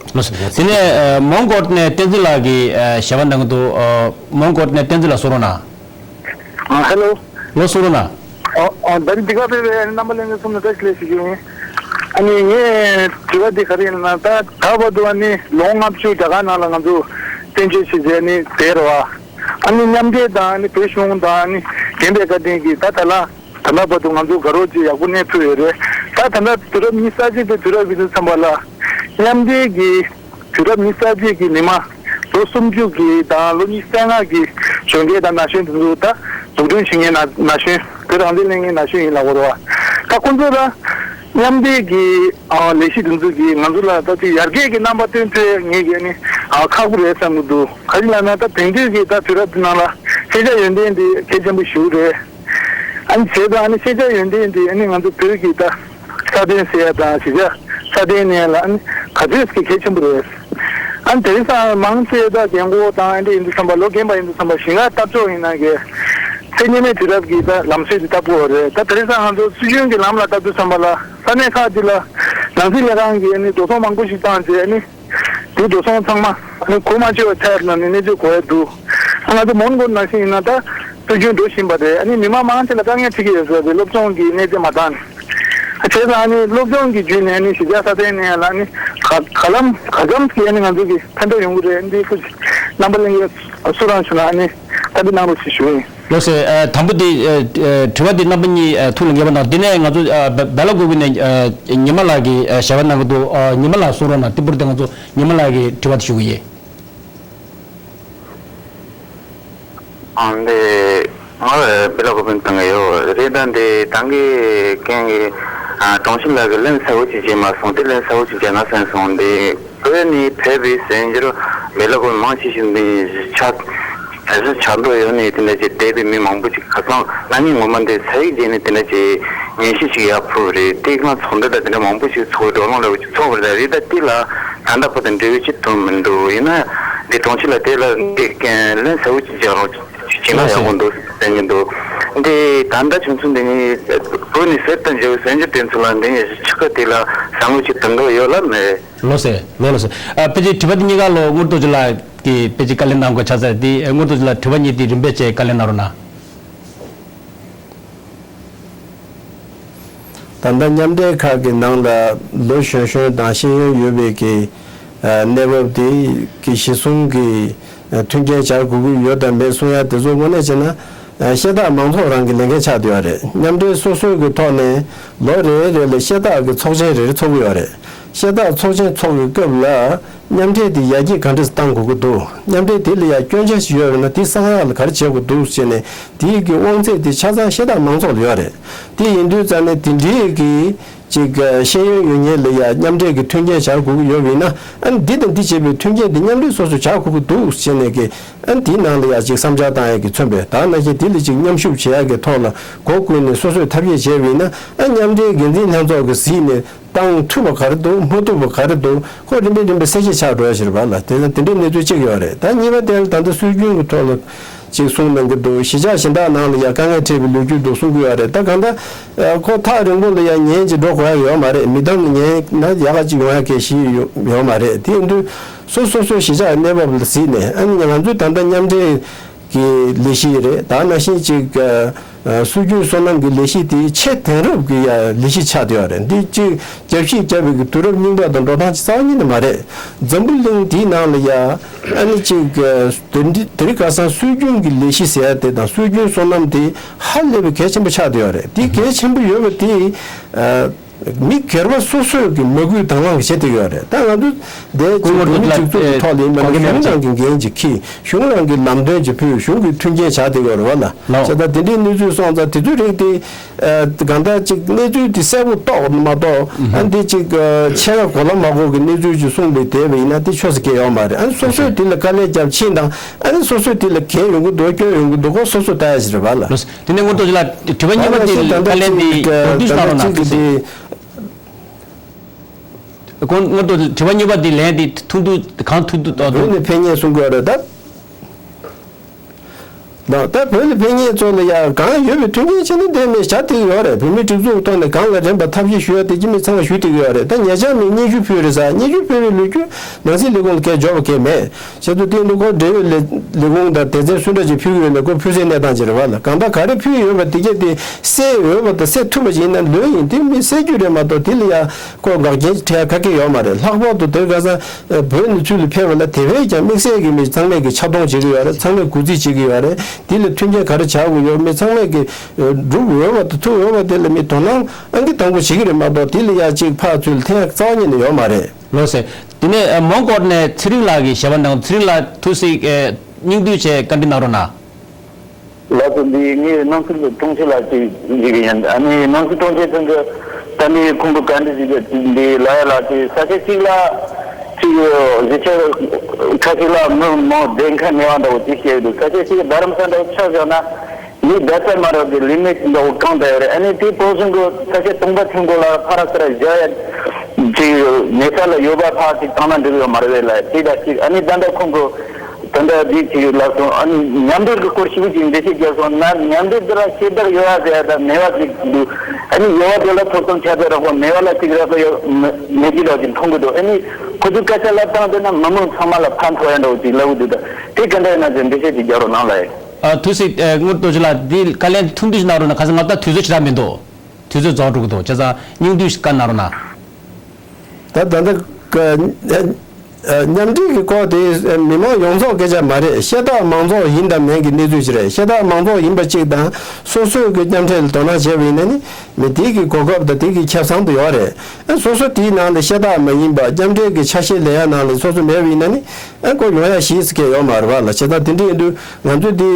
དེ་ནས་མོན་གྷོ་ནས་བསྟན་འཛིན་ལགས་ཀྱིས་ཞལ་པར་གནང་གི་འདུག་མོན་གྷོ་ནས་བསྟན་འཛིན་ལགས་གསུང་རོགས་གནང་། ཨ་ཧེ་ལོ། ལོ་གསུང་རོགས་གནང་། ཨོ་ཨོ་ད་རིང་འདི་ག་ཕེབས་པའི་རྣམ་པ་ལྷན་རྒྱས་གསུམ་ལ་བཀྲ་ཤིས་བདེ་ལེགས་ཞུ་རྒྱུ་ཡིན། ཨ་ནི་ངས་དྲི་བ་འདི་ག་རེ་ཡིན་ན་ད་ད་བར་དུ་ཨ་ནི་ལོ་ངོ་ལྔ་བཅུ་རྒྱ་གར་ནང་ལ་ང་ཚོ་བཙན་བྱོལ་བྱེད་མཛད་ནི་དེ་རེད་བ། ཨ་ནི་མཉམ་འབྲེལ་དང་ཨ་ནི་བོད་གཞུང་དང་ཨ་ནི་རྒན་པའི་བཀའ་དྲིན་གྱིས་ད་ད་ལ། ད་ལྟ་བར་དུ་ང་ཚོ་དགའ་རབ་ཅིག་ཡག་པོ་གནས་ཐུབ་ཡོད་རེད། ད་ད་ལྟ་དུས་རབས་ཉི་ཤུ་རྩ་གཅིག་པའི་དུས་རབས་ཀྱི་དུས་མཚམས་པ་ལ་མཉམ་འབྲེལ་གྱི་དུས་རབས་ཉི་ཤུ་རྩ་གཅིག་གི་མི་མང་ལོ་སུམ་ཅུ་གི་དང་ལོ་ཉི་ཤུ་རྩ་ལྔ་གི་གཞོན་སྐྱེས་དང་ན་གཞོན་དེ་ཚོ་ད་འཛུགས་སྐྲུན་བྱེད་མཁན་ན་ན་གཞོན་བོད་རང་བཙན་ལེན་མཁན་ན་གཞོན་ཡིན་ལབ་དགོས་རེད་བ། ད་ཁོང་ཚོ་ལ་མཉམ་འབྲེལ་གྱི་ལས་གཞི་དེ་ཚོ་གིས་ང་ཚོ་ལ་ད་ཅིག་ཡར་རྒྱས་ཀྱི་རྣམ་པ་སྟོན་ཐུབ་ངེས་ཀྱི་ནི་ཁག་པོ་རེད་བསམ་གྱི་འདུག་ག་རེ་ལབ་ན་ད་དེང་དུས་ཀྱི་ད་དུས་རབས་འདི་ནང་ལ་ཤེས་བྱ་ཡོན་ཏན་འདི་གལ་ཆེན་པོ་ཞིག་རེད། ཨ་ནི་བྱས་ཙང་ཨ་ནི་ཤེས་བྱ་ཡོན་ཏན་འདི་ཨ་ནི་ང་ཚོ་བོད་ཀྱི་ད་རྩ་དོན་ཟེར་ཡ་དང་གཞིས་ཆགས་སྲ་བརྟན་གནས་ལ་ཨ་ནི་ག་ཚོད་ཀྱི་གལ་ཆེན་པོ་རེད། ཨ་ནི་དེང་སང་མང་ཆེ་ད་རྒན་གོག་དང་ཨ་འདྲ་ཡིན་དུས་ཙམ་པ་ལོ་རྒན་པ་ཡིན་དུས་ཙམ་པ་ཞིང་ཁ་བཏབ་ཆོག་ཡིན་ན་གི་ཚད་མཉམ་མེད་དུས་རབས་ཀྱི་ད་ལམ་སྲོལ་དེ་ལྟ་བུ་རེད། ད་དེང་སང་ང་ཚོ་སྲོལ་རྒྱུན་གྱི་ལམ་ལ་ལྟ་དུས་ཙམ་པ་ལ་ས་གནས་ཁག་ཅིག་ལ་ནང་སྲིད་ལས་ཁང་གིས་ཨ་ནི་འགྲོ་སོང་མང་པོ་ཞིག་བཏང་རྗེས་ཨ་ནི་དེའི་འགྲོ་སོང་ཚང་མ་ཨ་ནི་གོ་མ་ཆོད་པའི་ཐད་ལ་ནི་གནས་ཚུལ་གོ་ཡ་འདུག་ཨ་ང་ཚོ་མོན་གྷོ་ནང་བཞིན་ཡིན་ན་ད་སྲོལ་རྒྱུན་འགྲོ་བཞིན་པ་རེད། ཨ་ནི་མི་མང་མང་ཆེ་ལ་དཀའ་ངལ་འཕྲད་ཀྱི་ཡོད་ཟེར་བའི་སློབ་སྦྱོང་གི་གནས་ཚད་མ་བཏང་ནས། བྱས་ཙང་ཨ་ནི་སློབ་སྦྱོང་གི་བརྒྱུད་ནས་ཨ་ནི་གཞིས་ཆགས་སྲ་བརྟན་གནས་ཡ་ལ་ཨ་ནི་ག་ག་ལམ་ག་ཙམ་གྱིས་ཨ་ནི་ང་ཚོ་གི་ཕན་ཐོགས་ཡོང་གི་རེད། འདི་ཁུ་རྣམ་པ་ལྷན་རྒྱས་སུ་རང་བྱུང་ན་ཨ་ནི་བཀའ་འདྲི་གནང་རོགས་ཞེས་ཞུ་གི་ཡིན། ལགས་སོ། ཨ་དང་པོ་དེ་ཨ་ཨ་དྲི་བ་དེ་རྣམ་པ་གཉིས་ཨ་ཐུགས་ལ་ངེས་པ་གནང་། དེ་ནས་ང་ཚོ་ཨ་བེ་བེ་ལ་ཀུ་པི་ནས་ཨ་ཉི་མ་ལགས་ཀྱིས་ཨ་ཞལ་པར་གནང་གི་འདུག་ཨ་ཉི་མ་ལགས་གསུང་རོགས་གནང་། དེ་འཕུར་ཏེ་ང་ཚོ་ཉི་མ་ལགས་ཀྱི་དྲི་བ་དེ་ཞུ་གི་ཡིན། ཨང་དེ་ང་བེ་ལ་ཀུ་པི་ནས་བཏང་གི་ཡོད་རེད། ད་འདི་ཏང་གི་རྐྱེན་གྱིས་ཨ་དྲུང་ཆེ་ལགས་ཀྱིས་ལན་གསལ་བོ་ཅིག་བྱས་མ་སོང་། དེ་ལན་གསལ་བོ་ཅིག་བྱས་ན་བསམ་སོང་། འདི་བོད་ནས་ཕེབས་པའི་གསར་འབྱོར་བེ་ལ་ཀུ་པི་མང་ཆེ་ཤོས་འདི་ཆགས་ད་ཆ་ཆགས་འགྲོ་ཡོད་ནས་དེ་འདྲ་ཅིག་བསྡད་པའི་མི་མང་པོ་ཅིག་ཁ་སང་གནངས་ཉིན་ངོ་མ་འདི་ཚ་ཡིག་བརྒྱབ་ནས་དེ་འདྲ་ཅིག་ཉན་ཞིབ་ཅིག་ཡར་ཕུལ་རེད། དེ་སྔ་ཚོགས་འདུ་དང་དེ་འདྲ་མང་པོ་ཞིག་ཚོགས་བགྲོ་གླེང་འདྲ་བོ་ཅིག་ཚོགས་པ་རེད། ད་རེད་ད་དེ་ལ་ད་ལྟ་བར་དུ་འབྲས་བུ་ཅིག་ཐོན་མི་འདུག་ཡིན་ན་འདི་དྲུང་ཆེ་ལགས་དེ་ལ་འདི་ལན་གསལ་བོ་ཅིག་རྒྱག་རོགས་ཅིག་བྱས་ན་ལགས་སོ། ཡག་པོ་འདུག་བསམ་གྱི་འདུག་འདི་ད་ལྟ་བྱུང་ཚུལ་འདི་ནི་བོད་ནས་གསར་དུ་འབྱོར་བའི་གསར་འབྱོར་དེ་ཚོ་ལ་འདི་ནི་ཕྱི་ཁ་དེ་ལ་བསམ་བློ་ཅིག་གཏོང་འདོད་ཡོད་ལ་མེད། ལགས་སོ་ལགས་སོ། ཨ་ཕལ་ཆེར་དྲི་བ་འདི་གཉིས་ཀ་ལོ་དངུལ་རྡོ་རྗེ་ལགས་ཀྱིས་ཕལ་ཆེར་བཀའ་ལན་གནང་དགོས་ཆགས་ཚར། དེ་དངུལ་རྡོ་རྗེ་ལགས་དྲི་བ་གཉིས་དེ་རིམ་པས་བྱས་བཀའ་ལན་གནང་རོགས་གནང་། ད་ལྟ་མཉམ་འབྲེལ་ཁག་གི་ནང་ལ་ལོ་གཞོན་གཞོན་དང་ཤེས་ཡོན་ཡོད་པའི་གི་ཨ་གནས་བབ་དེ་གི་གཞི་བཟུང་གི་ཨ་མཐུན་རྐྱེན་སྦྱར་དགོས་ཀྱི་ཡོད་དམ་མེད་གསུང་ཡ་དེ་ཚོ་དངོས་གནས་བྱས་ན་ཨ་བཤད་སྟངས་མང་ཚོགས་རང་གི་ལས་འགན་ཆགས་བསྡད་ཡོད་རེད། མཉམ་འབྲེལ་སོ་སོའི་གི་ཐོག་ནས་ལོ་རེ་རེ་ལ་བཤད་སྟངས་ཀྱི་ཚོགས་ཆེན་རེ་རེ་ཚོགས་ཀྱི་ཡོད་རེད། བཤད་སྟངས་ཚོགས་ཆེན་ཚོགས་པའི་སྐབས་ལ། མཉམ་འབྲེལ་དེ་ཡར་རྒྱས་ག་འདྲས་བཏང་དགོས་ཀྱི་འདུག་མཉམ་འབྲེལ་དེ་ལ་ཡང་སྐྱོན་ཆ་ཞིག་ཡོད་པ་ན་དེ་གསང་ཡག་ལ་ག་རེ་བྱེད་དགོས་འདུག་ཟེར་ནས་དེའི་གི་དབང་ཚད་དེ་ཆ་ཚང་བཤད་སྟངས་མང་ཚོགས་ལ་ཡོད་རེད། དེ་ཡིན་དུས་ཙང་ནས་དེ་འདྲའི་གི་ཅིག་ཤེས་ཡོན་ཡོད་མཁན་ལ་ཡང་མཉམ་འབྲེལ་གི་མཐུན་རྐྱེན་སྦྱར་དགོས་ཀྱི་ཡོད་པ་ཡིན་ན་ཨ་ནི་འདི་དང་འདི་བྱེད་པའི་མཐུན་རྐྱེན་དེ་མཉམ་འབྲེལ་སོ་སོས་སྦྱར་དགོས་ཀྱི་འདུག་ཟེར་ནས་གི་ཨ་ནི་དེའི་ནང་ལ་ཡང་ཅིག་བསམ་འཆར་བཏང་ཡག་གི་མཚོན་པའི་ད་ནང་བཞིན་དེ་ལ་ཅིག་མཉམ་ཞུགས་བྱེད་ཡག་གི་ཐོག་ལ་སྒོ་ཀུན་ནས་སོ་སོས་ཐབས་ཤེས་བྱས་པ་ཡིན་ན་ཨ་མཉམ་འབྲེལ་འགན་འཛིན་ལྷན་ཚོགས་ཀྱི་གཟིགས་ནས། བཏང་ཐུབ་པ་ག་རེ་འདུག་མ་ཐུབ་པ་ག་རེ་འདུག་ཁོ་རིམ་པས་རིམ་པས་གསལ་བཤད་ཆགས་འགྲོ་ཡ་ཞིག་རེད་པ་ལ། དེ་ཚོ་དེ་འདྲའི་གནས་ཚུལ་གཅིག་ཡོད་རེད། ད་གཉིས་པ་དེ་ལ་ད་ལྟ་སྲོལ་རྒྱུན་གྱི་ཐོག་ལ་ཅིག་གསུངས་གནང་གི་འདུག་གཞིས་ཆགས་གཞན་དག་ནང་ལ་ཡ་དཀའ་ངལ་འཕྲད་པའི་ལོ་རྒྱུས་འདུག་གསུང་གི་ཡོད་རེད། ད་གང་ལྟར་ཁོ་ཐག་རིང་པོ་ལ་ཡ་ཉན་ཅིག་འགྲོ་དགོས་ཡ་ཡོད་མ་རེད། མི་འདང་ཉན་ན་ཡག་ག་ཅིག་ཡོང་ཡ་གལ་ཞིག་ཡོད་མ་རེད། དེ་ཡིན་དུས་སོ་སོ་སོའི་གཞིས་ཆགས་གནས་བབ་ལ་གཟིགས་ནས་ཨ་ནི་ང་ཚོའི་ད་ལྟ་མཉམ་འབྲེལ་གྱི་ལས་གཞི་རེད། ད་ནང་བཞིན་ཅིག་སྲོལ་རྒྱུན་སོ་ནམ་གྱི་ལས་གཞི་དེ་ཆེས་དེང་རབས་ཀྱི་ཡ་ལས་གཞི་ཆགས་བསྡད་ཡོད་རེད། འདི་གཅིག་རྒྱབ་བཤིག་བརྒྱབ་པའི་གི་དུས་རབས་རྙིང་པ་དང་འགྲོ་སྟངས་ཅིག་རྩ་བ་ཉིད་ནས་མ་རེད། འཛམ་བུ་གླིང་འདིའི་ནང་ལ་ཡ་ཨ་ནི་གཅིག་དེ་འདི་དེ་རིང་ཁ་སང་སྲོལ་རྒྱུན་གྱི་ལས་གཞི་ཟེར་ཡ་དེ་དང་སྲོལ་རྒྱུན་སོ་ནམ་དེ་ཧ་ལས་པའི་གལ་ཆེན་པོ་ཆགས་བསྡད་ཡོད་རེད། དེ་གལ་ཆེན་པོ་ཡོད་པ་དེ། མི་སྒེར་པ་སོ་སོས་ཀྱི་མ་བསྐུལ་དང་བླངས་བྱེད་བསྡད་ཡོད་རེད། ད་ང་ཚོ་འདས་ཀྱི་བོད་མི་སྒྲིག་འཛུགས་ཀྱི་ཐོག་ལ་ཡིན་པ་ན་གཞུང་རང་གི་འགན་ཅིག་འཁྱེར། གཞུང་རང་གི་ལམ་སྟོན་ཅིག་ཕུལ། གཞུང་གི་མཐུན་རྐྱེན་བྱ་བསྡད་ཡོད་རེད་བ་ལ། ལགས། བྱས་ཙང་དེ་འདྲའི་གནས་ཚུལ་སོང་ཙང་དེ་ཚོའི་རིགས་དེ་གང་ལྟར་ཅིག་གནས་ཚུལ་དེ་གསལ་པོ་རྟོགས་མ་གཏོགས་ཨ་འདི་ཅིག་ཕྱེད་ཀ་གོ་ལ་མ་གོ་གི་གནས་ཚུལ་ཅིག་གསུངས་པའི་དེ་བས་ཡིན་ན་དེ་ཆོས་སུ་སྐྱེ་ཡོད་མ་རེད། ཨ་ནི་སོ་སོས་དེ་ལ་དཀའ་ལས་བརྒྱབ་ཕྱིན་དང་ཨ་ནི་སོ་སོས་དེ་ལ་གལ་ཡོང་གི་འདུག་སྐྱོན་ཡོང་གི་འདུག་གོ་སོ་སོས་ལྟ་ཡ་ཞིག་རེད་བ་ལ། དེ་ནས་དངོས་གྲུབ་ལགས་དྲི་བ་གཉིས་པ་དེ་ལ་བཀའ་ལན་དེ་གོ་བསྡུས་གནང་རོགས་གནང་། ཐུགས་རྗེ་ཆེ། དངོས་གྲུབ་དྲི་བ་གཉིས་པ་དེ་ལན་དེ་ཐུང་ཐུང་གང་ཐུང་ཐུང་། བོད་ནས་ཕེབས་མཁན་གསུང་གི་ཡོད་རེད་ད། ད་བོད་ནས་ཕེབས་མཁན་ཚོ་ལ་ཡང་གང་ཡོད་པའི་མཐུན་རྐྱེན་བྱས་ན་འདི་མི་བྱ་བསྡད་ཀྱི་ཡོད་རེད། བོད་མིའི་སྒྲིག་འཛུགས་ཐོག་ནས་གང་ལ་རན་པ་ཐབས་ཤེས་ཞུ་ཡ་དེ་ཅི་མི་ཚང་མ་ཞུ་བསྡད་ཀྱི་ཡོད་རེད། ད་ཉེ་ཆར་ནས་སྙན་ཞུ་ཕུལ་རེད་ཟེར། སྙན་ཞུ་ཕུལ་བའི་ལོ་རྒྱུས་ནང་སྲིད་ལས་ཁུངས་ལ་གས་འབྱོར་བ་གས་མེད། བྱས་ཙང་དེ་ནི་ཁོ་འབྲེལ་ཡོད་ལས་ལས་ཁུངས་དང་སྡེ་ཚན་སུ་འདྲ་ཅིག་ཕུལ་གྱི་ཡོད་ན་ཁོ་ཕུལ་སའི་གནས་སྟངས་ཅིག་རེད་བ་ལ། གང་ལྟར་ག་རེ་ཕུལ་ཡོད་པ་དེ་གས་དེ་སེལ་འོས་པ་དང་སེལ་ཐུབ་པ་ཅིག་ཡིན་ན་ལོས་ཡིན། དེ་མི་སེལ་རྒྱུ་རེད་མ་གཏོགས་དེ་ལ་ཡ་ཁོ་འགག་རྐྱེན་ཅིག་འཕྲད་ཡ་ག་གེ་ཡོད་མ་རེད། ལྷག་པར་དུ་དེར་ཁ་སང་བོད་ནས་ཚུར་ལ་ཕེབས་པ་ལ་དེ་བས་ཀྱང་དམིགས་བསལ་གྱི་མི་ཚང་མས་ཀྱི་ཕྱག་སྟོང་བྱེད་ཀྱི་ཡོད་རེད། ཚང་མས་གུས་བརྩི་བྱེད་ཀྱི་ཡོད་རེད། དེ་ལ་མཐུན་རྐྱེན་ག་རེ་བྱ་དགོས་ཡོད་མི་ཚང་མས་ཀྱི་སྒྲུབ་འོས་པ་དང་ཐུབ་འོས་པ་དེ་ལ་མི་དོ་སྣང་ཨང་ཀི་དང་པོ་བྱེད་ཀྱི་རེད་མ་གཏོགས་དེ་ལ་ཡ་ཅིག་ཕར་ཚུར་ལ་འཐེན་ཡ་རྩ་བ་ཉིད་ནས་ཡོད་མ་རེད། ལགས་སོ། དེ་ནས་མོན་གྷོ་ནས་ཚེ་རིང་ལགས་ཀྱིས་ཞལ་པར་གནང་། ཚེ་རིང་ལགས་ཐུགས་སྲས་སྙིང་བསྡུས་བྱས་བཀའ་འདྲི་གནང་རོགས་གནང་། ལགས་སོ། འདི་ངའི་སྣང་ཚུལ་དུ་དྲུང་ཆེ་ལགས་ཀྱིས་འཇིགས་ཀྱི་ཡིན། ཨ་ནི་སྣང་ཚུལ་དྲུང་ཆེ་ཚང་གི་ད་ནི་ཁོང་ཚོ་བཀའ་འདྲི་ཞིག་འདི་ལ་ཡ་ལགས་ཀྱིས་ས་ཆ་གཅིག་ལ་ཅིག་གཞིས་ཆགས་ཁ་ཅིག་ལ་མི་མང་བདེ་མཁའ་གནས་པ་འདྲ་བོ་ཅིག་བཤད་ཀྱི་འདུག་ས་ཆ་གཅིག་རྡ་རམ་ས་འདྲ་བོ་ཆ་བཞག་ན། མི་བསྡད་ས་མ་རག་གི་ལི་མིཊ་འདྲ་བོ་གང་འདྲ་ཡོད་རེད། ཨ་ནི་དེ་ཕོ་སི་ཤན་གོ་ས་ཆ་སྟོང་པ་ཐེངས་གོ་ལ་ཕ་ར་ས་ར་བཞག་ཡ་ཅིག་མེད་ས་ལ་ཡོད་པ་ཕ་ཅིག་བཏང་ན་འགྲིག་ཡོད་མ་རེད་བས་ལ། དེ་འདྲ་ཅིག་ཨ་ནི་ད་ལྟ་ཁོང་གོ་ད་ལྟ་འདི་ཅིག་ལབ་སོང་། ཨ་ནི་མཉམ་འབྲེལ་གྱི་སྐོར་ཞིབ་ཅིག་འགྲེལ་བཤད་རྒྱག་སོང་ན། མཉམ་འབྲེལ་དེ་ལ་ཤེས་དར་ཡོད་ཡ་ཟེར་ཡ་ད་མེད་པ་ཅིག་འདུག་ཨ་ནི་ཡོད་པ་དེ་ལ་ཐོབ་ཐང་ཁྱད་པར་རག་པ་མེད་པ་ལ་ཅིག་རག་པ་ཡོད་མེད་ཅིག་རག་ཅིག་མཐོང་གི་འདུག་ཨ་ནི་ཁོ་ཚོས་སྐད་ཆ་ལབ་སྟངས་དེ་ན་མི་མང་ཚང་མ་ལ་ཕན་ཐོགས་ཡ་འདྲ་བོ་ཅིག་ལབ་གི་འདུག་ད་དེ་ག་འདྲ་ཡིན་ན་ཅིག་འགྲེལ་བཤད་ཅིག་རྒྱག་རོགས་གནང་ལ། ཨ། ཐུགས་སྲས། ཨ། དངུལ་རྡོ་རྗེ་ལགས། འདི་བཀའ་ལན་ཐུང་ཐུང་ཞིག་གནང་རོགས་གནང་། ཁ་སང་ང་ད་དུས་ཚོད་ཞེ་དྲག་མི་འདུག་དུས་ཚོད་རྫོགས་འགྲོ་གི་འདུག་བྱས་ཙང་སྙིང་བསྡུས་ཤིག་བཀའ་གནང་རོགས་གནང་། ད་ད་ལྟ་ཀ་ཨ་མཉམ་འབྲེལ་གྱི་སྐོར་དེ་མི་མང་ཡོངས་རྫོགས་སྐད་ཆ་མ་རེད། ཤ་སྟག་མང་ཚོགས་ཡིན་དང་མིན་གྱི་གནས་ཚུལ་ཞིག་རེད། ཤ་སྟག་མང་ཚོགས་ཡིན་པ་གཅིག་དང་སོ་སོའི་གི་མཉམ་འབྲེལ་དོ་སྣང་བྱས་པ་ཡིན་ན་ནི་མི་དེ་གི་གོ་སྐབས་དང་དེ་གི་ཁེ་བཟང་དུ་ཡོད་རེད། ཨ་སོ་སོ་དེའི་ནང་ལ་ཤ་སྟག་མ་ཡིན་པ་མཉམ་འབྲེལ་གྱི་ཆ་ཤས་ལེན་ཡ་ནང་ལ་སོ་སོ་མེད་པ་ཡིན་ན་ནི། ཨ་ཁོ་ཡོང་ཡ་ཞིག་སྐད་ཡོད་མ་རེད་བ་ལ། བྱས་ཙང་དེ་འདྲ་ཡིན་དུས་ང་ཚོས་དེ་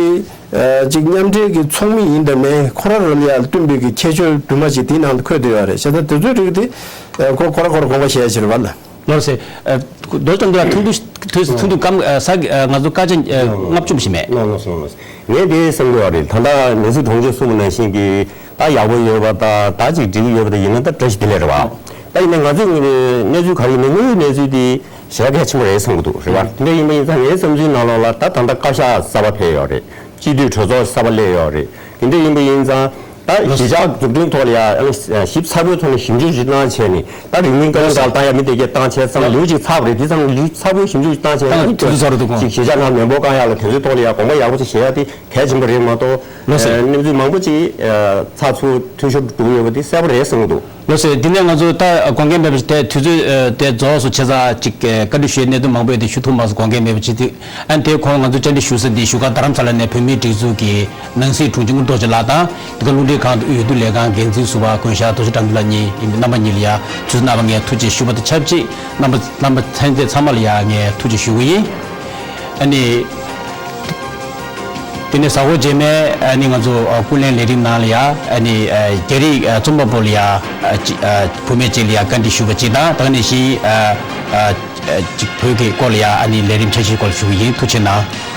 ཨ་ཅིག་མཉམ་འབྲེལ་གྱི་ཚོགས་མི་ཡིན་དང་མིན་ཁོ་ར་རང་ལ་ཡ་བསྟུན་པའི་གི་ཁྱད་ཆོས་དུ་མ་ཅིག་དེའི་ནང་དུ་འཁོད་བསྡད་ཡོད་རེད། བྱས་ཙང་དེ་ཚོའི་རིགས་དེ་ཨ་ཁོ་ཁོ་ར་ཁོ་ར་དགོངས་པ་བཞེས་ཡ་ཕྱིར་བ་ལ། ལགས་སེ། ཨ་རྡོ་རྗེ་ལགས་ཐུང་ཐུང་ཐུང་ཐུང་ཐུང་སྐམ་ཨ་ས་གི་ཨ་ང་ཚོ་དཀའ་ཆ་ཨ་ལགས་ལགས་ལྔ་བཅུ་ཞིག་མེད། ལགས་ལགས་སོ་ལགས་སོ། ངས་དེ་བསམ་གི་ཡོད་རེད། ད་ལྟ་མི་ཚེ་གྲོང་ཆོག་གསུངས་པ་ནང་བཞིན་གྱི་ད་ཡག་པོ་ཡོད་པ་ད་ད་ཅིག་འགྲིག་ཡོད་པ་ད་ཡིན་ན་ད་བཀྲ་ཤིས་བདེ་ལེགས་རེད་བ། ད་ཡིན་ན་ང་ཚོའི་གནས་ཚུལ་ག་རེ་ཡིན་ན་དངོས་ཡོད་གནས་ཚུལ་དེ་ཞེ་དྲག་གལ་ཆེན་པོ་རེད་བསམ་གི་འདུག་རེད་བ། དེ་འདྲ་ཡིན་པ་ཡིན་ཙང་ངའི་བསམ་ཚུལ་ནང་ལོགས་ལ་ད་ད་ལྟ་བཀའ་ཤག་གསར་པ་ཕེབས་ཡོད་རེད། སྤྱི་འཐུས་གྲོས་ཚོགས་གསར་པ་སླེབས་ཡོད་རེད། དེ་འདྲ་ཡིན་པ་ཡིན་ཙང་ད་གཞིས་ཆགས་འཛུགས་སྐྲུན་ཐོག་ལ་ཡང་ཞིབ་ཚགས་པོའི་ཐོག་ནས་ཞིབ་འཇུག་ཅིག་གནང་བྱས་ནས་ད་རིང་མིན་སྐབས་ལ་བཏང་ཡ་མི་དེ་གས་བཏང་བྱས་ཙང་ལེའུ་གཅིག་ཚར་བ་རེད། དེ་ཙང་ལེའུ་ཚགས་པོའི་ཞིབ་འཇུག་ཅིག་བཏང་བྱས་ད་ནི་དུས་ཚོད་ཚར་འདུག་གོ། ཅིག་གཞིས་ཆགས་ནང་མེ་འབོར་བཀང་ཡ་ལ་དེ་ཚོའི་ཐོག་ལ་ཡང་དགོངས་པ་ཡག་པོ་ཅིག་བཞེས་ཡ་དེ་གལ་ཆེན་པོ་རེད་མ་གཏོགས། ལགས་སེ། ཨ་གནས་ཚུལ་མང་པོ་ཅིག་ཨ་ཚགས་ཚུད་འཐུས་ཤོར་འགྲོ་གི་ཡོད་པ་དེ་གསལ་པོ་རེད་བསམ་གྱི་འདུག་ལགས་སེ། འདི་ནས་ང་ཚོ་ད་དགོངས་འགལ་མེད་པ་ཞིག་དེ་དུས་ཚོད་ཨ་དེ་རྫོགས་སོང་། བྱས་ཙང་ཅིག་ཨ་བཀའ་འདྲི་ཞུ་ཡའི་གནད་དོན་མང་པོ་ཡོད་དེ་ཞུ་ཐུབ་མ་སོང་། དགོངས་འགལ་མེད་པ་ཅིག་དེ། ཨ་ནི་དེ་གོང་ང་ཚོ་བཅར་འདྲི་ཞུ་ས་འདི་བཞུགས་སྒར་རྡ་རམ་ས་ལ་ནས་བོད་མིའི་སྒྲིག་འཛུགས་ཀྱི་ནང་སྲིད་དྲུང་ཆེ་དངུལ་རྡོ་རྗེ་ལགས་དང་། འདི་ག་རླུང་འཕྲིན་ཁང་དུ་དབུས་འོས་བསྡུ་ལས་ཁང་འགན་འཛིན་ཟུར་པ་དགོན་ཤག་རྡོ་རྗེ་དགྲ་འདུལ་ལགས་གཉིས་ཡིན་པའི་རྣམ་པ་གཉིས་ལ་ཡ་དུས་ཚོད་གནང་བ་ངས་ཐུགས་རྗེ་ཞུ་བ་དང་ཆབས་ཅིག་རྣམ་པ་རྣམ་པ་ཚན་རྩལ་ཚང་མ་ལ་ཡ་ངས་ཐུགས་རྗེ་ཞུ་གི་ཡིན། ཨ་ནི། དེ་ནས་གཟའ་འཁོར་རྗེས་མའི་ཨ་ནི་ང་ཚོ་ཨ་སྐུ་ལས་ལས་རིམ་ནང་ལ་ཡ་ཨ་ནི་ཨ་རྒྱ་རིགས་ཨ་རྩོམ་པ་པོ་ལ་ཡ་ཨ་ཅི་ཨ་བུད་མེད་ཅིག་ལ་ཡ་བཀའ་འདྲི་ཞུ་བ་ཅིག་དང་། ད་ག་ནང་བཞིན་ཨ་ཨ་ཨ་ཅིག་བོད་ཀྱི་སྐོར་ལ་ཡ་ཨ་ནི་ལས་རིམ་ཆ་ཤས་སྐོར་ཞུ་གི་ཡིན། ཐུགས་རྗེ་གནང་།